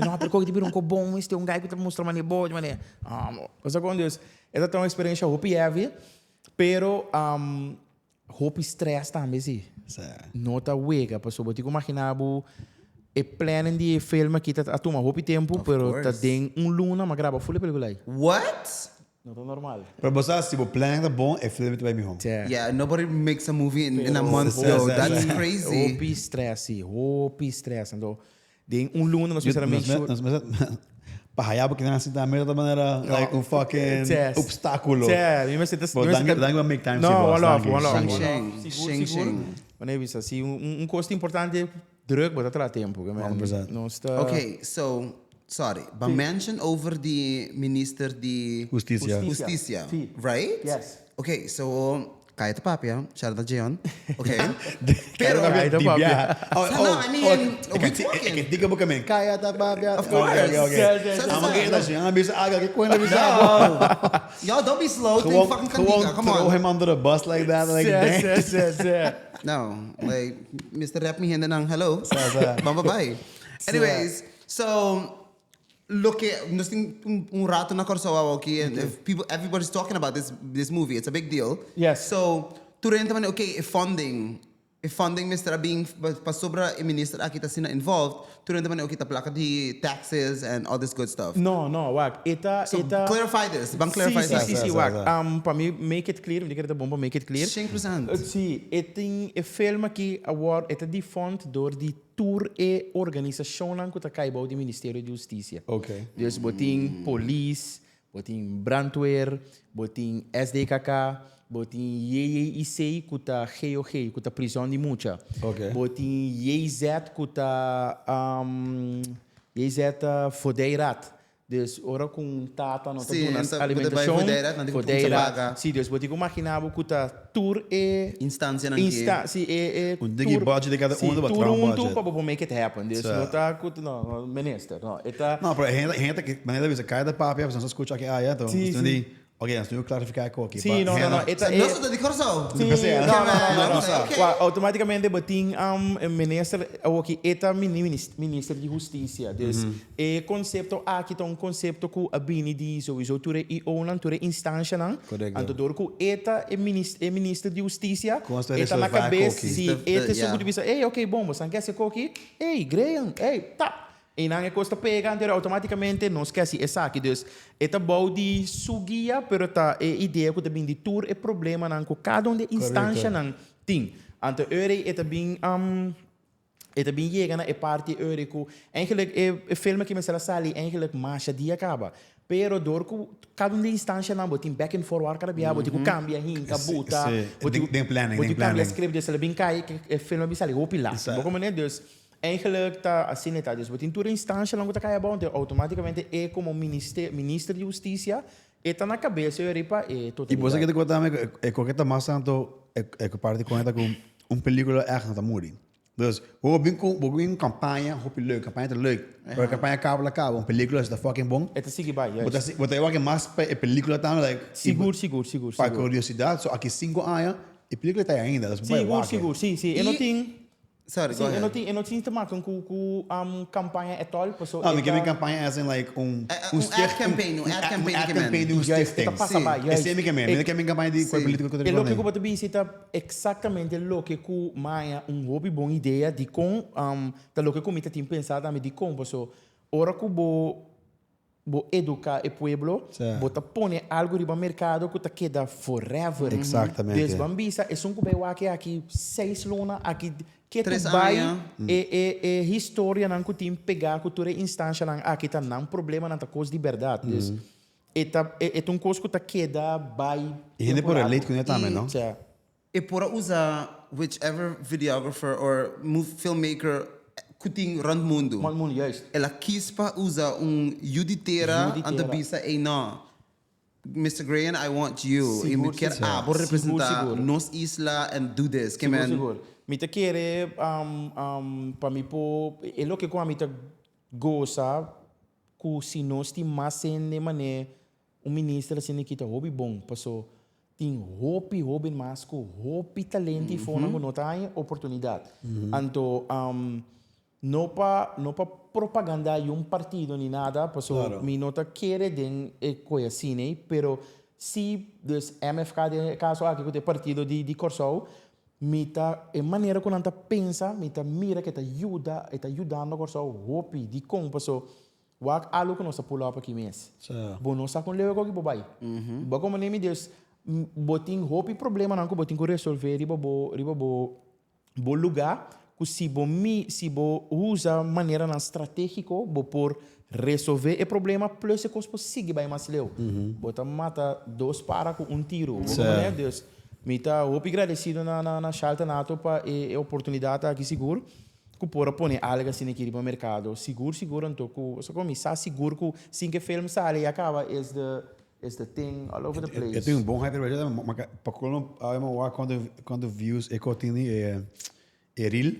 No, pero koki ta bira un kobon, mester un guy ku ta mustra manera bo, manera. Bo sa kon? Dus e ta un experiencia hopi heavy. Pero hopi stress tambe si. No ta wega pasobra bo tin ku imagina bo e planning di e film aki ta a tuma hopi tempu pero ta den un luna mi a graba ful e pelicula ei. What? No ta normal. Pero bo sa si bo planning ta bon e film ta bai miho. Yeah, nobody makes a movie in a month though. That's crazy. Hopi stress si, hopi stress. Anto Den un luna nos mester a make sure. Nos mester pa haya bo kinan sinta mira ta manera like un fucking obstáculo. Tè, mi mester ta. Bo danki danki pa make time si No, boss. one love, Danki. one love. Shing One shing. love. Sigur, Shing sigur. shing. Wanneer bisa si un un kos importante druk bo ta traha tempu. Ke men 100%. nos ta. Okay, so sorry, bo mention over di minister di Husticia. Husticia, Si. right? Yes. Okay, so. Kaya ta papia, shout out na Jeon. Okay. Pero, Kaya ta di papia. biaha. Oh, No, oh, I mean, oh, we talking. E diga boca men. Kaya ta papia. Of course. Okay, okay. Sa, sa, Amo sa. que ta siya bisa aga que cuenta bisa. No. Y'all don't be slow. Think Gewoon, fucking gewoon candiga. Come throw on. him under the bus like that. Like, Sa, damn. sa, sa, sa. No, like Mr. Rap mi hende nang hello. Sa, sa. Bye bye. Anyways, so loke nos tin un, un rato na Kòrsou awoki and if people everybody's talking about this this movie. It's a big deal. Yes. So tur hende ta manda okay e funding e funding mester a bin pasobra e minister aki ta asina involved. Tur hende ta manda okay ta plaka di taxes and all this good stuff. No, no, wak. E ta, So e ta. clarify this. Ban clarify Sí, sí, this. sí, Sa, sí, sa, wak. sa. Pa mi make it clear, mi ta kere ta bon pa make it clear. 100%. Sí, e tin e film aki awor e ta di fund door di Tur e organisashonnan ku ta kai bou di Ministerio di Hustisia. Dus bo tin polis, bo tin brandweer, bo tin SDKK, bo tin JJIC ku ta GOG, ku ta prizòn di mucha. Bo tin JZ ku ta JZ ta Vodeiraad. Dus ora ku un tata no ta Sí, duna enta- bo ta bai alimentashon, vodeira, nan tin ku vodeira. kumsa paga. Sí, dus bo tin ku imaginá bo ku ta tur e Instansianan ki. Insta, sí, e, e Un diki tur- budget di kada sí, un ta tur traha un huntu budget. pa bo por make it happen. Dus Sí. no ta ku, no, no, minister, no. E ta, No, pero hende, hende que manera bisa kai da papia, pues nos escucha aki aya, to. Sí, Sí, sí. Ok, nos tengo que clarificar ko aki. Sí, no, no, no. E ta, e, Nos ta di Kòrsou. Sí, Pensé, no, no, no, no, no, no. ok. Wa, automáticamente bo tin um, e minister, awoki e ta mini minister di hustisia. Dus e konsepto aki ta un konsepto ku a bini di sowieso tur e IO-nan, tur e instanshanan. Korekto. Anto dor ku e ta e minis e minister di hustisia, Kon ta e ta na resolva e kabes, koki. si The- e ta yeah. esun ku ta bisa, ey, ok, bon, bo san ke hasi e koki? Ey, Graham, ey, tap! Einan e kos ta pega, anto automáticamente nos ke hasi esaki. Dus e ta bou di su guia, pero ta e idea ku ta bin di tur e problemanan ku kada un di e instanshanan tin. Anto ora e ta bin e ta bin yega na e parti ora ku eigenlijk e e film aki mester a sali eigenlijk masha dia kaba. Pero dor ku kada un di e instanshanan bo tin back and forward kada bia, bo tin ku kambia hinka, buta, bo tin Den planning, bo tin den ku kambia planning. script, dus el a bin kai e film a bin sali hopi lat. Bo komprende? Dus Eigenlijk ta asina e ta. Dus bo tin tur e instancianan ku ta kai abou, anto automaticamente e komo minister, minister di hustisia, e ta na kabes e riba e I bo sa totalidad. ke ta konta mi e koke ta mas tanto e e parti kon ta ku un pelikula ègt no ta muri. Dus bo bin ku bo bin ku un kampaña hopi leuk, kampaña ta leuk, pero e kampaña kaba la kaba, un pelikula si ta fucking bon. E ta sigui bai, Bo ta juist. bo ta wak mas pa e pelikula tambe like Sigur, sigur, sigur, pa sigur. kuriosidat, so aki sinku aña e pelikula ta ei ainda, dus bo bai Sigur, wak e. sigur, si, si. E no I tin. Sorry, Sí, go e no ahead. tin, e no tin te maken ku ku um, campaña at all, paso Ah, e mi ke mi ta campaña as in like un Eh, eh, un un ad sticht- campaign, un ad campaign un ad ke men. campaign di un Juist, e ta stichting. pasa Sí. bai, E juist. semi ke men, mi ke mi campaña di Sí. politico ku E loke ku bo ta bisa ta exactamente loke ku maya un hopi bon idea di kon um, ta loke ku mi ta tin pensa tambe di kon, paso ora ku bo Bo educa e pueblo, bo ta pone algo riba mercado cu ta keda forever. Exactamente. Dus ban bisa esun cu bay wak aki seis luna, aki ke Tres tu bay aña. e e e historianan cu tin pega cu tur e instancianan aki ta nan problemanan ta cos di berdad. Dus e ta e ta un cos cu ta keda bay E hende por tempo relate largo. cu ne tambe, no? Sa. E por a usa whichever videographer or filmmaker ku tin rond mundu. Rond mundu, juist. El a kies pa usa un yu di tera Yu di anto tera. bisa ey no, Mister Grayan I want you. Y mi Sigur, kier sigur. abo Sigur, representa sigur. nos isla and do this. Ke Sigur, men. sigur. Mi ta kere pa mi por e loke ku ami ta gosa ku si nos tin mas hende manera Un minister asina ki ta hopi bon paso tin hopi hoben mas ku hopi talento i fonan ku no ta haña oportunidat. Anto no pa no pa propaganda yun partido ni nada paso mi no ta kere den e koe asina ei pero si dus MFK den e kaso aki ku ta e partido di di Kòrsou mi ta e manera ku nan ta pensa mi ta mira ku e ta yuda e ta yudando Kòrsou hopi dikon paso Wak algo ku nos ta pull up aki mes. Bo no sa kon leu e koki bo bai. Bo komo nemi Dios, bo tin hopi problemanan ku bo tin ku resolve riba bo riba bo bo luga ku si bo mi si bo usa maneranan strategiko bo por resolve e problema plus e kos por sigui bai mas leu. Bo ta mata dos para ku un tiro. Bo komo ne Dios, mi ta hopi gradesido na na na Shalta Nato pa e e oportunidat aki sigur. Ku por a pone algu asina aki riba merkado. Sigur sigur anto ku, sa komo mi sa sigur ku sin ke film sali ya kaba es de. is the thing all over the place. E tin un bon hype riba dje, ma pa colmo awe mi a wak cuanto views e ko tin e e reel,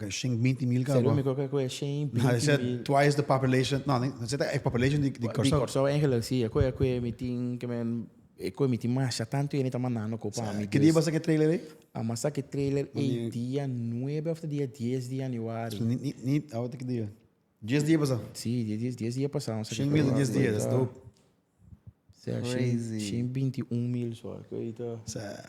shen binti mil kaba. Serio mi koke ku e shen binti mil. No, twice the population, no, no ta e population di Kòrsou. Di Kòrsou eigenlijk si, e koe ku mi tin ke men e koe mi tin masha tantu hende ta mandando ko pa mi. Ki dia bo a saka e trailer ei? A saka e trailer ei dia nuebe òf ta dia dies di yanüari. Ni ni awe ta ki dia? Dies dia pasá. Sí, dies dia pasá. Shen mil dies dia, that's dope. Sea, shen 21 mil so. Sea.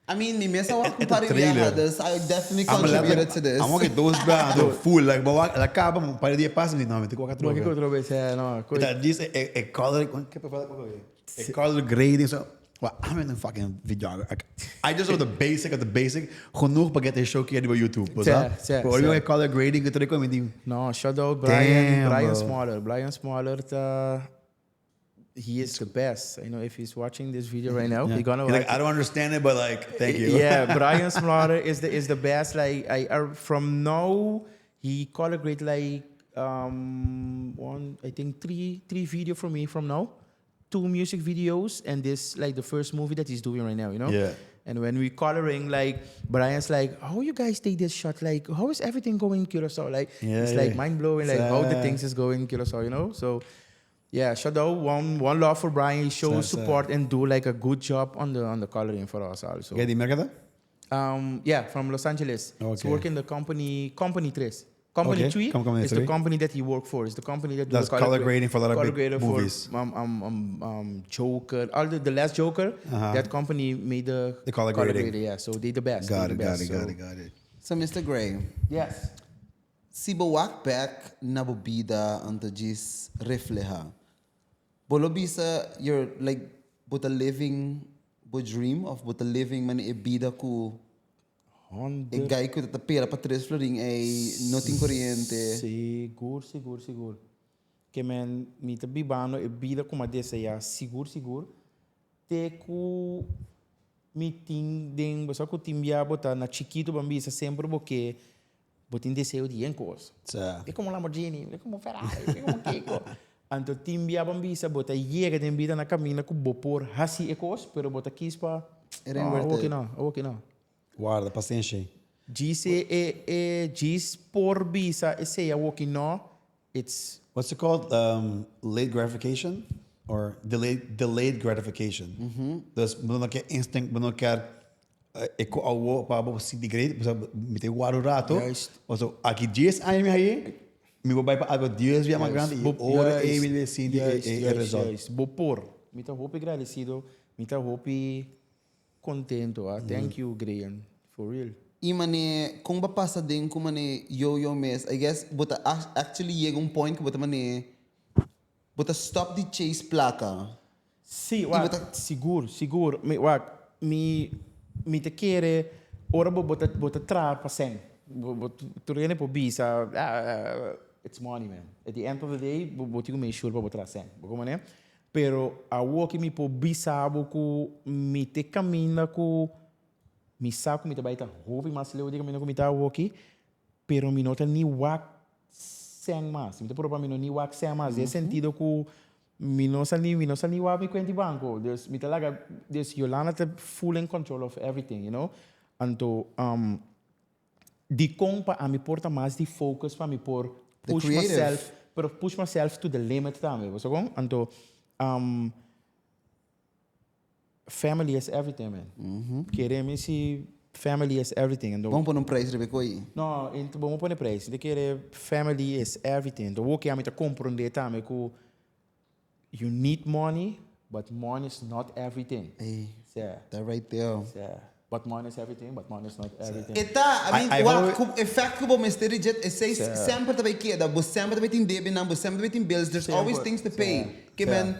I mean, mi mes a wak un par di biaha, dus I definitely contributed to this. Amo ke dos biaha anto full, like bo wak, el a kaba, un par di dia pasa, mi di no, mi tin ku wak atrobe. Wak atrobe, sea, no. Ta djis e color, ke pa e color grading, so, well, I'm in a fucking videographer. I just know the basic of the basic, genoeg pa get e show kia riba YouTube, bo sa? Pero ora mi wak e color grading ku tur e kos, mi di, No, shout out Brian, Brian Smaller. Brian Smaller ta he is the best. You know, if he's watching this video right now, he gonna like, I don't understand it, but like, thank you. Yeah, Brian Smaller is the best. Like, I from now he color grade like one, I think three video for me from now, two music videos and this like the first movie that he's doing right now. And when we coloring, like Brian's like, "How you guys take this shot? Like, how is everything going in Curacao?" Like, it's like mind blowing, like how the things is going in Curacao. So, yeah, shout out one love for Brian. He shows support and do like a good job on the coloring for us also. Kaya di Merca? Yeah, from Los Angeles. He's working the company Company Tres. Company 3 Company is 3. The company that he worked for. It's the company that do Does the color grading for a lot of color big grader movies. For Joker, all the last Joker. That company made the The color grading. Grader, yeah, so they the best. Got they it, the got best, it, got so- it, got it. So, Mr. Gray, Yes. si bo wak back na bo bida anto djis refleha. Bo lo bisa you're like bo ta living bo dream of bo ta living mane e bida ku e 100 guy ku ta pera pa 3 florin e no tin koriente. Sigur, sigur, sigur. Ke men mi ta bibando e bida ku m'a deseá, sigur, sigur. Te ku mi tin den, bo sa ku tin bia bo ta na chikitu ban bisa semper bo ke bo tin deseo di yen kos. E komo Lamborghini, e komo Ferrari, e komo kiko. Anto tin bia ban bisa bo ta yega den bida na kaminda ku bo por hasi e kos, pero bo ta kies pa It ain't no, worth awor it. ki no, awor ki no. Guarda, pasenshi. Djis e djis por bisa esei awor ki no, it's What's it called? Late gratification or delayed gratification. Dus bo no ke instant, bo no kier e ko awo pa bo sinti great, mi ta guarda un rato. Paso aki 10 aña mi haye, mi por bai pa algo 10 bia mas grandi y ora e mi sinti e result. Juist. Bo por. Mi ta hopi agradecido, mi ta hopi contento. Ah. Thank you, Graham. For real. I mane, kon bo a pasa den ku mane yo-yo mes? I guess bo ta actually yega un point ku bo ta mane bo ta stop di chase plaka. Sí, wak, sigur, sigur. Mi, wak, mi ta kere ora bo ta traha pa sèn. Bo tur hende por bisa, "Ah, it's money, man." At the end of the day, bo tin ku make sure pa bo traha sèn. Bo komo ne? Pero awor ku mi por bisa bo ku mi te kaminda ku mi sa ku mi ta bai ta hopi mas leu di kaminda ku mi ta awor aki, pero mi no ta ni wak sèn mas. Mi ta proba mi no ni wak sèn mas. Den sentido ku mi no sa ni wak mi kuenta di banko. Dus mi ta laga, dus Yolanda ta full in control of everything. Anto, dikon pa ami por ta mas di focus pa mi por The push creative. Myself, pero push myself to the limit tambe. Bo sa kon? Anto, family is everything, man. Kere mi si family is everything. Anto, Ban pone un prijs riba e. No, anto ban pone prijs. Di kere family is everything. Anto, loke ami ta komprondé tambe ku you need money, but money is not everything. Hey, Yeah. that right there. Yeah. But money is everything, but money is not everything. E ta, I mean, I've wak, always- e fact ku bo mester jet, e sei semper ta bai keda, bo semper ta bai tin debe nan, bo semper ta bai tin bills, there's always Semper. things to pay. Ke men,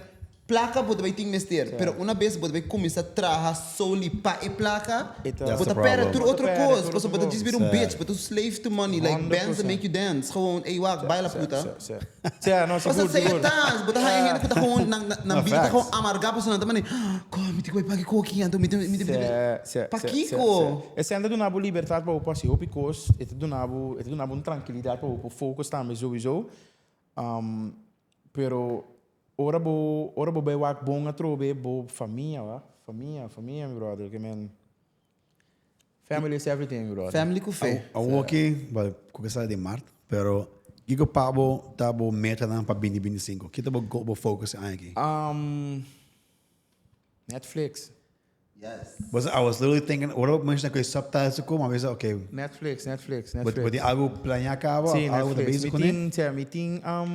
plaka bo ta bai tin mester, pero un bes bo ta bai kuminsá traha solely pa e plaka, That's bo the ta pèrdè problem. tur otro Bo ta pèrdè kos, tur paso otro bo ta kos. just bira un bitch, bo ta un slave to money, like bands that 100%. make you dance, gewoon, ey wak, baila puta. Sí, no, Paso sigur, sei sigur. tas, bo ta haya hende ku ta gewoon nan No, bida ta facts. gewoon amargá paso nan ta mane, ko mi tin ku bai paga koki, anto mi tin Sí, Pakiko? sí. Esei ta duna bo libertat pa bo hasi hopi kos, e ta duna bo un trankilidat pa bo focus tambe sowieso. Pero Ora bo ora bo bai wak bon atrobe bo famia wa famia famia mi brother ke men family is everything mi brother. Family ku fe. Awoki well ku ke sali den mart pero kiko pa bo ta bo metanan pa binti binti sinku? Ki ta bo go bo focus e aña aki? Um Netflix. Yes. Bo sa I was literally thinking ora bo menshona ku e subtitles a kom a bisa okay. Netflix Netflix Bo Netflix. bo tin algu planea kaba Si of algu bo ta Netflix bezig mi kuné? tin si mi tin um.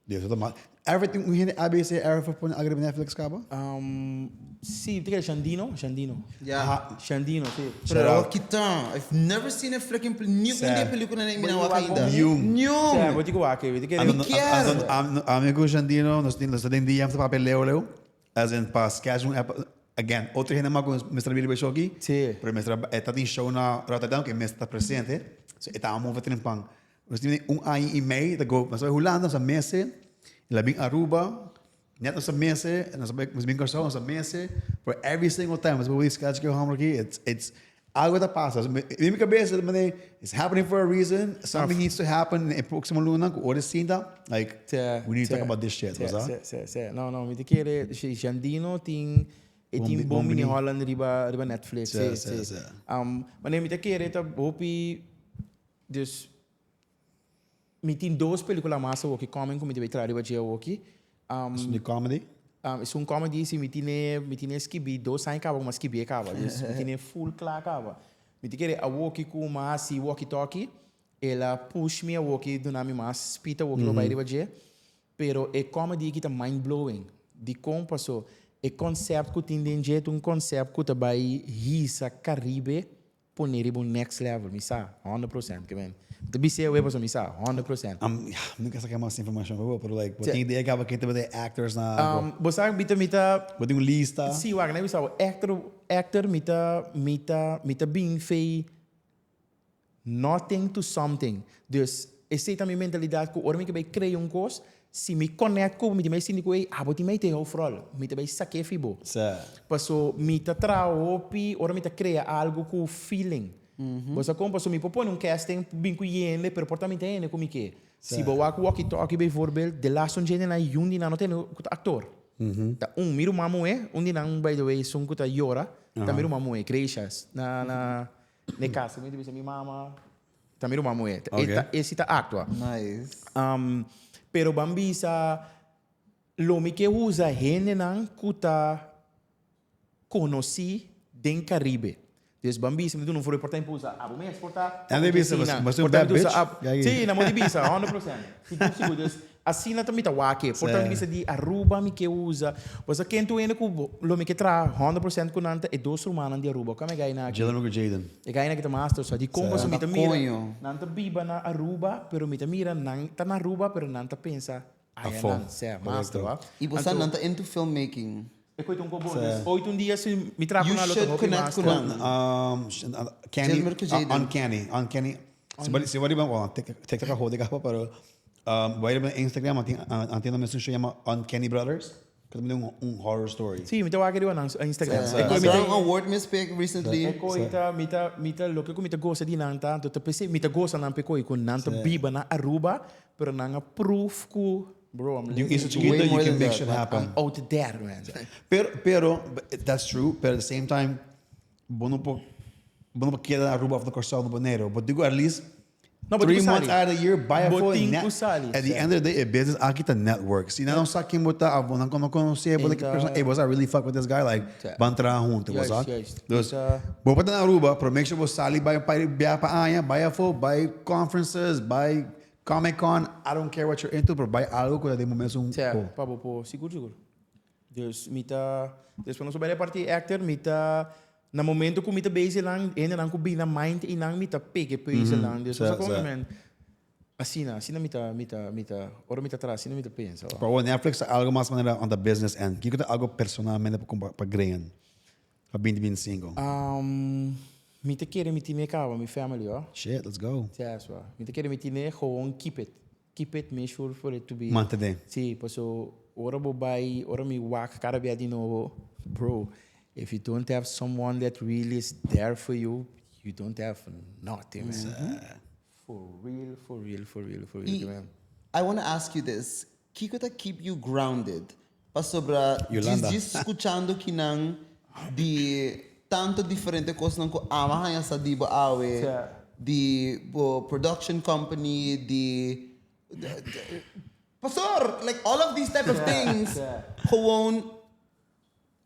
Dios, ta mal. Everything un hende ABC erf a pone algo riba Netflix caba? Um, sí, te kere Shandino, Shandino. Ja. Aha. Shandino, sí. Pero awor kita, I've never seen a freaking pel- ni un Sad. di pelicula na mi Bo wak wak ainda. Niun. Niun. Sí, bo tin ku wak, bo tin kere. Ando, Mi kier. ando, ando, ami ku Shandino, nos tin, nos ta den DM ta papia leu leu. As in pa schedule un epi- again, otro hende mas ku mester bini riba e show aki. Sí. Pero mester e ta tin show na Rotterdam ku e mester ta presente. So e ta move trempan. Nos tin un aña i mei ta go, nos a bai Hulanda nos a mese, el a bin Aruba, net nos a mese, nos a bai nos bin Kòrsou nos a mese, pero every single time nos a bai sketch ku e hòmber aki, it's it's algo ta pasa. Den mi kabesa ta manera it's happening for a reason, something needs to happen e próksimo luna ku ora e sinta, like we need to talk about this shit, bo sa? Sí, sí, sí. No, no, mi ta kere, Jandino tin e tin Bon Bini Holland riba riba Netflix, sí, sí. Manera mi ta kere ta hopi. Dus, mi tin dos pelicula mas awoki coming cu mi ta bay traha riba dje awoki. Um, Esun di comedy? Um, esun comedy, si, mi tine, mi tine skibi dos aña caba cu mi a skibi e caba. Dus mi tine full cla caba. Mi ta kere awoki cu mi a haci walkie talkie, el a push mi awoki duna mi mas speed awoki pa bay riba dje. Pero e comedy aki ta mind blowing. Dicon? Paso e concept cu tin den dje ta un concept cu ta bay hisa Caribe Pone riba un next level, mi sa, 100%, ke men. Mi ta bis'é awe pasobra mi sa, 100%. Am, ya, mi nunca saca mas informacion pa bo, pero like, bo tin idea caba ken tabata e actors na bo? Um, bo sa, mi ta, mi ta. Bo tin un lista? Si, wak, na bisa bo, actor, actor, mi ta, mi ta, mi ta bin fei nothing to something. Dus, esei ta mi mentalidad ku ora mi ke bai crea un kos, Si mi connect cu bo, mi ta bay sinti cu ey, abo tin bay te hoofdrol. Mi ta bay saké fi bo. Paso mi ta traha hopi ora mi ta crea algo cu feeling. Bo sa con? Paso mi por pone un casting bin cu yende, pero por ta mi ta hende cu mi ke. Si bo wak walkie talkie bijvoorbeeld, de laatste un djende nan yun di nan no tene cu ta actor. Ta un, mi ruman muhe, un di nan by the way esun cu ta yora, ta mi ruman muhe, Gracious, na na na e casa. Mi ta bisa mi mama. Ta mi ruman muhé. E ta, e si ta actua. Nice. Um, pero ban bisa, lo mi ke usa hendenan ku ta konosí den Caribe. Dus ban bisa, mi duna un voorbeeld, por ta mi por usa abo mes, por ta. En mi bisa, bo ta un bad bitch. Sí, na mo di bisa, 100%. Sigur, sigur. Dus asina ta mi ta wak e. Por ta mi bisa di Aruba mi ke usa. Pasobra ken tur hende ku lo mi ke traha 100% ku nan ta e dos rumannan di Aruba. Kua mi gai na aki? Jalen ku Jaden. E gai na ki ta master sa. Dikon? Pasobra mi ta mira nan ta biba na Aruba pero mi ta mira nan ta na Aruba pero nan ta pensa aya nan. Sea, master wa. I bo sa nan ta into filmmaking. E koe ta un ko bon. Dus ooit un dia si mi traha ku nan lo ta hopi master. Canny, uncanny, uncanny. Si bo riba, well, TikTok a hodi kaba pero bo a riba Instagram a tin a tin un show yama Uncanny Brothers ku ta un un horror story. Si, mi ta wak riba nan Instagram. E koe mi ta un award mi a spek recently. E koe ta mi ta mi ta loke ku mi ta gosa di nan ta anto ta p'esei mi ta gosa nan p'e koe ku nan ta biba na Aruba pero nan a proof ku bro I'm Di un living isla chikito you can make shit happen. I'm out there man. Pero pero that's true pero at the same time Bo no por bo no por keda na Aruba of na Kòrsou na Boneiru. Bo tin ku at least No, bo tin three ku months sali. out of the year bai Bo afó tin net ku sali, At the sa. end of the day e business aki ta network. Si nan no sa ken bo ta of bo nan no konosé bo ta ki Enta persona, ey bo sa really fuck with this guy like Sa. ban traha huntu, bo Juist, sa. juist. Dus Enta bo por ta na Aruba pero make sure bo sali bai un par di biaha pa aña, bai afó, bai conferences, bai Comic Con, I don't care what you're into pero bai algo ku ta den bo mesun Sa, ko. pa bo por sigur sigur. Dus mi ta, despues nos a bai reparti actor, mi ta, na momento ku mi ta bezig nan, hendenan ku bini na mind einan mi ta pega e peuzelnan. Dus bo sa kon men, asina, asina mi ta, mi ta, mi ta, ora mi ta traha asina mi ta pensa. Pero awor Netflix ta algo mas manera on the business end. Kiko ta algo personalmente pa kumpa pa Graen pa binti binti sinku? Mi ta kere mi tine kaba mi family ho. Shit, let's go. Yes wa. Mi ta kere mi tine gewoon keep it. Keep it, make sure for it to be. Mantene. Sí, paso ora bo bai, ora mi wak kada bia di nobo, bro, if you don't have someone that really is there for you, you don't have nothing, man. For real, for real, for real, for real, I man. I wanna ask you this. Kiko ta keep you grounded? Pasobra Yolanda. djis djis skuchando kinan di tanto diferente kosnan ku ama haña sa di bo awe, di bo production company, di Pastor, like all of these type of things, gewoon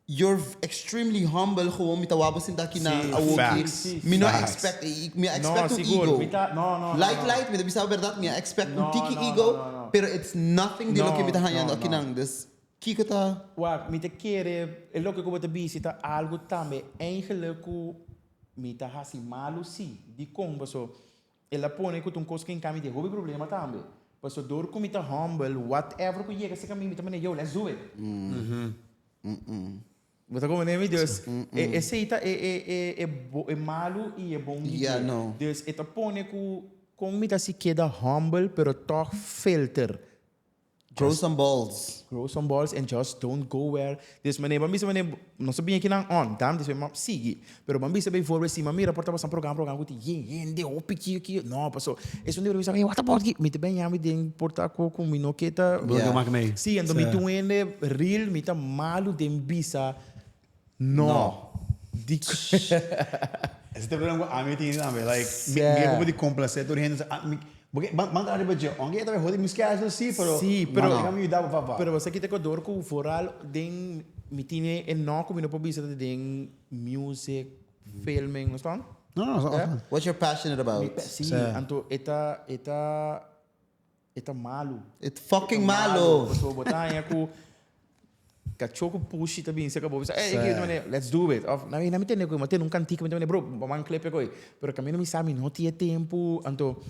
You're extremely humble gewoon mi ta wak bo sinta aki na Sí, awoki. Facts. Mi no Facts. expect mi a No, expect un sigur. ego. Mi ta, no, no, no, Light no. light mi ta bisa bo berdad mi a expect un No, tiki no, ego no, no, no. pero it's nothing di loke No, mi ta hañando no, aki no. nan. Dus kiko ta Wak, mi ta kere e loke ku bo ta bisa ta algu tambe eigenlijk ku mi ta hasi malu si. Dikon? Paso el a pone ku ta un kos ku hinka mi den hopi problema tambe. Paso dor ku mi ta humble whatever ku yega serka mi mi ta manda yo let's do it. Bo ta comprende mi? Dus esey ta e malu y e bon di Yeah, dje. no. Dus e ta pone cu con mi ta si keda humble pero toch filter. Grow some balls. Grow some balls and just don't go where. Dus manera ban bisa manera nos a bini akinan on dam despues mi a sigui. Pero ban bisa bijvoorbeeld si mi a mira por ta pasa un programa programa cu tin yen hende hopi ki ki no paso esun di bisa hey what about ki mi ta ben yami den por ta cu cu mi no ke ta Bo no ke make mee. Si anto mi ta un hende real mi ta malu den bisa no. Di Ese ta e problema cu ami tin tambe like mi mi ke como di complace tur hende mi porque ban traha riba dje aunke e ta bay hodi mi schedule si pero Si pero mi ta yuda bo pa pa. Pero bo sa kita cu dor cu vooral den mi tine e no cu mi no por bisa ta den music filming no staan? No no no. Yeah. What you're passionate about. Mi si anto e ta e ta e ta malu. It fucking malo. Pasobra bo ta haña ku kachó ku pushi ta bin serka bo bisa ey ki manera let's do it of na mi tende ku mi tende un kantika mi ta manera bro bo man clip e koe pero kaminda mi sa mi no tin e tempu anto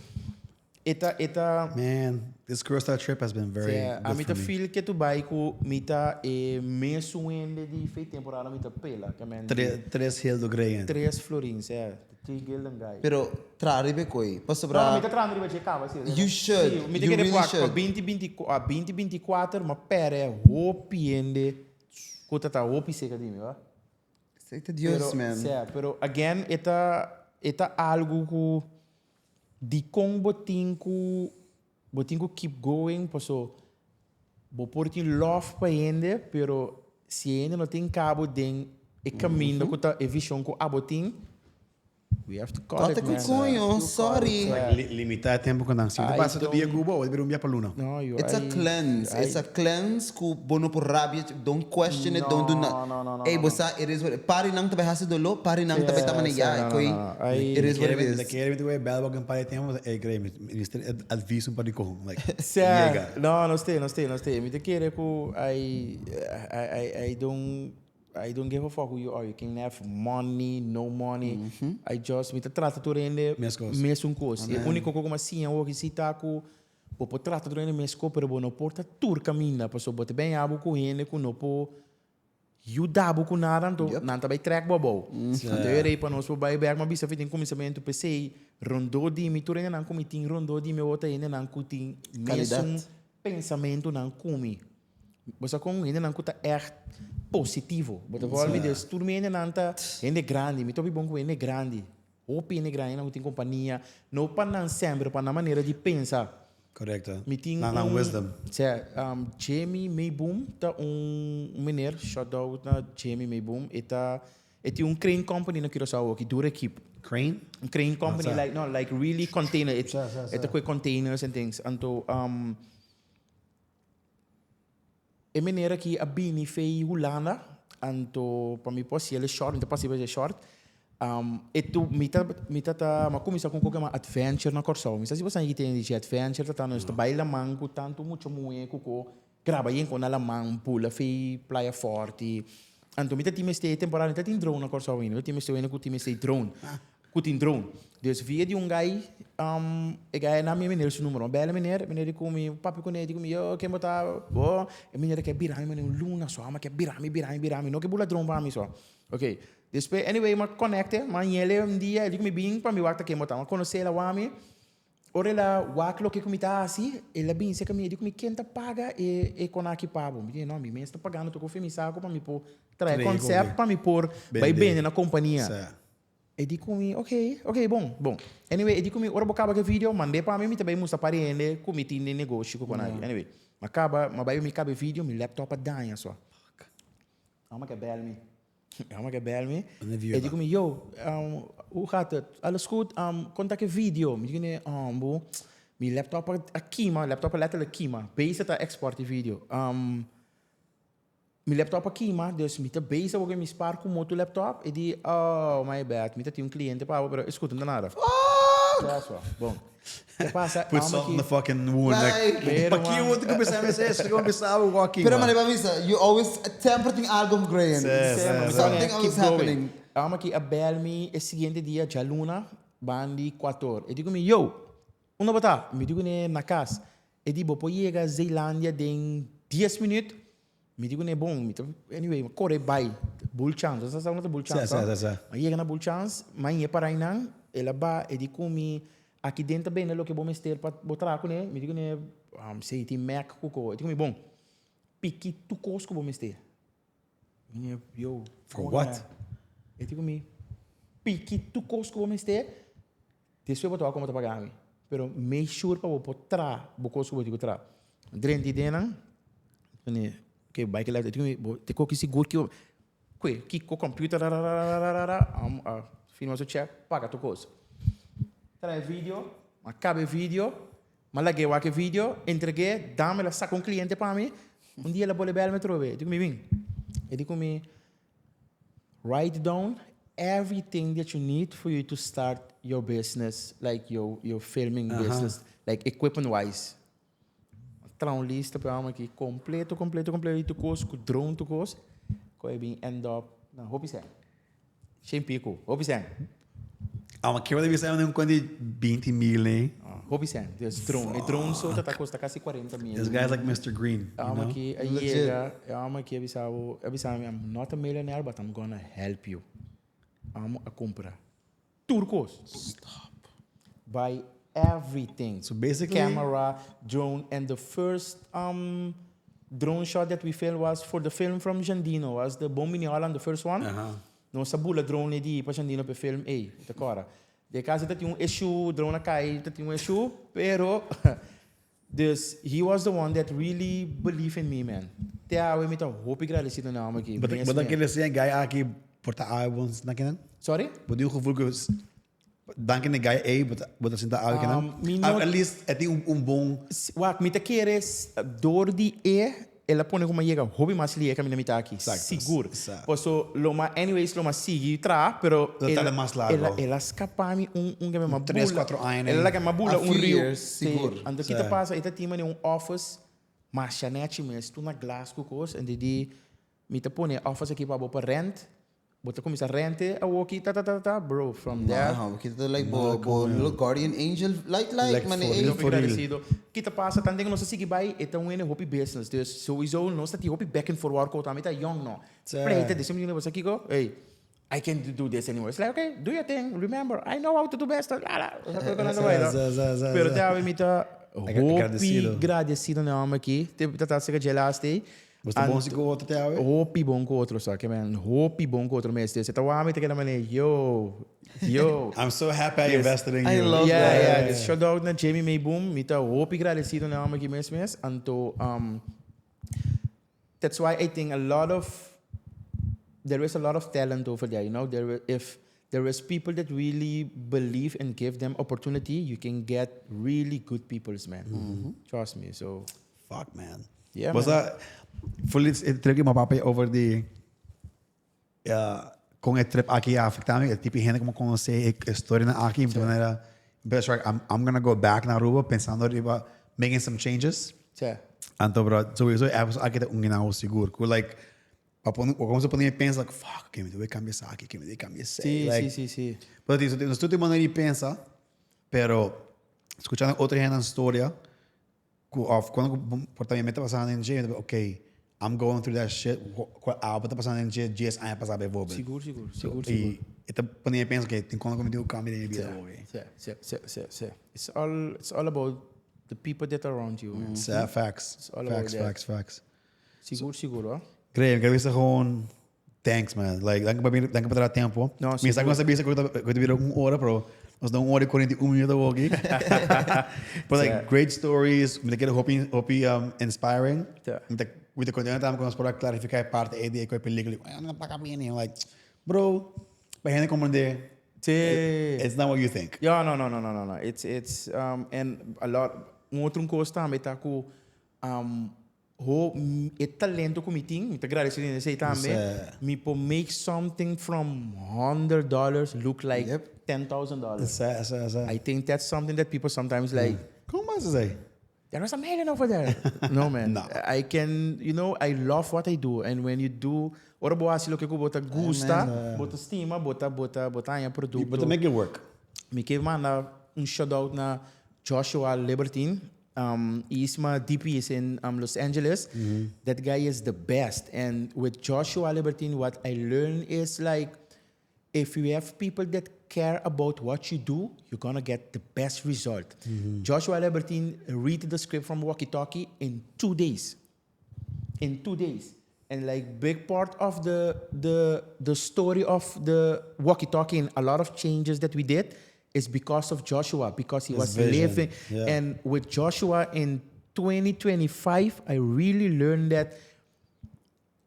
e ta e ta Man, this Curacao trip has been very Yeah, good ami ta for me. feel ke tu bai ku mi ta e mesun hende di fe temporada mi ta pela ke men Tre, tres gildo greyen. Tres florins, yeah. The three gilden guy. Pero traha riba e koe. Pasobra. No, mi ta trahando riba dje kaba, si. You should. Si, mi ta You kere really wak pa should. binti binti a binti binti kuater ma pere hopi hende ku ta ta hopi seka di mi, wa. Esei ta Dios, Pero, man. sea, pero again e ta e ta algu ku dikon bo tin ku bo tin ku keep going paso bo por tin love pa hende pero si e hende no tin kabo den e kaminda ku ta e vision ku abo tin we have to cut Kòrta it ku man. koño, sorry. Like limita e tempo ku nan. Si bo ta pasa tur dia ku bo, bo ta bira un bia pa luna. No, yo It's a I cleanse. I It's a cleanse ku bo no por rabia, don't question it, don't do No, nothing. no, no, no, Ey, no, bo no. sa, it is what it, pari nan ta bai hasi doló, pari nan ta bai ta Yeah, mane sí, ya, no, e no, koe, no, no. I it is what it Mi is. ta kere mi ta wei bel bo un par di tempo, ey Grey, mi mester advies un par di kohon, like, Sea, yega. no, no stay, no stay, no stay. Mi ta kere ku I, I, I, I don't, I don't give a fuck who you are. You can have money, no money. I just, mi ta trata tur hende Mes kos. mesun kos. E úniko kos ku mi a siña awor si ta ku bo por trata tur hende mes kos, pero bo no por ta tur kaminda. Pasobra bo ta ben abo ku hende ku no por Yuda bo ku nada, anto nan ta bai trek bo abou. Anto e rei pa nos por bai bek, mi a bisa fi den kuminsamentu, p'esei rondó di mi, tur hendenan ku mi tin rondó di mi awor ta hendenan ku tin mesun pensamentunan ku mi. Bo sa kon? Hendenan ku ta ègt positivo. Bo ta wòrdu mi des, tur mi hendenan ta hende grandi, mi ta hopi bon ku hende grandi. Hopi hende grandi nan ku tin kompania, no pa nan semper, pa nan manera di pensa. Correcto. Mi tin Nan nan un, wisdom. Sea, Jamie Mayboom ta un meneer, shout out na Jamie Mayboom, e ta, e tin un crane company na Curaçao aki, dura ekip. Crane? Un crane company, Ah, sa. like, no, like really container, e, Sa, sa, e ta sa. koe containers and things. Anto, E meneer aki a bini fei Hulanda, anto pa mi por hasi el e short, mi ta pasa riba e short. E tu, mi ta, mi ta ta, mi a kuminsá ku un kos ku yama adventure na Kòrsou. Mi sa si boso a tende di dje, adventure ta ta nos ta bai laman ku tantu mucha muhé ku ko graba yen kon na laman, bula fei Playa Forti. Anto mi ta tin mester e temporada, mi ta tin drone na Kòrsou ainda, mi ta tin mester wende ku tin mester drone. Ku tin drone. Dus via di un guy, e guy a na mi e meneer su numero. Mi a bel e meneer, e meneer di ku mi, papia kuné, di ku mi, yo, ken bo ta? Bo? E meneer a ke bira mi manera un luna so, a ke bira mi, bira mi, bira mi, no ke bula drone pa mi so. Ok, despues, anyway, mi a connecte, mi a yele un dia, e di ku mi bin pa mi wak ta ken bo ta. Mi a konosé el a wak mi, ora el a wak loke ku mi ta hasi, el a bin serka mi, e di ku mi, ken ta paga e e konaki pa bo? Mi di, no, mi mes ta pagando tur ku mi saku pa mi por trae concept pa mi por bai bende na kompania. E di ku mi, ok, ok, bon, bon. Anyway, e di ku mi, ora bo kaba ku e video, mand'é pa mi, mi ta bai mustra par di hende ku mi tin den negoshi ku konaki. Anyway, mi a kaba, mi a bai mi kaba e video, mi laptop a daña so. Amo ke bel mi. Amo ke bel mi. E di ku mi, yo, hoe gaat het? Alles goed? Kon ta ku e video? Mi di kuné, bo, mi laptop a kima, laptop a letterlijk kima. Bezig ta export e video. Mi laptop a kima, dus mi ta bezig awor ku mi spaar ku motu laptop. E di, oh, my bad, mi ta tin un cliente pa abo, pero e scuta no ta nada. Fuck! Ya so, bon. Ke pasa, Put amo salt in aki. the fucking wound. Like, Like, Pero, pa man. ki otro ku bisa mi esei, ku bisa abo ku a Pero kima. manera bo a bisa, you always, semper tin algo ku Grayen. Sí, sí, Semper, mi sí. ta Something keep always going. happening. Amo aki a bel mi e siguiente dia, djaluna, bandi kuator. E di ku mi, yo, unda bo ta? Mi di kuné, na kas. E di, bo por yega Zeelandia den dies minuut? Mi di kuné, bon, mi ta, anyway, mi kore bai Bulchans, bo sa sa unda ta Bulchans, Sa, sa, sa, sa. Mi a yega na Bulchans, mi a ñe para einan, el a ba, e di ku mi, aki den ta bende loke bo mester pa bo traha kuné, mi di kuné, si tin Mac ku ko, e di ku mi, bon, piki tur kos ku bo mester. Mi di, yo, For what? E di ku mi, piki tur kos ku bo mester, Despues bo ta wak como ta paga mi. Pero make sure pa bo por traha bo cos cu bo tin cu traha. Drenta idea nan, pone ke bai ke left, bo te koki sigur ki kue kiko computer rararararara a firma su check paga tur cos. Traha e video, a caba e video, m'a lag'e wak e video, entreg'e, dame el a saca un cliente pa mi, un dia el a bole bel mi atrobe, e di cu mi bin, e di cu mi. Write down everything that you need for you to start your business, like your your filming business, like equipment wise. Traha un lista pa mi aki completo, completo, completo di tur cos, cu drone tur cos, cu e bin end up na hopi cen. Shen pico, hopi cen. Ama kier bo ta bisa un cuenta di binti mil ne? Hopi cen. Dus drone. E drone so ta costa casi cuarenta mil. This guy is like Mister Green, you Ama know? ki a yega, ama ki a bisa bo, a bisa mi, I'm not a millionaire but I'm gonna help you. Amo a cumpra tur cos. Stop. Buy everything. So basically. Camera, drone and the first um drone shot that we filmed was for the film from Jandino, was the Bon Bini Holland, the first one. Nos a bula drone di pa Shandino p'e film ey, ta cora. De casi ta tin un issue, drone a cay, ta tin un issue, pero dus he was the one that really believe in me man. Te awe mi ta hopi gradecido na hom aki. Bo ta bo ta kere si e guy aki por ta awe bon na kinan? Sorry? Bo tin un gevoel cu danki na e guy ey bo ta bo ta sinta awe kinan? Mi no. At least e tin un bon. Wak, mi ta kere door di e El a pone ku mi a yega hopi mas lie kaminda mi ta aki. Exacto. Sigur. Exacto. Paso lo ma anyways lo ma sigui traha, pero Lo tarda mas largo. el a el a skapa mi un un ke mi ma Tres, bula. cuatro aña El a laga mi bula A un few riu. years, Sí. sigur. Anto ki ta Sí. pasa, e ta tin manera un office masha nechi mes, tur na glas ku kos, en di di mi ta pone e office aki pa bo pa rent. Bo ta cuminsa rente awoki ta ta ta ta bro from there. Nah, bo kita like bo bo little guardian angel like like Like mane for ey. real, Hopi for real. agradecido. Ki ta pasa tanten ku nos a sigui bai e ta un hende hopi business dus souiso nos ta tin hopi back and forward ku otro ami ta young no. Sí. Pleita disi mi bo sa kiko ey I can't do this anymore. It's like okay do your thing remember I know how to do best la la. Sí, sí, sí, sí, Pero sí. te awe mi ta hopi Agradecido. gradecido na e homber aki. Te ta ta sega dje laatste. Bo ta bon si ku otro te awe? Hopi bon ku otro sa ke men. Hopi bon ku otro mester. Se ta wak mi ta keda manera yo, yo. I'm so happy I invested in I you. love Yeah, that. yeah. Dus shout out na Jamie Mayboom. Mi ta hopi gradecido na homber aki mes mes. Anto um, that's why I think a lot of there is a lot of talent over there, you know. There if there is people that really believe and give them opportunity, you can get really good peoples, man. Trust me. So Fuck, man. Yeah, Bo man. sa, for e trip ki mi a papia over di kon e trip aki a afecta mi, e tipo di hende ku mi a konosé, e historianan aki, mi ta manera, best right, I'm, I'm gonna go back na Aruba pensando riba making some changes. Sí. Anto bro, sowieso e episode aki ta un ginawo sigur. Ku like, pa pone, ku pone mi pensa like, fuck, ke mi debe cambia esaki, ke mi debe cambia esei. Sí, Like, sí, sí, sí. Pero tin, nos tur tin manera di pensa, pero skuchando otro hendenan storia, Ku of cuando ku por ta mi meta pasando den dje, mi ta ok, I'm going through that shit, cu abo ta pasando den dje dies aña pasa bijvoorbeeld. Sigur, sigur, sigur, sigur. Y e ta pone mi pensa, ok, tin cuando cu mi tin cu cambia den mi bida awo. Si, si, si, si, si. It's all, it's all about the people that are around you, man. Si, facts, It's all about facts, that. facts, facts. Sigur, sigur, hoor. Graham, ik a bisa gewoon. Thanks man. Like, danki pa bini, danki pa traha tempo. No, Mi sa sigur. ku nos a bisa ku ta ku ta bira un ora, pero nos ta un ora i 41 minuto awor aki. But like, Sa. great stories. Mi ta kere hopi, hopi um, inspiring. Sa. Mi ta, mi ta contento tambe ku nos por a klarifiká e parte ei di e ku e pelikula. Ay, no ta bini. Like, bro, pa hende komprendé, Sí. it's not what you think. Ja, no, no, no, no, no, no. It's, it's, um, and a lot, un otro un kos tambe ta ku, um, Ho e talento ku mi tin, mi ta gradeci den esei tambe, mi por make something from $100 look like $10,000. Sa, sa, sa. I think that's something that people sometimes like. Kon mas esei? There is a million over there. No man. No. I can, you know, I love what I do. And when you do, ora bo hasi loke ku bo ta gusta, bo ta stima, bo ta, bo ta, bo ta haña produkto. Bo ta make it work. Mi ke manda un shout out na Joshua Libertine. Isma DP is in Los Angeles. That guy is the best. And with Joshua Libertine, what I learned is like, if you have people that care about what you do, you're gonna get the best result. Joshua Libertine read the script from Walkie Talkie in 2 days. In 2 days. And like big part of the story of the walkie talkie and a lot of changes that we did is because of Joshua, because he His was vision, living. yeah. And with Joshua in 2025, I really learned that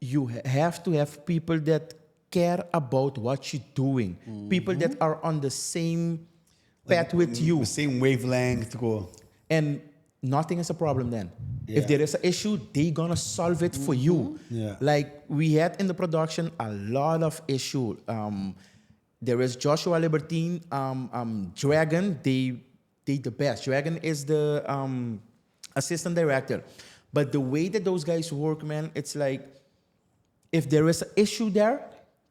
you have to have people that care about what you're doing, people that are on the same path with you. The same wavelength. Cool. And nothing is a problem then. If there is an issue, they gonna solve it for you. Like we had in the production a lot of issue. There is Joshua Libertine, Dragon. They the best. Dragon is the assistant director. But the way that those guys work, man, it's like if there is an issue there,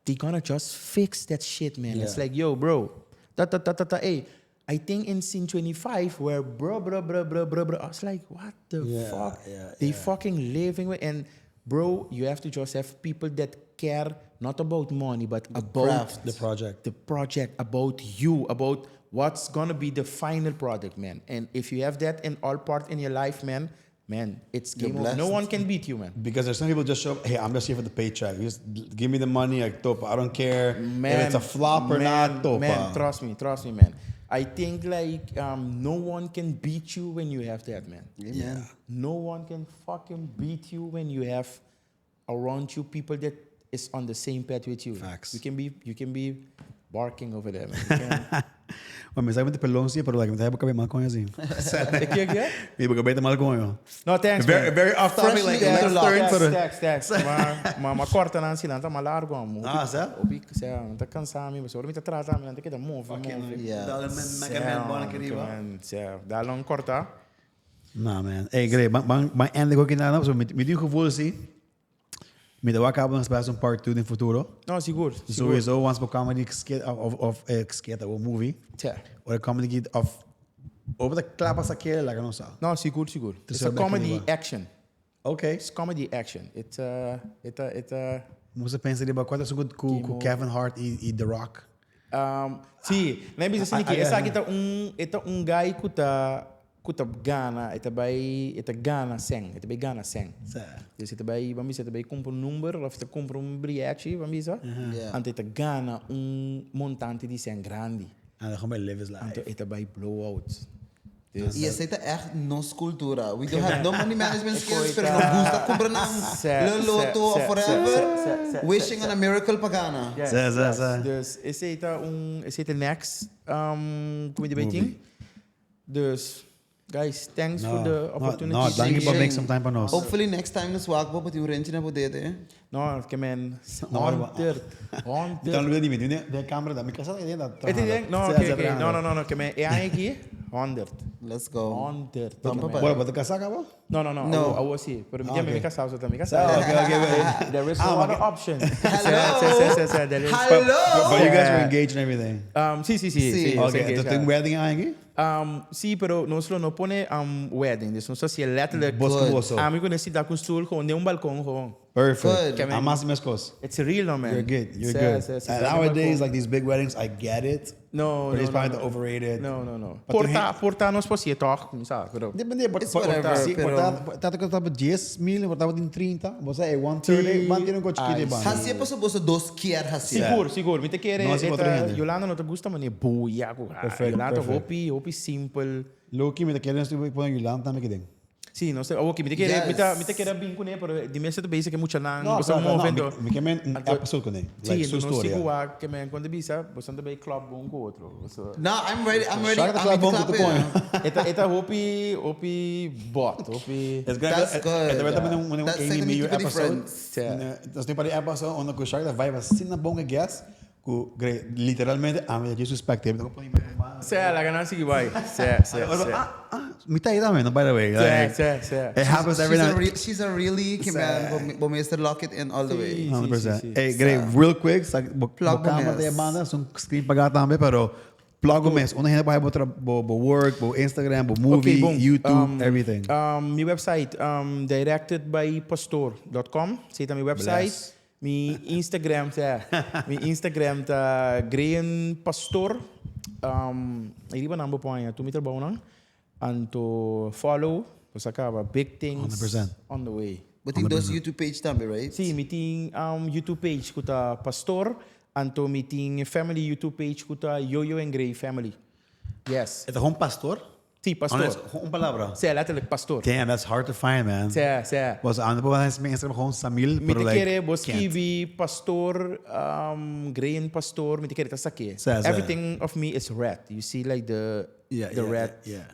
they gonna just fix that shit, man. It's like, yo, bro, ta ta ta ta ta. Hey, I think in scene 25 where bro, bro, bro, bro, bro, bro, I was like, what the fuck? They fucking living with and bro, you have to just have people that care not about money, but about craft. The project. The project, about you, about what's gonna be the final product, man. And if you have that in all part in your life, man, man, it's You're game over. No blessed. one can beat you, man. Because there's some people just show up, hey, I'm just here for the paycheck. You just give me the money, like topa. I don't care Man, if it's a flop or man, not, topa. Man, trust me, man. I think like no one can beat you when you have that, man. Amen. No one can fucking beat you when you have around you people that is on the same path with you. Facts. You can be barking over there, man. You can- Bueno, mi sabi pelón sí, pero like, mi sabi boca mal coño sí. Ke ke? Mi boca beta mal coño. No, thanks, Very, man. very off topic, Freshly like, interlocked. let's turn Thanks, to the... thanks, thanks. Ma korta nan si nan ta ma largo amo. Ah, sa? Opi, sea, nan ta kansa mi, pasobra mi ta trata mi nan ta keda move, move. Yeah. Sea, dale un korta. No, man. Hey, great. Maar eindelijk ook inderdaad. So, met die gevoel zie, met de wakker hebben we een part 2 in futuro. No, sigur, sigur. Sowieso, once we comedy skit of skit of movie. Tja. Of a comedy of over de klap as a keer, like no sa. No, sigur, sigur. It's a wel comedy lekker, action. Okay. It's comedy action. It Moest pensa di ba quanto goed ku Kevin Hart e The Rock. Si, nee, bisa Ah, que ah, esaki ta un guy ku ta gana, e ta gana sen, e ta bai gana sen. Sa. Dus e ta bai, ban bisa, e ta bai kumpra un number of e ta kumpra un bilhete, ban bisa. Anto e ta gana un montante di sen grandi. En dan gewoon bij live is life. Anto e ta bai blowout. Dus E esei ta echt nos cultura. We don't have no money management skills, pero nos gusta kumpra nan lotto of forever. Wishing on a miracle pa gana. Yes, Sa, sa, yes. sa. Dus esei ta next comedy baiting. Dus guys, thanks for the opportunity. No, dank je Zeker. make some time pa nos. Hopefully next time nos wak bo pati un renchi na bodete. Eh? No, ke men No, 100, 100. Dan wil niet meer doen, de camera dat. Ik kan dat dat. Het is no, oké. No, ke men e aki 100. Let's go. 100. Tampa Ke men. Bueno, wat ik kan wel? No. No. I was here. Pero mi Ah, okay. oké. Mi kasá, so mi Ah, kasá. oké. There is Ah, no maar other option. Hello. Si, there is. Hello. But you guys were engaged and everything. Si. Si. Si, Oké, si, dat si. een wedding eigenlijk? Si, pero nos no pone wedding. Dus nos a hasi letterlijk. Bosco Good. boso. Ami ku nesesidat ku stoel, gewoon den un balkon gewoon. Perfect. Good. Amas mes cos. It's real no man. You're good. You're Sí, good. sí, sí, And sí. nowadays, like these big weddings, I get it. No, But no, it's no, probably no. the overrated. No, no, no. But tu Porta, porta nos posie toch, mi sa, pero. Depende, It's whatever, si, pero- porta, tata que tava 10 mil, portava em 30, você é 130, Sí. mantiene um coche de Ai, banda. Hacia paso boso dos kier hacia. Sigur, sigur. Mi te kere, No, así eta, otro hende. Yolanda no te gusta mane buya ku. ah, Perfect, Yolanda perfect. hopi, hopi simple. Loki, mi te kere estuve pone Yolanda tambe que den. Sí, no sé, oké, mi te kere, Yes. mi ta, mi te kere bin kuné, pero di mes ta bezig ke mucha nan, No, bo sa claro, no, movendo. mi, mi ke men un Anto- episode kuné. Sí, Like, su anto nos storia. sigu wak ke men kuando bisa, bo san ta bay club bon ku otro. So, No, I'm ready. I'm ready. Shaka I'm club bon ready ku to te clap pone. it. eta eta hopi hopi bot, hopi Es grande, That's good. E tambe un un That's Amy second Mayer keep the episode. difference. Sí. Nos tin pari episode unda ku Shaka vibe asina bon e guest ku gre literalmente ami ta suspect mi ta pone mi man. Sí, laga nan sigui bai. Sí, sí, sí. Ah, ah, mi ta ahí tambe, no by the way. Sí, Like, sí, sí. It happens every She's a, now. re she's a really que man, bo meester lock it in all the way. Sí, sí, 100%. sí. Hey, great. Real quick, sa bo Plug bo camera bo de mes. banda, son screen pagá tambe, pero plug bo mes. Unda hende por bo, bo, bo work, bo Instagram, bo movie, Ok, bon. YouTube, Um, everything. Um, mi website, um, directedbypastor.com. Esey ta mi website. Bless. Mi Instagram ta, mi Instagram ta Green Pastor. Um, riba nan bo por haña tur mi trabounan. Anto follow, bo sa caba big things 100%. on the way. Bo tin dos YouTube page tambe, right? Sí, mi tin um, YouTube page ku ta Pastor, anto mi tin family YouTube page ku ta Yoyo and Grey Family. Yes. E ta gewoon pastor? Sí, pastor. Honest, gewoon un palabra. Sí, letterlijk pastor. Damn, that's hard to find, man. Sí, sí. Was aan de mijn Instagram gewoon Samil, Mi pero te like, kere bo can't. skibi pastor, um, Grey Pastor, mi te kere ta sake. Sí, sí. Everything of me is red. You see like the Yeah, the yeah, red. Yeah.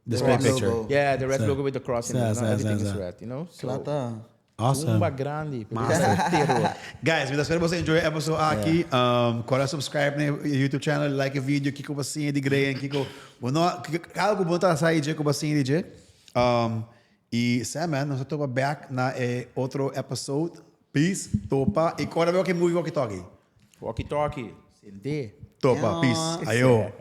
Display Cross. picture. Logo. Yeah, the red Sí. logo with the cross in Sí, it. No, sí, everything sí, is sí. red, you know? So, Plata. Awesome. Tumba grandi. pero ta terror. Guys, mi ta spera boso enjoy e episode aki. Um, kora subscribe na e YouTube channel, like e video, kiko bo a siña di Grey, kiko bo no, algo bo no ta sa di dje ku bo a siña di dje. Um, y sa man, nos ta topa back na e otro episode. Peace, topa, y kora wak e movie Walkie Talkie. Walkie Talkie. Sende. Topa, peace. Ayo.